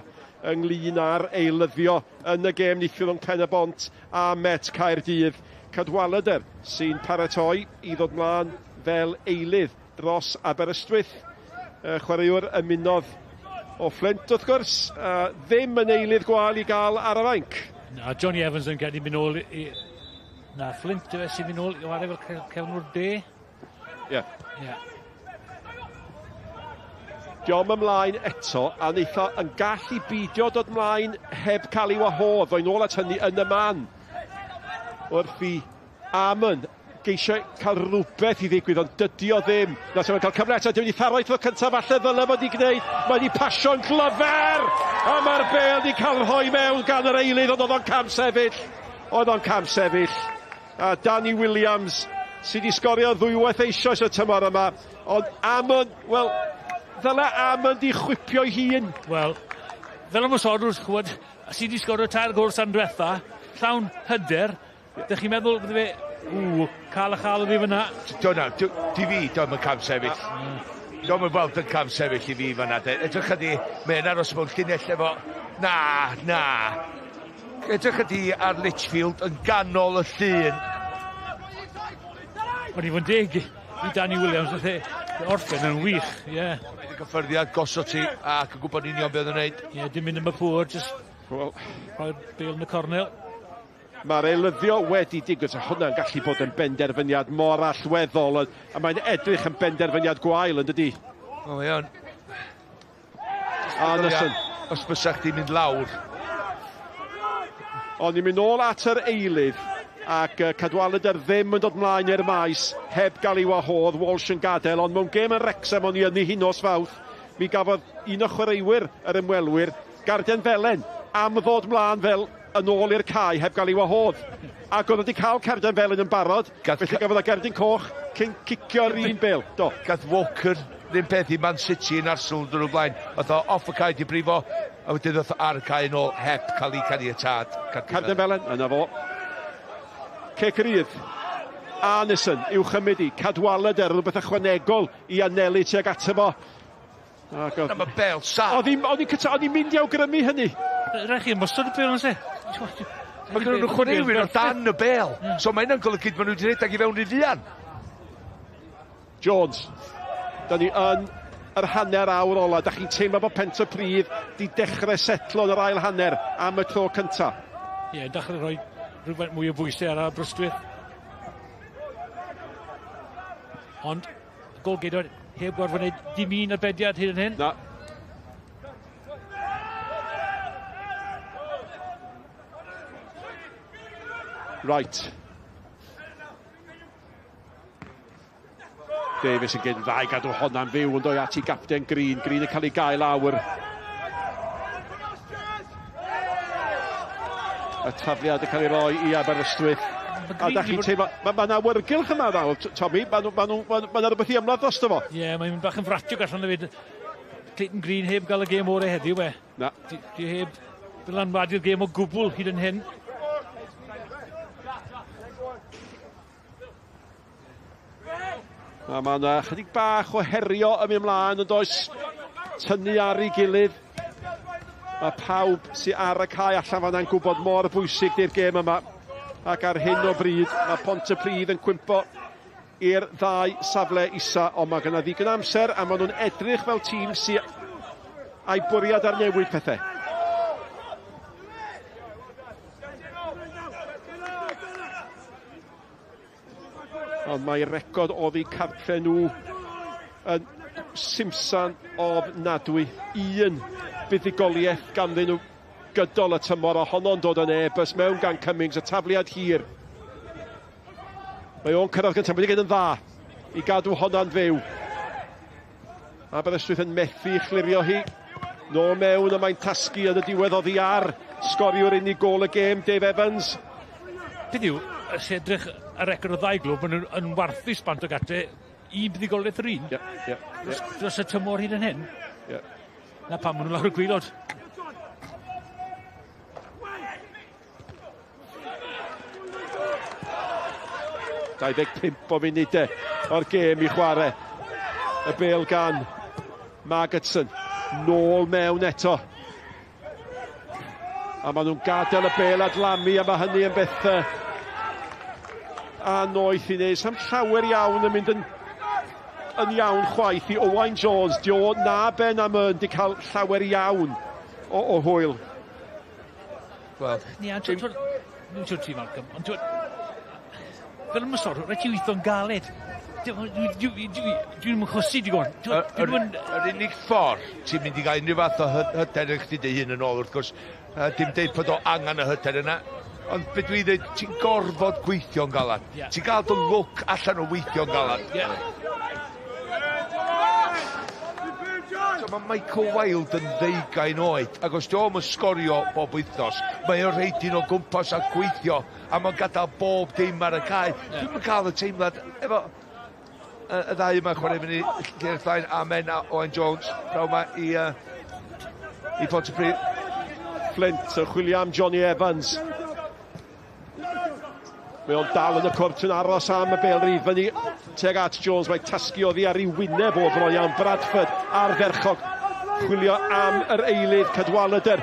ynglyn â'r eilyddio yn y gêm neithiwr rhwng Pen y Bont a Met Caerdydd. Cadwaladr sy'n paratoi i ddod mlaen fel eilydd dros Aberystwyth. Y chwaraewr ymunodd o Flint wrth gwrs, a ddim yn eilydd gwael i gael ar y fainc. Na, Johnny Evans yn credu mynd nôl i... Na, Flint yw e sy'n mynd nôl i chwarae fel cefnwr de. Ie. Yeah. Ie. Yeah. Diom ymlaen eto, a wnaeth yn gallu beidio dod ymlaen heb cael ei wahodd. Fo'n ôl at hynny yn y man. Wrth i Amon geisio cael rhywbeth i ddigwydd, ond dydy o ddim. Na, mae'n cael cyfle eto, dwi'n tharo i tro cyntaf, falle ddyle fod i gwneud. Mae wedi pasio'n glyfer! A mae'r bel wedi cael rhoi mewn gan yr eilydd, ond oedd o'n cam sefyll. Oedd o'n cam sefyll. A Danny Williams, sydd wedi sgorio ddwywaith eisoes y tymor yma. Ond Amon, wel, ddyle Amon di chwipio'i hun. Wel, fel ymosodwr, chwbod, sydd wedi sgorio tair gôl san diwetha, llawn hyder, Dych chi'n meddwl bydde fe, ww, cael a chael oddi fyna? Do na, di fi, do'n yn cam sefyll. Do'n yn weld yn cam sefyll i fi fyna. Edrych ydi, mae'n aros mewn llinell efo... Na, na. Edrych ydi ar Litchfield yn ganol y llun. O'n i fod yn deg i Danny Williams, nath e Orffen yn wych, ie. Yeah. Gyffyrddiad, gosod ti ac yn gwybod union beth yn gwneud. Ie, yeah, dim mynd am y pŵer, just well, rhoi'r bêl yn y cornel. Mae'r eilyddio wedi digwydd, a hwnna'n gallu bod yn benderfyniad mor allweddol, a mae'n edrych yn benderfyniad gwael, yn dydi? O, iawn. Arneson. Os bysa chdi'n mynd lawr. Ond ni'n mynd nôl at yr eilydd, ac Cadwaladr ddim yn dod mlaen i'r maes heb gael ei wahodd, Walsh yn gadael, ond mewn gêm yn Wrexham o'n i yn ei hunos fawth, mi gafodd un o chwaraewyr yr ymwelwyr, Garden Felen, am ddod mlaen fel yn ôl i'r cae heb gael ei wahodd. Ac oedd wedi cael carden felyn yn barod, felly gafodd o gerdyn coch cyn cicio'r un bêl. Do. Gath Walker ddim peth i Man City yn Arsenal dyn nhw'n blaen. Oedd o off y cae di brifo, a wedyn ddoth ar y cae yn ôl heb cael ei caniatâd. Carden felyn, yna fo. Cic rydd. Arneson i'w chymryd i. Cadwaladr, rhywbeth ychwanegol i anelu tuag ato fo. Ac oedd... Mae bel saff. Oedd hi'n mynd i awgrymu hynny. Rhaid chi ymosod y bel yn se. Mae gen nhw chwaraewyr o dan y bel. So mae hynna'n golygu bod nhw wedi rhedeg i fewn i fuan. Jones. Da ni yn yr hanner awr ola. Da chi'n teimlo bod Pontypridd di dechrau setlo yn yr ail hanner am y tro cynta. Ie, yeah, dechrau rhoi rhywfaint mwy o bwysau ar Aberystwyth. Ond, gol-geidwad heb gorfod wneud dim un arbediad hyd yn hyn. Na. Right. Davies yn gyn dda i gadw honna'n fyw yn dod at i gapten Green. Green yn cael ei gael lawr. Y tafliad yn cael ei roi i Aberystwyth. A da chi'n teimlo, mae yna awyrgylch yma nawr, Tommy, mae yna rhywbeth i ymladd drosto fo. Ie, yeah, mae'n mynd bach yn fratiog allan hefyd. Clayton Green heb gael y gêm orau heddiw e. Na. Di heb dylanwadu'r gêm o gwbl hyd yn hyn. A mae yna chydig bach o herio yn mynd ymlaen, yn does tynnu ar ei gilydd. Mae pawb sy'n ar y cae allan fanna'n gwybod mor bwysig di'r gêm yma. Ac ar hyn o bryd, mae Pontypridd yn cwympo i'r ddau safle isa, ond mae gyda ddigon amser a maen nhw'n edrych fel tîm sy'n a'i bwriad ar newid pethau. Ond mae record oddi cartre nhw yn simsan ofnadwy. Un buddugoliaeth ganddyn nhw gydol y tymor, a honno'n dod yn Airbus mewn gan Cummings, y tafliad hir. Mae o'n cyrraedd gyntaf, wedi gwneud yn dda i gadw honna'n fyw. Aberystwyth yn methu chlirio hi. Nôl mewn, a mae'n tasgu yn y diwedd oddi ar sgoriwr unig gôl y gêm, Dave Evans. Beth yw, os edrych ar record y ddau glwb, maen nhw'n warthus bant o gatre, un buddugoliaeth yr un. Ie, ie. Dros y tymor hyd yn hyn. Ie. Na pam maen nhw lawr y gwaelod. ...25 o munudau o'r gêm i chwarae. Y bêl gan Margetson. Nôl mewn eto. A maen nhw'n gadael y bêl adlamu, a mae hynny yn beth annoeth i wneud. Sam llawer iawn yn mynd yn iawn chwaith i Owain Jones. Dio na Ben am yn di cael llawer iawn o hwyl. Wel, Dwi'n siŵr ti, Malcolm, ond fel ymosodwr, rhaid ti weithio'n galed. Dwi'n chwysu digon. Yr unig ffordd ti'n mynd i gael unrhyw fath o hyder yn chdi dy hun yn ôl, wrth gwrs, dim deud bod o angen y hyder yna, ond be dwi'n dweud, ti'n gorfod gweithio'n galad. Ti'n gael dy lwc allan o weithio'n galad. So mae Michael Wilde yn 20 oed, ac os dio'm yn sgorio bob wythnos, mae o'n rhedyn o gwmpas a gweithio, a mae'n gadael bob dim ar y cae. Dwi'm yn cael y teimlad efo y ddau yma chwarae fyny Llanelli Llain a Men a Owen Jones, prawn yma i Pontypridd. Flint yn chwilio am Johnny Evans. Mae o'n dal yn y cwrt yn aros am y bêl rydd fyny tuag at Jones. Mae tasgu oddi ar ei wyneb o bron iawn. Bradford ardderchog. Chwilio am yr eilydd Cadwaladr.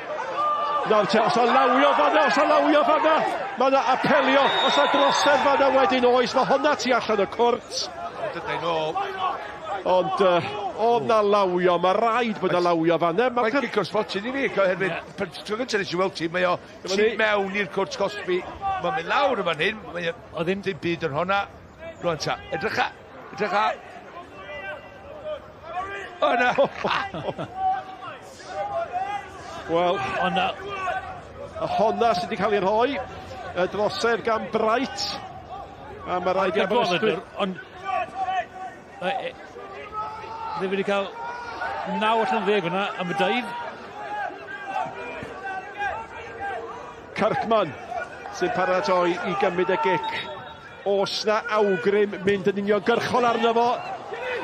Nawr te, os a lawio fanna, os a lawio fanna. Mae yna apelio, os a drosedd fanna wedyn oes. Mae honna tu allan y cwrt. Dydyn nôl. Ond oedd na lawio, mae rhaid bod na lawio fan yma. Mae'n cic o'r smotyn i fi, oherwydd yeah. Tro gyntaf nes i weld ti, mae o tu mewn i'r cwrt cosbi, mae'n mynd lawr yn fan hyn, mae o ddim dim byd yn honna. Rwan ta, edrycha, edrycha. O na! Wel, o na. Y honna sydd wedi cael ei rhoi, y drosedd gan Bright. A mae rhaid i Aberystwyth... Ond... Ddim wedi cael 9 allan 10 fyna am y daif. Kirkman sy'n paratoi i gymryd y gic. Oes 'na awgrym mynd yn uniongyrchol arno fo?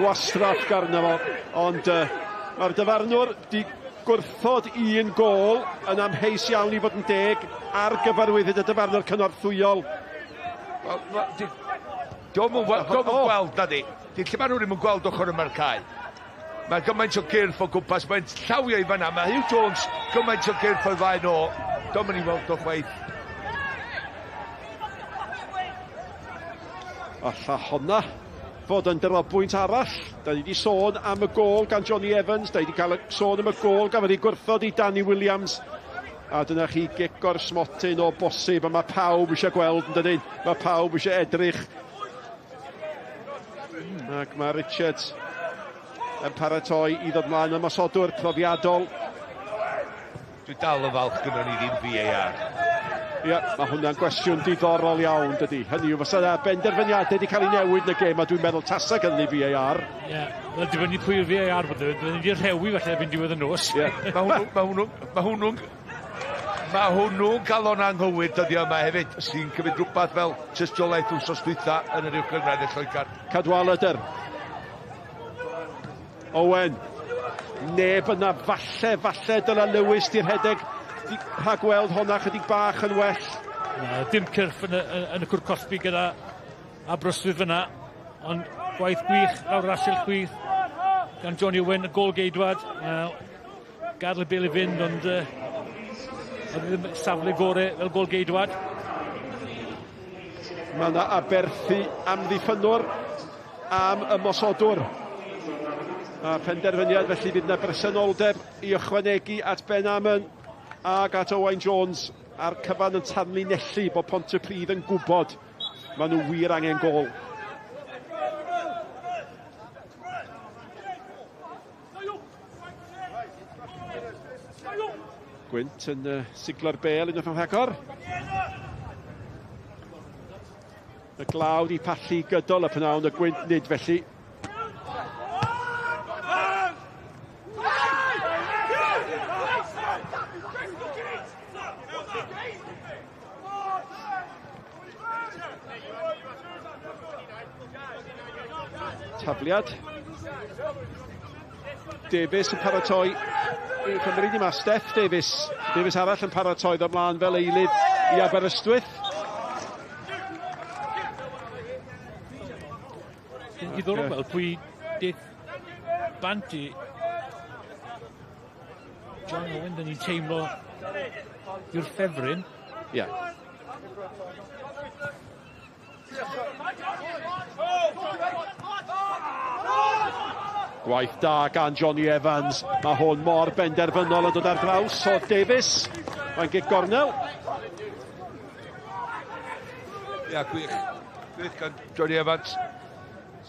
Gwastraff garno fo. Ond uh, mae'r dyfarnwr di gwrthod un gôl yn amheus iawn i fod yn deg ar gyfarwyddyd y dyfarnwr cynorthwyol. Diolch yn gweld, na di. Di lle maen nhw ddim yn gweld ochr yma'r cae. Mae gymaint o gyrff o gwmpas, mae'n llawio i fanna. Mae Hugh Jones gymaint o gyrff o'i flaen o. Diolch yn ei weld o chwaith. Alla honna fod yn drobwynt arall. Da ni wedi sôn am y gôl gan Johnny Evans, da ni wedi cael sôn am y gôl gafodd ei gwrthod i Danny Williams. A dyna chi gic o'r smotyn o bosib, a mae pawb eisiau gweld yn dydyn. Mae pawb eisiau edrych. Ac mae Richards yn paratoi i ddod mlaen ymosodwr profiadol. Dwi dal yn falch gynnon ni ddim VAR. Ia, mae hwnna'n gwestiwn diddorol iawn, dydy. Hynny yw, fysa yna benderfyniadau wedi cael ei newid yn y gêm, a dwi'n meddwl tasa gynnon ni VAR. Ie, yeah, wel, dibynnu pwy yw'r VAR bod e, bydden ni wedi rhewi falle erbyn diwedd y nos. Ie, yeah. mae hwnnw, mae hwnnw, mae hwnnw'n Mae hwnnw'n cael o'n anghywir dyddiau yma hefyd, sy'n cymryd rhywbeth fel tystiolaeth wsos dwytha yn yr Uwch Gynghrair yn Lloegr. Cadwaladr. Owen. Neb yna, falle, falle dyla Lewis di rhedeg rhagweld honna chydig bach yn well. Na, dim cyrff yn y, yn y cwr cosbi gyda Aberystwyth fyna, ond gwaith gwych lawr yr asgell chwith gan Johnny Owen, y gôl geidwad. Gadael y bel i fynd, ond uh, oedd ddim safle gore fel gol geidwad. Mae yna aberthu amddiffynnwr am ymosodwr. A penderfyniad felly fydd yna bresenoldeb i ychwanegu at Ben Amon ag at Owain Jones a'r cyfan yn tanlinellu bod Pontypridd yn gwybod maen nhw wir angen gôl. Gwynt yn uh, siglo'r bel unwaith yn rhagor. Y glaw di pallu gydol y pnawn, y gwynt nid felly. Tafliad. Davies yn paratoi i Cymru ni ma Steff Davies. Davies arall yn paratoi ddod mlaen fel eilydd i Aberystwyth. Diddorol gweld pwy deith bant i John Owen, dyn ni'n teimlo yw'r ffefryn. Ie. Yeah. Gwaith da gan Johnny Evans. Mae hwn mor benderfynol yn dod ar draws o Davies. Mae'n gic gornel. Ia, gwych. Gwych gan Johnny Evans.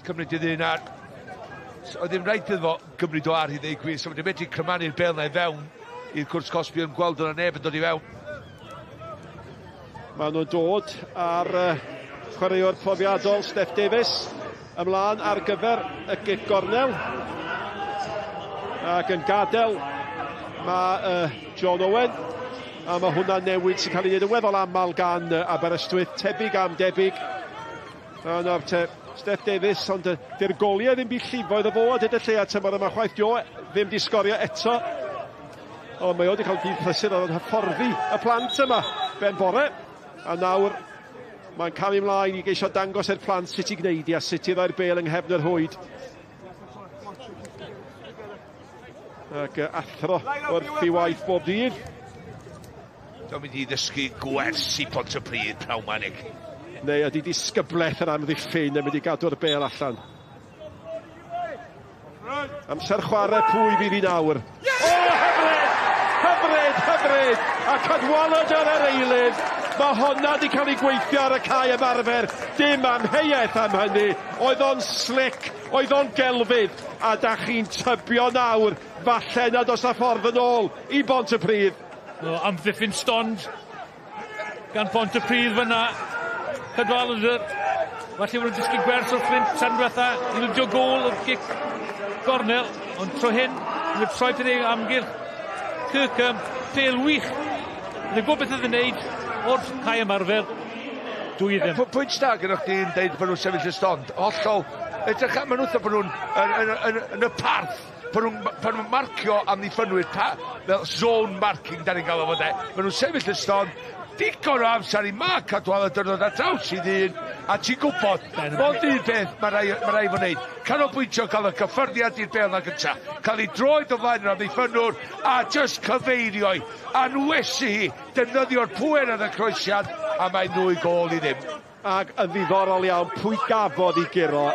Cymryd i ddyn ar. Oedd ddim rhaid iddo fo gymryd o ar i ddeud gwir. So wedi medru crymanu'r bel na i fewn i'r cwrs cosbi yn gweld yna neb yn dod i fewn. Maen nhw'n dod ar uh, chwaraewr profiadol Steph Davies ymlaen ar gyfer y gic gornel. Ac yn gadael mae uh, John Owen. A mae hwnna'n newid sy'n cael ei wneud yn weddol aml gan uh, Aberystwyth. Tebyg am debyg. A nawr te Steph Davies, ond uh, dy'r goliau ddim byd llifo iddo fo a dyd y lleia tymor yma chwaith. Dio ddim di sgorio eto. Ond mae o wedi cael dydd prysur oedd yn hyfforddi y plant yma ben bore. A nawr mae'n camu ymlaen i geisio dangos i'r plant sut i gwneud i a sut i ddoi'r bel yng nghefn yr hwyd. Ac athro wrth i waith bob dydd. Dwi'n mynd i ddysgu gwers i Pontypridd pnawn 'ma, Nick. Neu ydy disgyblaeth yr amddiffyn yn mynd i gadw'r bel allan? Amser chwarae pwy fydd i nawr. O, hyfryd! Hyfryd, hyfryd! A Cadwaladr yr eilydd. Mae honna wedi cael ei gweithio ar y cae ymarfer. Dim amheuaeth am hynny. Oedd o'n slick, oedd o'n gelfydd. A da chi'n tybio nawr, falle nad oes na ffordd yn ôl i Bontypridd. O, amddiffyn stond gan Bontypridd fyna. Cadwaladr. Falle bod nhw'n dysgu gwers o'r Fflint tan diwetha. I ildio gôl o'r gic gornel. Ond tro hyn, mae'n troi pethau amgylch. Kirkham, bêl wych. Yn gwybod beth oedd yn neud o'r cae ymarfer. 2-0. Pwynt da gyda chdi'n deud bod nhw'n sefyll y stond. Hollol. Edrych, maen nhw'n bod nhw'n yn y parth. Pan nhw'n marcio amddiffynwyr, fel zone marking, da ni'n gael o fod e. Maen nhw'n sefyll y stond, digon o amser i Mark Cadwaladr dod ar draws i ddyn, a ti'n gwybod, mond un peth mae rhaid fo wneud. Canolbwyntio cael y cyffyrddiad i'r bêl na gynta, cael ei droed o flaen yr amddiffynwr, a just cyfeirio i, anwesu hi, defnyddio'r pŵer ar y croesiad, a mae 2-0. Ac yn ddiddorol iawn, pwy gafodd i guro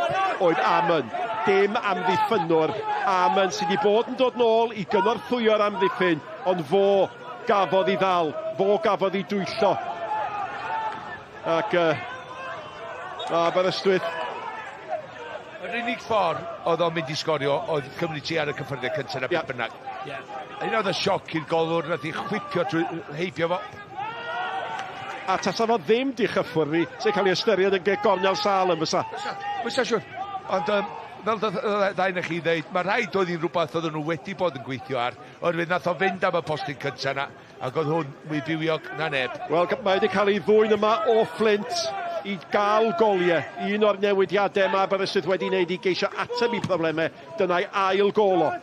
oedd Amon. Dim amddiffynwr. Amon sydd wedi bod yn dod nôl i gynorthwyo'r amddiffyn, ond fo gafodd i ddal, fo gafodd i dwyllo. Ac Aberystwyth. Yr unig ffordd oedd o'n mynd i sgorio oedd cymryd ti ar y cyffyrddiad cyntaf na beth bynnag. Un oedd y sioc i'r golwr, nath i chwipio trwy heibio fo. A tasa fo ddim di chyffwrdd fi, sy'n cael ei ystyried yn gornel sâl yn fysa. Fysa siwr. Ond fel ddau na chi ddeud, mae rhaid oedd hi'n rhywbeth oedden nhw wedi bod yn gweithio ar, oherwydd nath o fynd am y postyn cyntaf na, ac oedd hwn mwy bywiog na neb. Wel, mae wedi cael ei ddwyn yma o Fflint i gael goliau. Un o'r newidiadau mae Aberystwyth wedi wneud i geisio ateb i problemau, dyna'i ail gôl o.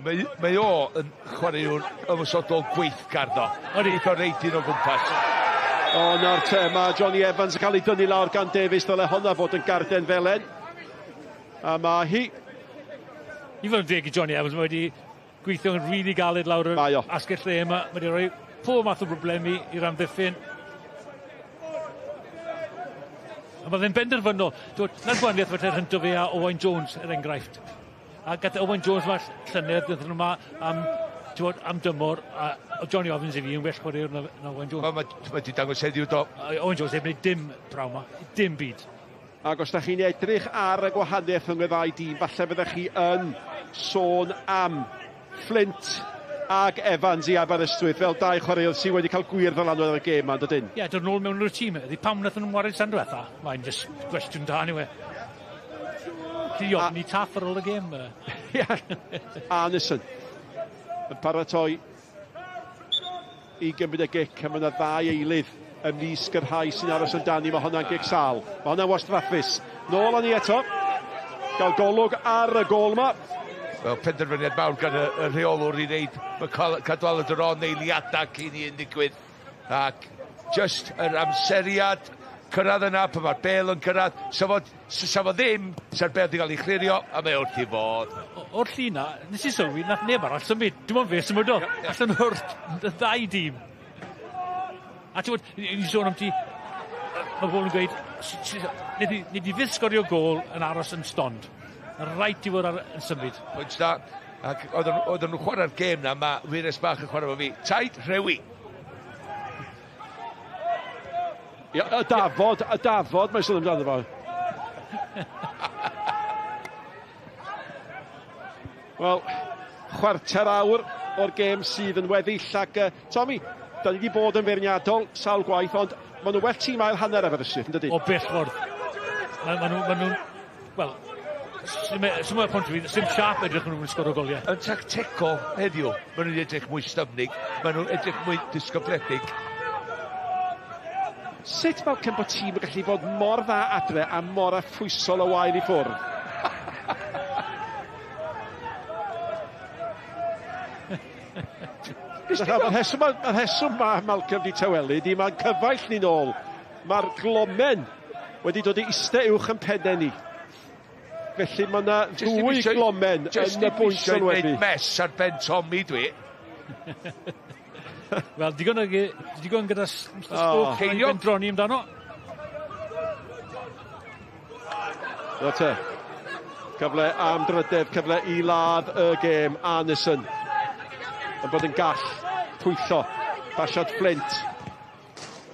Mae o yn chwaraewr ymosodol gweithgar ddo. Eitha reidyn o gwmpas. O, na'r te, mae Johnny Evans yn cael ei dynnu lawr gan Davies, dyle honna fod yn garden felen. A mae hi. I fod yn deg i Johnny Evans, mae wedi gweithio'n rili galed lawr yr asgell dde yma. Mae wedi rhoi pob math o broblemi i'r amddiffyn. A mae fe'n benderfynol. Na'r gwahaniaeth falle rhynto fe a Owain Jones, er enghraifft. A gath Owain Jones ma llynedd, gath nhw ma am dymor, a Johnny Evans i fi yn well chwaraewr na Owain Jones. Mae wedi dangos heddiw do. Owain Jones heb wneud dim praw ma, dim byd. Ac os da chi'n edrych ar y gwahaniaeth rhwng y ddau dîm, falle fyddech chi yn sôn am Fflint ag Evans i Aberystwyth fel dau chwaraewr sydd wedi cael gwir ddylanwad ar y gêm yma, dydyn? Ie, dod nôl mewn i'r tîm. Ydy pam wnaethon nhw'n wario tan diwetha? Mae'n just gwestiwn da, anyway. Ti ofni Taff ar ôl y gêm. Ie, Arneson yn paratoi i gymryd y gic, a mae yna ddau eilydd ymysg yr rhai sy'n aros amdani. Mae hwnna'n gic sâl. Mae hwnna'n wastraffus. Nôl â ni eto. Gael golwg ar y gôl yma. Wel, penderfyniad mawr gan y rheolwr i wneud Cadwaladr on eiliadau cyn i un digwydd. Ac just yr amseriad cyrraedd yna, pan mae'r bêl yn cyrraedd, sa fo ddim, sa'r bêl wedi cael ei chlirio, a mae wrth i fod. O'r llun na, nes i sylwi, nath neb arall symud, dim ond fe symudodd, allan o'r ddau dîm. A ti'n gwybod, ni'n sôn am ti, mae pobl yn gweud, nid i fyth sgorio gôl yn aros yn stond. Mae'n rhaid i fod yn symud. Pwynt da, ac oedden nhw'n chwarae'r gêm na, mae Wyres bach yn chwarae fo fi. Taid, rhewi. Y dafod, mae'n sôn amdano fo. Wel, chwarter awr o'r gêm sydd yn weddill ac, Tommy, da ni wedi bod yn feirniadol sawl gwaith, ond maen nhw'n well tîm ail hanner Aberystwyth, yn dydy? O bell ffordd. Maen nhw'n, wel, sy'n pwynt fi, sy'n siap edrych nhw'n sgoro goliau. Yn tactegol heddiw, maen nhw'n edrych mwy styfnig, maen nhw'n edrych mwy disgybledig. Sut Malcolm bod tîm yn gallu bod mor dda adre a mor affwysol o wael i ffwrdd? Mae'r rheswm mae Malcolm wedi tawelu di mae'n cyfaill ni nôl. Mae'r glomen wedi dod i iste uwch yn pennau ni. Felly mae yna ddwy glomen yn y bwynt sylwebu. Jyst mess ar ben Tommy dwi. Wel, digon gyda Stoke i bendroni amdano. Na te. Cyfle am drydedd, cyfle i ladd y gêm. Arneson yn bod yn gall, pwyllo, basiad Flint.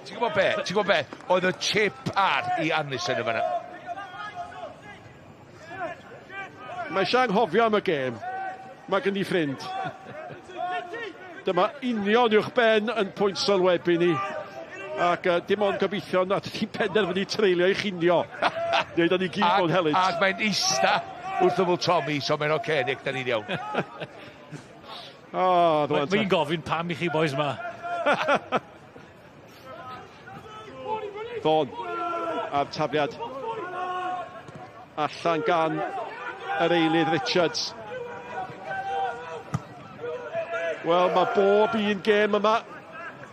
Ti'n gwybod be? Ti'n gwybod be? Oedd y chip ar i Arneson yn fanna. Mae eisiau anghofio am y gêm. Mae gen i ffrind. Dyma union uwch ben yn pwynt sylwebu ni. Ac dim ond gobeithio nad ydy'n penderfynu treulio ei chinio. Neu da ni gyd mewn helynt. Ac mae'n ista wrth ymyl Tommy, so mae'n oce, okay, Nick, da ni'n iawn. Oh, Mae'n gofyn pam i chi boys ma. Ddon a'r tafliad allan gan yr eilydd Richards. Wel, mae bob un gêm yma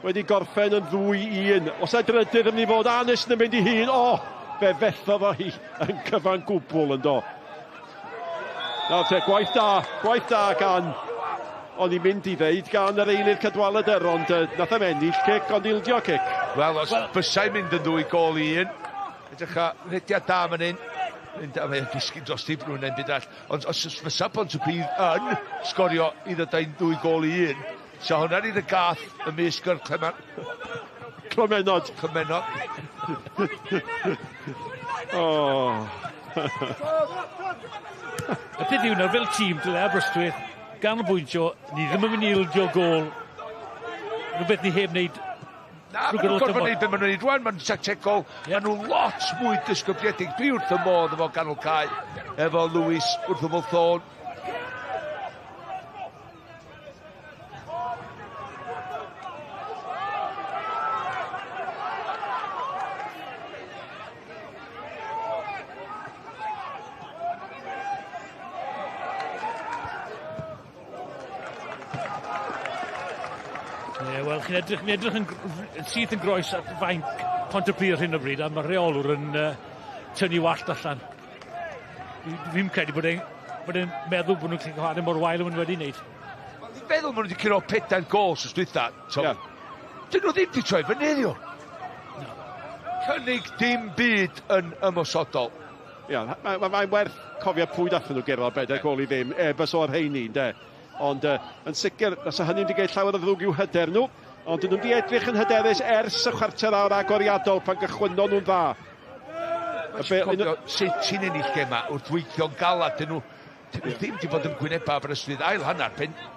wedi gorffen yn 2-1. Os e drydydd yn mynd i fod, Anis yn mynd i hun. O, fe fethodd o hi yn cyfan gwbl yn do. Nawr te, gwaith da gan, o'n i'n mynd i ddeud, gan yr eilydd Cadwaladr, ond nath e'm ennill cic, ond ildio cic. Wel, os bysai'n mynd yn 2-1, edrych a rediad da fan hyn, mae'n disgyn dros di brwn yn byd arall, ond os fysa Pontypridd yn sgorio i ddod i'n 2-1, so hwnna'n i'r gath ymysg yr Clymenod. Clymenod. Oh. Y peth yw nawr, fel tîm, dyle Aberystwyth ganolbwyntio, ni ddim yn mynd i ildio gôl. Rhywbeth ni heb wneud. Na, maen nhw'n gorfod wneud beth maen nhw'n wneud rwan, maen nhw'n tactegol, maen nhw'n lot mwy disgybliedig. Dwi wrth y modd efo ganol cae, efo Lewis, wrth ymyl Thorne. Wel, chi'n edrych yn syth yn groes at fainc Pontypridd ar hyn o bryd, a mae'r rheolwr yn tynnu wallt allan. Fi'n credu bod e'n meddwl bod nhw'n gallu chwarae mor wael o'n wedi wneud. Fi'n meddwl maen nhw wedi curo 4 gôl wsos dwytha. Yeah. Dyn nhw ddim wedi troi fyny heddiw. No. Cynnig dim byd yn ymosodol. Ia, mae'n werth cofio pwy dathon nhw guro 4 gôl i ddim, Airbus o'r rheini, ynde. Ond yn sicr, os hynny wedi gwneud llawer o ddrwg i'w hyder nhw, ond dyn nhw wedi edrych yn hyderus ers y chwarter awr agoriadol pan gychwynnon nhw'n dda. Sut ti'n ennill gema wrth weithio'n galad, dyn nhw ddim wedi bod yn gwynebau Aberystwyth ail hanner,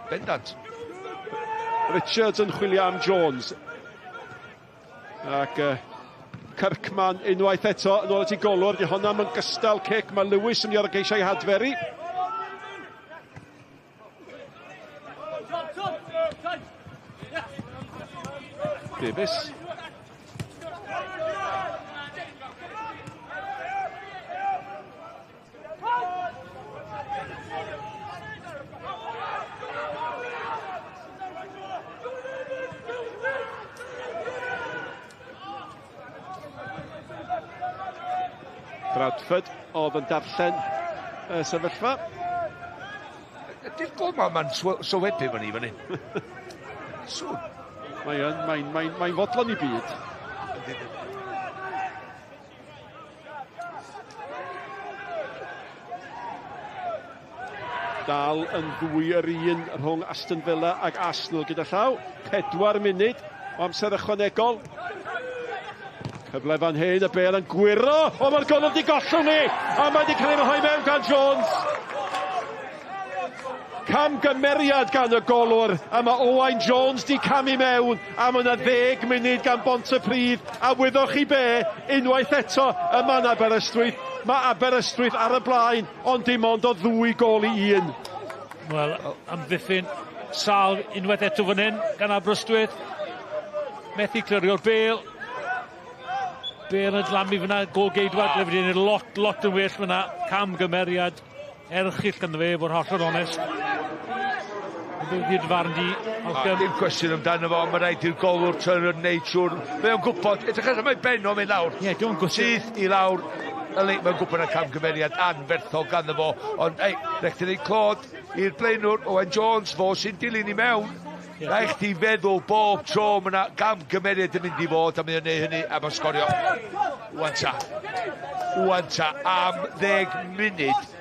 bendant. Richards yn chwilio am Jones. Ac Kirkman unwaith eto, yn ôl at ei golwr, di honna mewn gystal cic, mae Lewis yn mynd i geisio ei hadferu. Davies. Bradford oedd yn darllen y sefyllfa. Ydy'r gol ma ma'n sylwebu fyny fan hyn. Sŵn. Mae'n fodlon i byd. Dal yn 2-1 rhwng Aston Villa ac Arsenal gyda llaw. 4 munud o amser ychwanegol. Cyfle fan hyn, y bêl yn gwyro. O, mae'r golwr wedi gollwng ni! A mae wedi cael ei rhoi mewn gan Jones. Camgymeriad gan y golwr, a mae Owain Jones di camu mewn, a mae yna 10 munud gan Bontypridd, a wyddoch chi be, unwaith eto yma yn Aberystwyth, mae Aberystwyth ar y blaen, ond dim ond o 2 gôl i 1. Wel, amddiffyn sal unwaith eto fan hyn gan Aberystwyth, methu clirio'r bêl, bêl yn dlamu fyna, gôl geidwad, le wedi gwneud lot yn well fyna, camgymeriad erchyll ganddo fe, fod hollol onest. Beth yw'r farn di, Malcolm? Dim cwestiwn amdano fo, mae rhaid i'r golwr Turner wneud siŵr. Mae o'n gwybod, edrych ar mae ben o'n mynd lawr. Ie, dwi'n gwybod. Syth i lawr, mae'n gwybod y camgymeriad anferthol ganddo fo. Ond, ei, rhaid i wneud clod i'r blaenwr, Owen Jones, fo sy'n dilyn i mewn. Yeah. Rhaid chdi feddwl bob tro mae yna gamgymeriad yn mynd i fod, a mae o'n neud hynny, a mae'n sgorio. Wan ta, am 10 munud.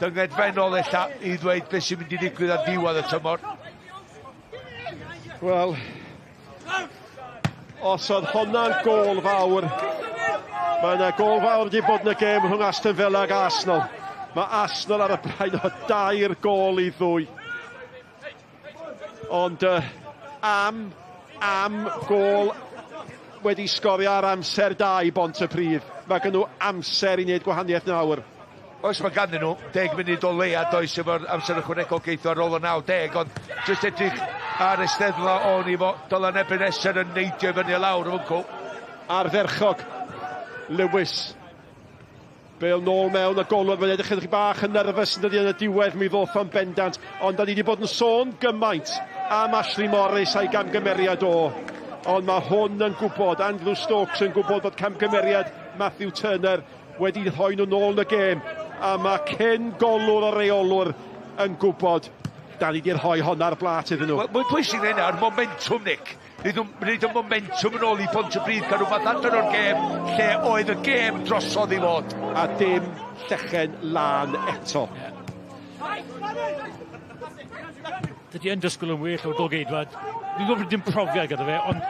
dyngedfennol ella i ddweud beth sy'n mynd i ddigwydd ar ddiwedd y tymor. Wel, os oedd honna'n gôl fawr, mae yna gôl fawr wedi bod yn y gêm rhwng Aston Villa ag Arsenal. Mae Arsenal ar y blaen o 3-2. Ond am gôl wedi sgorio ar amser da i Bontypridd. Mae gen nhw amser i wneud gwahaniaeth nawr. Oes, mae ganddyn nhw 10 munud o leia, does, efo'r amser ychwanegol geitho ar ôl y 90, ond jyst edrych ar eisteddfa o'n i fo, Dylan Ebenezer yn neidio i fyny a lawr o fwncw. Ardderchog, Lewis. Bale nôl mewn y golwr, mae'n edrych chydig bach yn nerfus yn dydi yn y diwedd, mi ddoth o'n bendant. Ond da ni wedi bod yn sôn gymaint am Ashley Morris a'i gamgymeriad o. Ond mae hwn yn gwybod, Andrew Stokes yn gwybod bod camgymeriad Matthew Turner wedi rhoi nhw nôl yn y gêm. A mae cyn golwr o reolwr yn gwybod da ni wedi rhoi hon ar blat iddyn nhw. Wel, mwy pwysig na hynna, yr momentum, Nick. Wneud y momentum yn ôl i Pontypridd, cael rhywbeth allan o'r gêm lle oedd y gêm drosodd i fod. A dim llechen lân eto. Dydy yn dysgwyl yn well o'r golgeidwad. Dwi'n gwybod dim profiad gyda fe, ond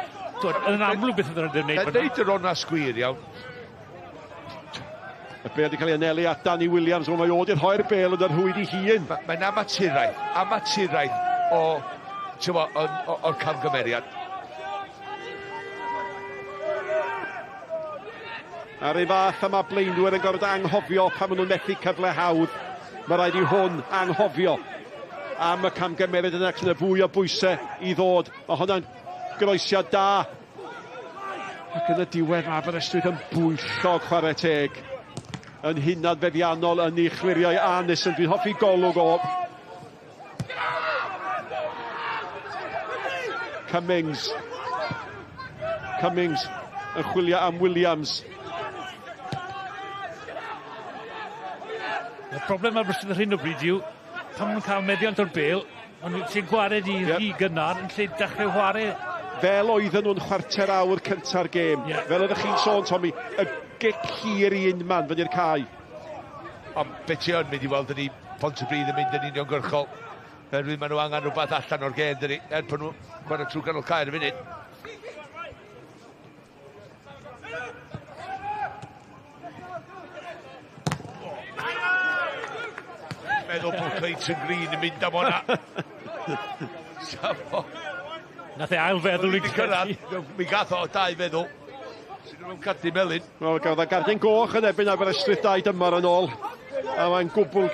twyd, yn amlwg beth oedd yn wneud. Yn neud yr onast gwir iawn. Y bêl wedi cael ei anelu at Danny Williams, wel mae o wedi rhoi'r bêl yn yr rhwyd i hun. Mae'n amaturaidd o, o'r camgymeriad. A'r un fath a mae blaenwyr yn gorfod anghofio pan maen nhw'n methu cyfle hawdd. Mae rhaid i hwn anghofio am y camgymeriad yna, ac yna fwy o bwysau i ddod. Mae hwnna'n groesiad da. Ac yn y diwedd mae Aberystwyth yn bwyllog, chwarae teg. Yn hunan feddiannol yn ei chliriau Anis, yn dwi'n hoffi golwg o. Cummings. Cummings yn chwilio am Williams. Y broblem ar Aberystwyth ar hyn o bryd yw, pan maen nhw'n cael meddiant o'r bêl, maen nhw'n sy'n gwared i rhy gynnar yn lle dechrau chwarae. Fel oedden nhw'n chwarter awr cynta'r gêm. Fel oeddech chi'n sôn, Tommy, y gic hir i unman fyny'r cae. Ond beth ti yn mynd i weld ydi Pontypridd yn mynd yn uniongyrchol. Oherwydd maen nhw angen rhywbeth allan o'r gêm, dydi, er bod nhw'n chwarae trwy ganol cae ar y funud. Meddwl bod Clayton Green yn mynd am hwnna. Safo. Nath e ail feddwl i cyrraedd. Mi gath o dau feddwl. Sy'n nhw'n cardyn melyn. Wel, gafodd o gardyn goch yn erbyn Aberystwyth 2 dymor yn ôl. A mae'n gwbl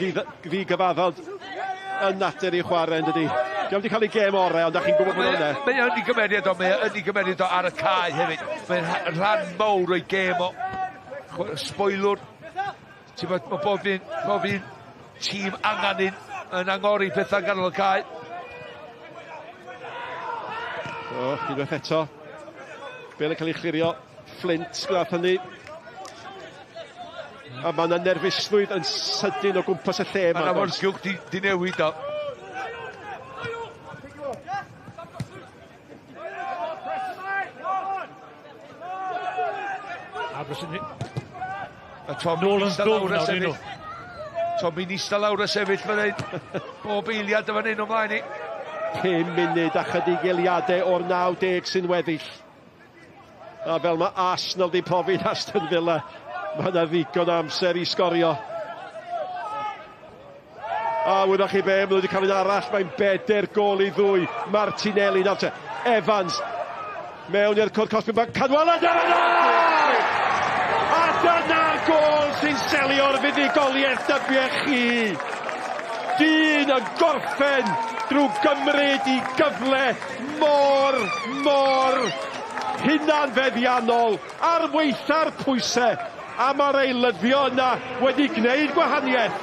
ddigyfaddod yn natur i chwarae, yn dydi. Diolch wedi cael ei gêm orau, ond da chi'n gwybod bod hwnna. Mae yn ei gymeriad o, mae yn ei gymeriad o ar y cae hefyd. Mae'n rhan mawr o'i gêm o. Spoilwr. Ti'n bod, mae bob un tîm angen un yn angori pethau ganol y cae. O, unwaith eto. Bêl yn cael ei chlirio. Flint gwnaeth hynny. A mae yna nerfusrwydd yn sydyn o gwmpas y lle yma. Mae'n awyrgylch di newid o. A Tom Nôl yn ddwfn nawr nhw. Tomi'n eistedd lawr a sefyll fan hyn. Bob eiliad o fan hyn o mlaen i. 5 munud a chydig eiliadau o'r 90 sy'n weddill. A fel mae Arsenal di profi Aston Villa, mae yna ddigon o amser i sgorio. A wyddoch chi be, maen nhw wedi cael un arall, mae'n 4-2. Martinelli nawr te. Evans mewn i'r cwrt cosbi, mae Cadwaladr yna! A dyna'r gôl sy'n selio'r fuddugoliaeth dybiech chi. Dyn yn gorffen drwy gymryd i gyfle mor, mor hunanfeddiannol ar weitha'r pwysau, a mae'r eilyddio yna wedi gwneud gwahaniaeth.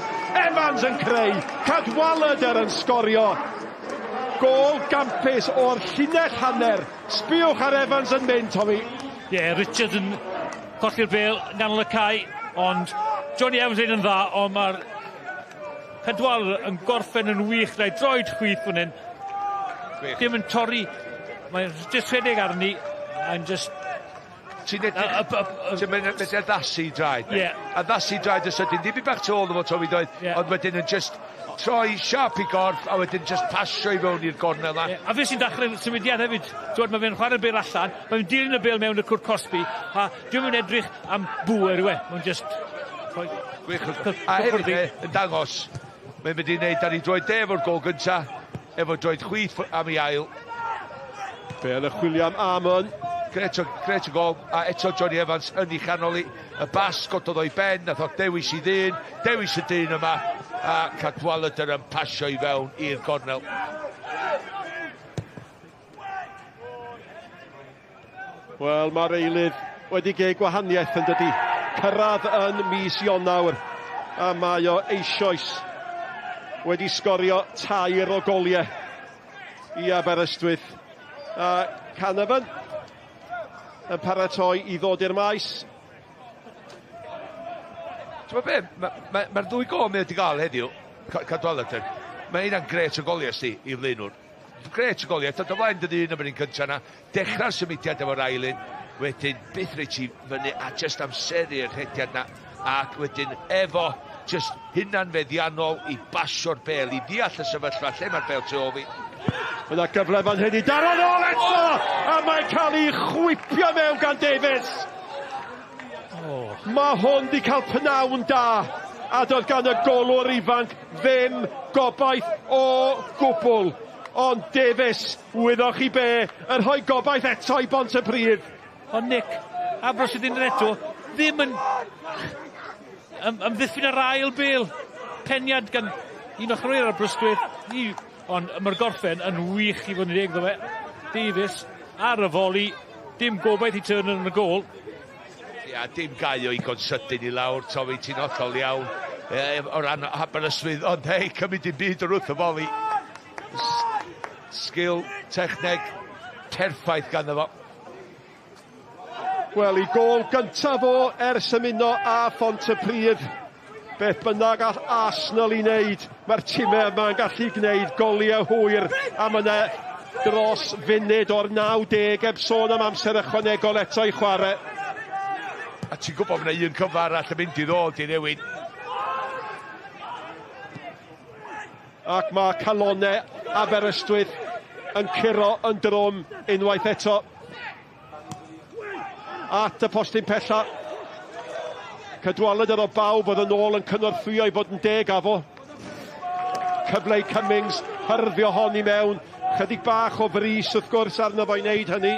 Evans yn creu, Cadwaladr yn sgorio. Gôl gampus o'r llinell hanner. Sbiwch ar Evans yn mynd, Tommy. Ie, yeah, Richards yn colli'r bêl ganol y cae, ond Johnny Evans yn dda, ond mae'r Cadwaladr yn gorffen yn wych, rhaid droed chwith fan hyn. Dim yn torri, mae'n just rhedeg arni, a'n just Ti'n edrych... Ti'n mynd addasu draed. Ie. Addasu draed y sydyn. Dim bach tu ôl efo Tomi doedd, ond wedyn yn just troi siap i gorff, a wedyn just pasio i fewn i'r gornel na. Yeah. A fe sy'n dechrau symudiad hefyd. Dwi'n mae fe'n chwarae'r bêl allan, mae'n dilyn y bêl mewn y cwrt cosbi, a dwi'n mynd edrych am bŵer yw e. Mae'n just... Gwych. A hefyd yn dangos, mae'n mynd i wneud ar ei droed de efo'r gol gynta, efo droed chwith am ei ail. Bêl y chwilio am Amon. Gret o gol, a eto Johnny Evans yn ei chanol i. Y bas gododd o'i ben, nath o dewis i ddyn, dewis y dyn yma, a Cadwaladr yn pasio i fewn i'r gornel. Wel, mae'r eilydd wedi gei gwahaniaeth yn dydi. Cyrraedd yn mis Ionawr, a mae o eisoes wedi sgorio 3 o goliau i Aberystwyth. A Canavan yn paratoi i ddod i'r maes. Ti'n be, mae'r ddwy gol mae wedi gael heddiw, Cadwaladr, mae hynna'n gret o goliau si i flaenwr. Gret o goliau, dod o flaen dy ddyn am yr un cyntaf yna, dechrau'r symudiad efo'r ailyn, wedyn byth reit ti fyny a just amseru'r rhediad na, ac wedyn efo just hunanfeddiannol i basio'r bel, i ddeall y sefyllfa lle mae'r bel tu ôl fi. Yna gyfle fan hyn i daro nôl eto, a mae'n cael ei chwipio mewn gan Davies. Oh. Mae hwn wedi cael pnawn da, a doedd gan y golwr ifanc ddim gobaith o gwbl. Ond Davies, wyddoch chi be, yn rhoi gobaith eto i Bontypridd. Ond Nick, Aberystwyth unwaith eto, ddim yn amddiffyn yr ail bêl. Peniad gan un o chwaraewyr Aberystwyth. Ond mae'r gorffen yn wych i fod yn deg iddo fe. Davies ar y foli, dim gobaith i Turner yn y gôl. Ia, dim gau o igon sydyn i lawr, Tomi, ti'n hollol iawn. O ran Aberystwyth, ond hei, cymryd dim byd o'r wrth y foli. Sgil, techneg, perffaith ganddo fo. Wel, i gôl gyntaf o ers ymuno â Phontypridd. Beth bynnag all Arsenal i wneud, mae'r timau yma'n gallu gwneud goliau hwyr, a mae yna dros funud o'r 90 heb sôn am amser ychwanegol eto i chwarae. A ti'n gwybod mae yna un cyfle arall yn mynd i ddod i newid. Ac mae calonau Aberystwyth yn curo yn drwm unwaith eto. At y postyn pella. Cadwaladr o bawb oedd yn ôl yn cynorthwyo i fod yn deg afo. Cyfle i Cummings, hyrddio hon i mewn. Chydig bach o frys wrth gwrs arno fo i wneud hynny.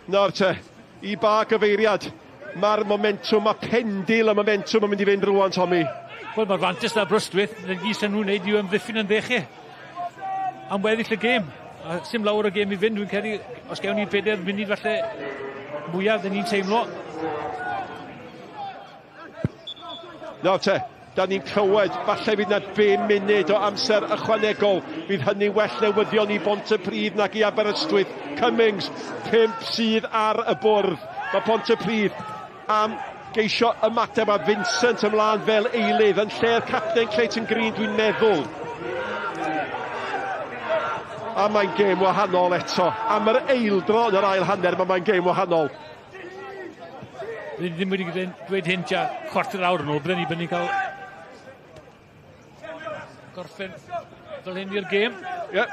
Nawr te, i ba gyfeiriad mae'r momentwm, mae pendil y momentwm yn mynd i fynd rwan, Tommy. Wel, mae'r fantais na Aberystwyth, na gyd sy'n nhw'n wneud yw amddiffyn yn ddechau. Am weddill y gêm. A sim lawer o gêm i fynd, dwi'n credu, os gewn ni 4 munud falle mwyaf, dyn ni'n teimlo. Nawr te, da ni'n clywed, falle fydd yna 5 munud o amser ychwanegol. Fydd hynny well newyddion i Bontypridd nag i Aberystwyth. Cummings, 5 sydd ar y bwrdd. Mae Pontypridd am geisio ymateb a Vincent ymlaen fel eilydd yn lle'r capten Clayton Green, dwi'n meddwl. A mae'n gêm wahanol eto. Am yr eildro yn yr ail hanner, mae'n gêm wahanol. Ni ddim wedi dweud hyn tua chwarter awr yn ôl, bydden ni cael gorffen fel hyn i'r gêm. Ie.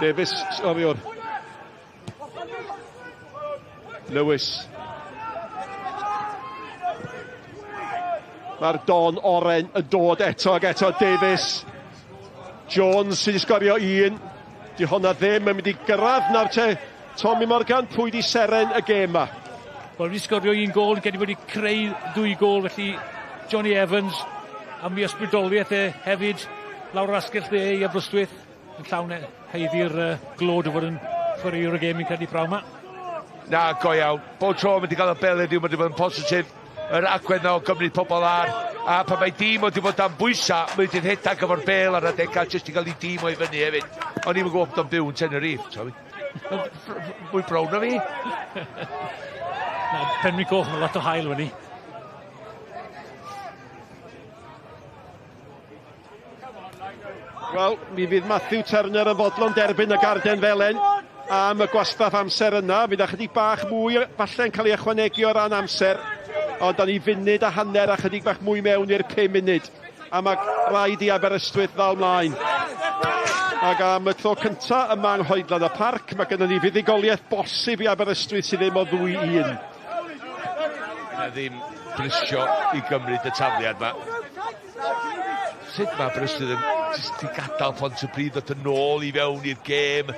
Davies, sgoriwr. Lewis. Mae'r don oren yn dod eto ac eto. Davies. Jones sydd wedi sgorio un. Di honna ddim yn mynd i gyrraedd nawr te. Tommy Morgan, pwy di seren y gêm ma? Wel, wedi sgorio un gôl, gen i wedi creu 2 gôl, felly Johnny Evans am ei ysbrydoliaeth e hefyd lawr yr asgell dde i Aberystwyth yn llawn haeddu'r glod o fod yn chwaraewr y gêm i'n credu prawn ma. Na, go iawn. Bob tro mae wedi cael y bel heddiw, mae wedi bod yn positif. Yr agwedd na o gymryd pobl ar. A pan mae dîm wedi bod dan bwysa, mae wedi rhedeg efo'r bel ar adegau jyst i gael ei dîm o'i fyny hefyd. O'n i'm yn gwybod bod o'n byw yn Tenerife, Tommy. Mwy brown na fi. Na, Penrhyn Coch, mae lot o haul fyny. Wel, mi fydd Matthew Turner yn fodlon derbyn y garden felen am y gwastraff amser yna. Fydd ychydig bach mwy falle'n cael ei ychwanegu o ran amser, ond da ni funud a hanner a chydig bach mwy mewn i'r 5 munud. A mae rhaid i Aberystwyth ddal mlaen. Ac am y tro cynta yma yng Nghoedlan y Parc, mae gennym ni fuddugoliaeth bosib i Aberystwyth sydd ddim o 2-1. Na ddim brysio i gymryd y tafliad yma. Sut mae Aberystwyth yn jyst i gadael Pontypridd ddod yn ôl i fewn i'r gêm,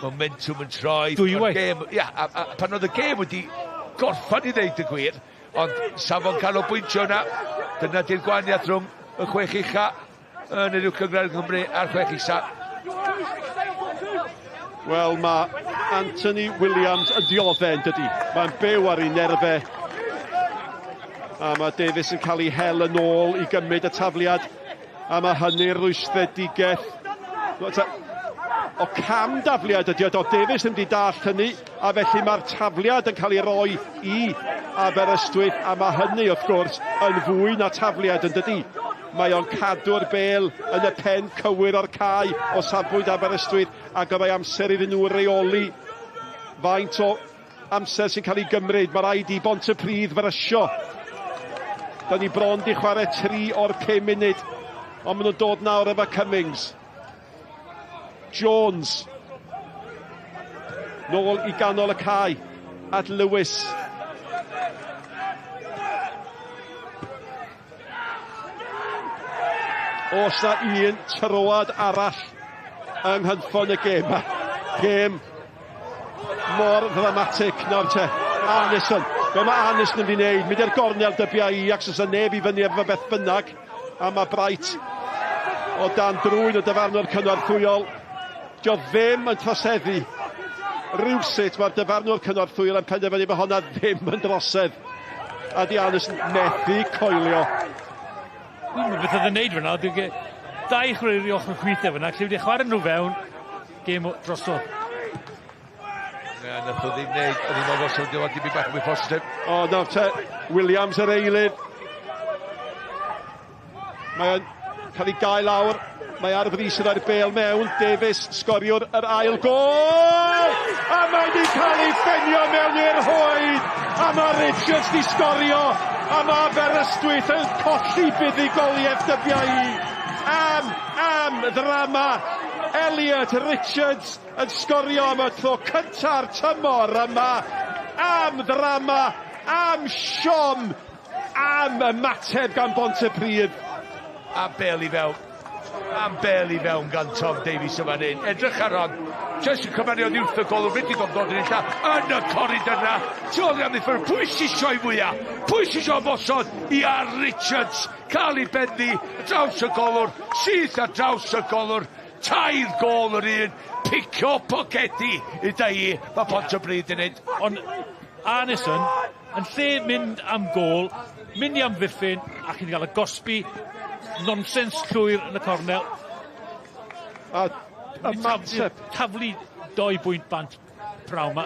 momentum yn troi. Dwywaith. Gêm, ia, a pan oedd y gêm wedi gorffan i ddeud y gwir, ond safon canolbwyntio yna, dyna di'r gwahaniaeth rhwng y chwech ucha yn yr Uwch Gynghrair Cymru a'r chwech isa. Wel, mae Anthony Williams yn diodde, yn dydi? Mae'n byw ar ei nerfe. A mae Davies yn cael ei hel yn ôl i gymryd y tafliad. A mae hynny'r rwystredigaeth. O cam dafliad ydi o, doedd Davies ddim wedi dallt hynny, a felly mae'r tafliad yn cael ei roi i Aberystwyth, a mae hynny wrth gwrs yn fwy na tafliad yn dydi. Mae o'n cadw'r bêl yn y pen cywir o'r cae o safbwynt Aberystwyth, ac y mae amser iddyn nhw reoli faint o amser sy'n cael ei gymryd. Mae rhaid i Bontypridd frysio. Da ni bron di chwarae 3 o'r 5 munud, ond maen nhw'n dod nawr efo Cummings. Jones. Nôl i ganol y cae at Lewis. Oes na un troad arall yng nghynffon y gêm. Gêm mor ddramatig nawr te. Arneson. Be mae Arneson yn mynd i wneud? Mynd i'r gornel dybia i, ac os neb i fyny efo beth bynnag. A mae Bright o dan drwyn y dyfarnwr cynorthwyol. Dio ddim yn troseddu. Rywsut mae'r dyfarnwr cynorthwyol yn penderfynu bod honna ddim yn drosedd. A di Arneson methu coelio. Dwi'n meddwl beth oedd yn neud fyna, dau chwaraewr i ochr chwith e fyna, lle wedi chwarae nhw fewn, gêm drosodd. Na, nath o ddim neud, o'n i'n meddwl sy'n dod i bach mwy positif. O, nawr te, Williams yr eilydd. Mae o'n cael ei gael lawr. Mae ar frys yn rhoi'r bêl mewn. Davies, sgoriwr yr ail gôl! A mae wedi cael ei fenio mewn i'r rhwyd! A mae Richards di sgorio! A mae Aberystwyth yn colli buddugoliaeth dybiau i. Am ddrama! Elliot Richards yn sgorio am y tro cynta'r tymor yma. Am ddrama, am siom, am ymateb gan Bontypridd. A bêl i fewn. Am bêl i fewn gan Tom Davies yma hyn. Edrych ar hon. Jyst yn cymeru oddi wrth y golwr, wedi dod yn illa yn y coridor yna. Tu ôl i amddiffyn, pwy sy isio i fwyaf? Pwy sy isio ymosod i ar Richards? Cael ei benni, draws y golwr, syth ar draws y golwr. 3 gôl yr un, picio pocedi i da i, mae Pontypridd yn neud. Ond Arneson, yn lle mynd am gôl, mynd i amddiffyn, ac yn cael y gosbi, nonsens llwyr yn y cornel. A ymateb. Taflu 2 bwynt bant prawn ma.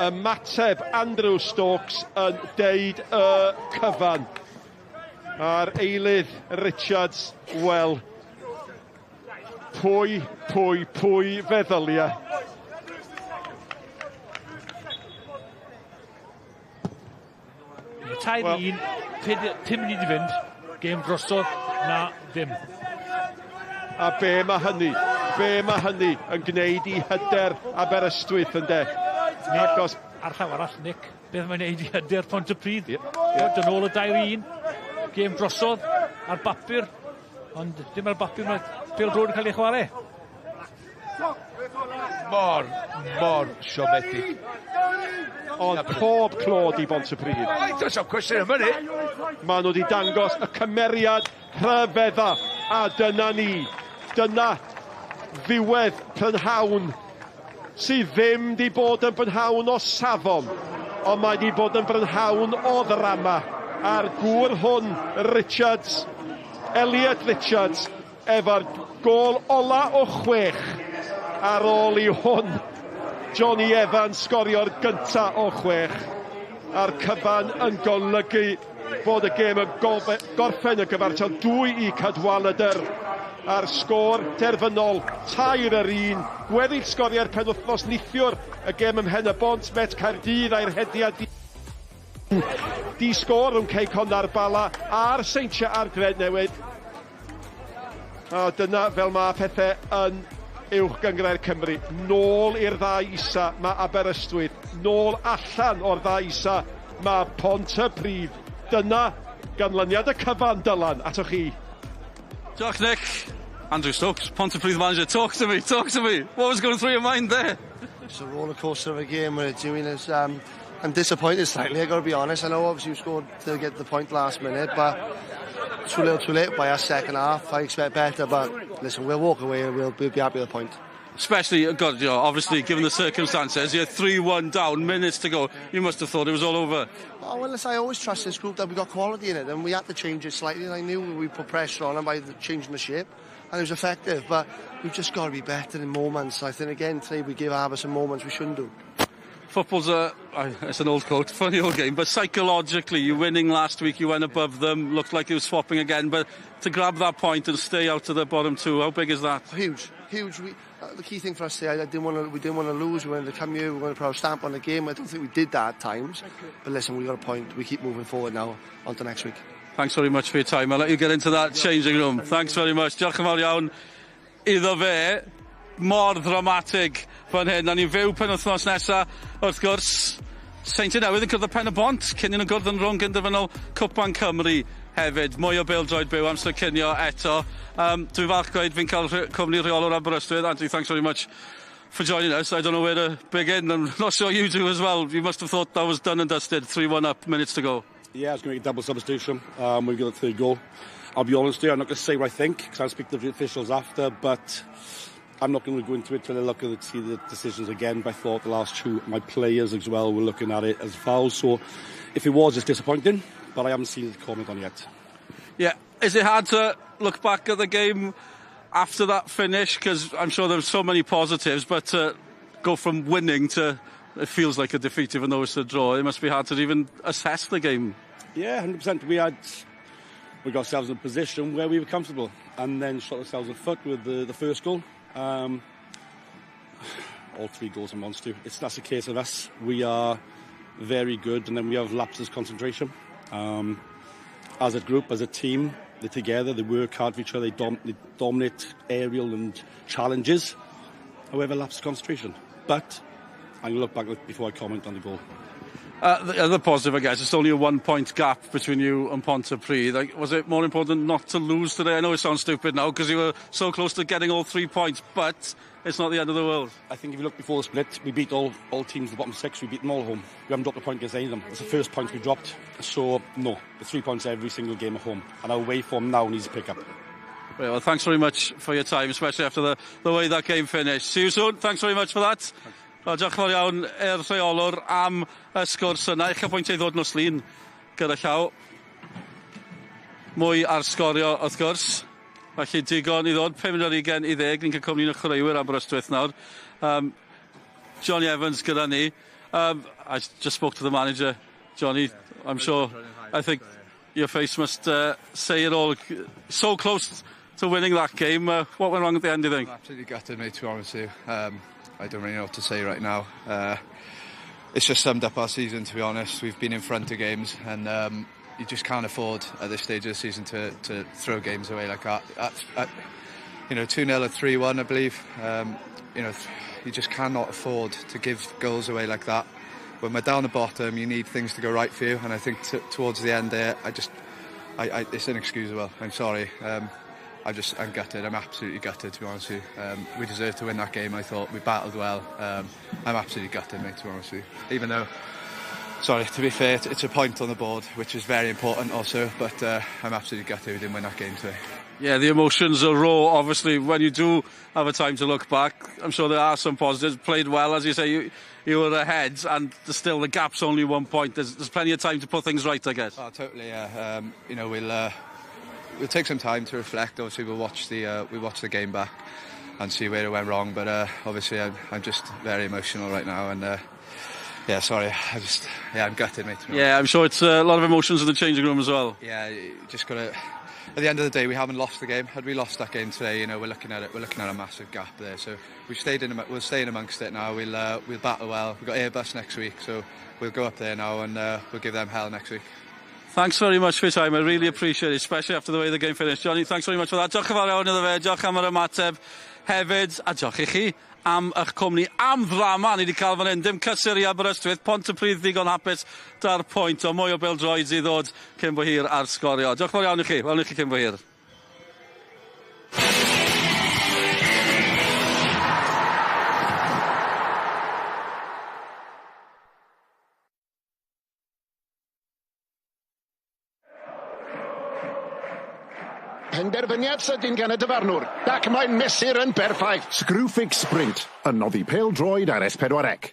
Ymateb Andrew Stokes yn deud y cyfan. A'r eilydd Richards, wel, pwy feddylia? Tair un, 5 munud i fynd, gêm drosodd, na ddim. A be mae hynny yn gwneud i hyder Aberystwyth ynde? Achos ar llaw arall, Nick, beth mae'n neud i hyder Pontypridd? Dod yn ôl y 2-1, gêm drosodd ar bapur, ond dim ar bapur, mae pêl-droed yn cael ei chwarae. Mor siomedig. Ond pob clod i Bontypridd. Does am cwestiwn am hynny. Maen nhw wedi dangos y cymeriad rhyfedda, a dyna ni. Dyna ddiwedd prynhawn sydd ddim wedi bod yn brynhawn o safon, ond mae wedi bod yn brynhawn o ddrama. A'r gŵr hwn, Richards, Elliot Richards, efo'r gôl ola o 6 ar ôl i hwn, Johnny Evans sgorio'r gynta o 6, a'r cyfan yn golygu bod y gêm yn gorffen y gyfartal 2 i Cadwaladr. A'r sgôr terfynol, 3-1. Gweddill sgoriau'r penwythnos neithiwr, y gêm ym Mhen-y-bont, Met Caerdydd a'i rhediad di sgôr rhwng Cei Connah a'r Bala a'r Seintiau a'r Drenewydd. A dyna fel mae pethau yn Uwch Gynghrair Cymru. Nôl i'r ddau isa mae Aberystwyth. Nôl allan o'r ddau isa mae Pontypridd. Dyna ganlyniad y cyfan, Dylan. Atoch chi. Diolch, Nick. Andrew Stokes, Pontypridd manager. Talk to me, talk to me. What was going through your mind there? It's a roller coaster of a game where it's doing is I'm disappointed slightly, I've got to be honest. I know obviously we scored to get the point last minute, but too little too late by our second half. I expect better, but listen, we'll walk away and we'll be happy with the point. Especially, God, obviously, given the circumstances, you're 3-1 down, minutes to go. You must have thought it was all over. Oh, well, listen, I always trust this group that we got quality in it, and we had to change it slightly, and I knew we put pressure on them by changing the shape, and it was effective, but we've just got to be better in moments. I think, again, today we gave Aber some moments we shouldn't do. Football's it's an old quote, funny old game, but psychologically, you winning last week, you went above them, looked like you were swapping again, but to grab that point and stay out of the bottom two, how big is that? Huge, huge. The key thing for us today, we didn't want to lose. We wanted to come here, we wanted to put our stamp on the game. I don't think we did that at times, but listen, we got a point. We keep moving forward now, on to next week. Thanks very much for your time. I'll let you get into that changing room. Thanks very much. Diolch yn fawr iawn iddo fe. Mor ddramatig fan hyn. A ni'n fyw penwythnos nesa, wrth gwrs. Seintiau Newydd yn cwrdd â Pen y Bont, cyn i nhw gwrdd yn rownd gynderfynol Cwpan Cymru hefyd. Mwy o bêl-droed byw amser cinio eto. Dwi'n falch gweud fi'n cael cwmni rheolwr Aberystwyth. Andy, thanks very much for joining us. I don't know where to begin. I'm not sure you do as well. You must have thought that was done and dusted. 3-1 up, minutes to go. Yeah, I was going to make a double substitution. We got the third goal. I'll be honest here, I'm not going to say what I think, because I'll speak to the officials after, but I'm not going to go into it till I look at the, see the decisions again. But I thought the last two, my players as well, were looking at it as fouls. So if it was, it's disappointing, but I haven't seen the comment on yet. Yeah, is it hard to look back at the game after that finish? Because I'm sure there's so many positives, but to go from winning to it feels like a defeat, even though it's a draw. It must be hard to even assess the game. Yeah, 100%. We got ourselves in a position where we were comfortable, and then shot ourselves in the foot with the first goal. All three goals amounts to. That's the case of us. We are very good, and then we have lapses concentration. As a group, as a team, they're together, they work hard for each other, they dominate aerial and challenges. However, lapse concentration. But I'm going to look back before I comment on the goal. The other positive, I guess, it's only a 1-point gap between you and Pontypridd. Like, was it more important not to lose today? I know it sounds stupid now because you were so close to getting all 3 points, but it's not the end of the world. I think if you look before the split, we beat all teams in the bottom six. We beat them all home. We haven't dropped a point against any of them. It's the first point we dropped. So, no, the 3 points every single game at home. And our away form now needs to pick up. Right, well, thanks very much for your time, especially after the way that game finished. See you soon. Thanks very much for that. Thanks. Wel, diolch yn fawr iawn i'r rheolwr am y sgwrs yna. Uchafbwyntiau ddod nos Lun gyda llaw. Mwy ar sgorio, wrth gwrs. Felly digon i ddod, 9:40, ni'n cael cwmni un o chwaraewyr Aberystwyth nawr. Johnny Evans gyda ni. I just spoke to the manager, Johnny. I'm sure, I think your face must say it all. So close to winning that game. What went wrong at the end, do you think? I'm absolutely gutted, mate, to be honest with you. I don't really know what to say right now. It's just summed up our season, to be honest. We've been in front of games, and you just can't afford at this stage of the season to throw games away like that. At 2-0 or 3-1, I believe. You just cannot afford to give goals away like that. When we're down the bottom, you need things to go right for you, and I think towards the end there, it's inexcusable. I'm sorry. I'm gutted. I'm absolutely gutted, to be honest with you. We deserved to win that game, I thought. We battled well. I'm absolutely gutted, mate, to be honest with you. Even though, sorry, to be fair, it's a point on the board, which is very important also, but I'm absolutely gutted we didn't win that game today. Yeah, the emotions are raw, obviously. When you do have a time to look back, I'm sure there are some positives. Played well, as you say, you were ahead, and still the gap's only 1 point. There's plenty of time to put things right, I guess. Oh, totally, yeah. We'll take some time to reflect. Obviously, we'll watch the game back and see where it went wrong. But obviously, I'm just very emotional right now. And yeah, sorry, I'm gutted, mate. Yeah, I'm sure it's a lot of emotions in the changing room as well. Yeah, you just gotta. at the end of the day, we haven't lost the game. Had we lost that game today, we're looking at it. We're looking at a massive gap there. So we've stayed in. We'll stay in amongst it now. We'll battle well. We've got Airbus next week, so we'll go up there now and we'll give them hell next week. Thanks very much for your time. I really appreciate it, especially after the way the game finished. Johnny, thanks very much for that. Diolch yn fawr iawn iddo fe. Diolch am yr ymateb hefyd. A diolch i chi am eich cwmni, am ddrama ni wedi cael fan hyn. Dim cysur i Aberystwyth, Pontypridd ddigon hapus 'da'r pwynt, o mwy o bêl-droed i ddod cyn bo hir ar Sgorio. Diolch yn fawr iawn i chi. Welwn i chi cyn bo hir. Penderfyniad sydyn gan y dyfarnwr, ac mae'n mesur yn berffaith. Screwfix Sprint, yn noddi pêl-droed ar S4C.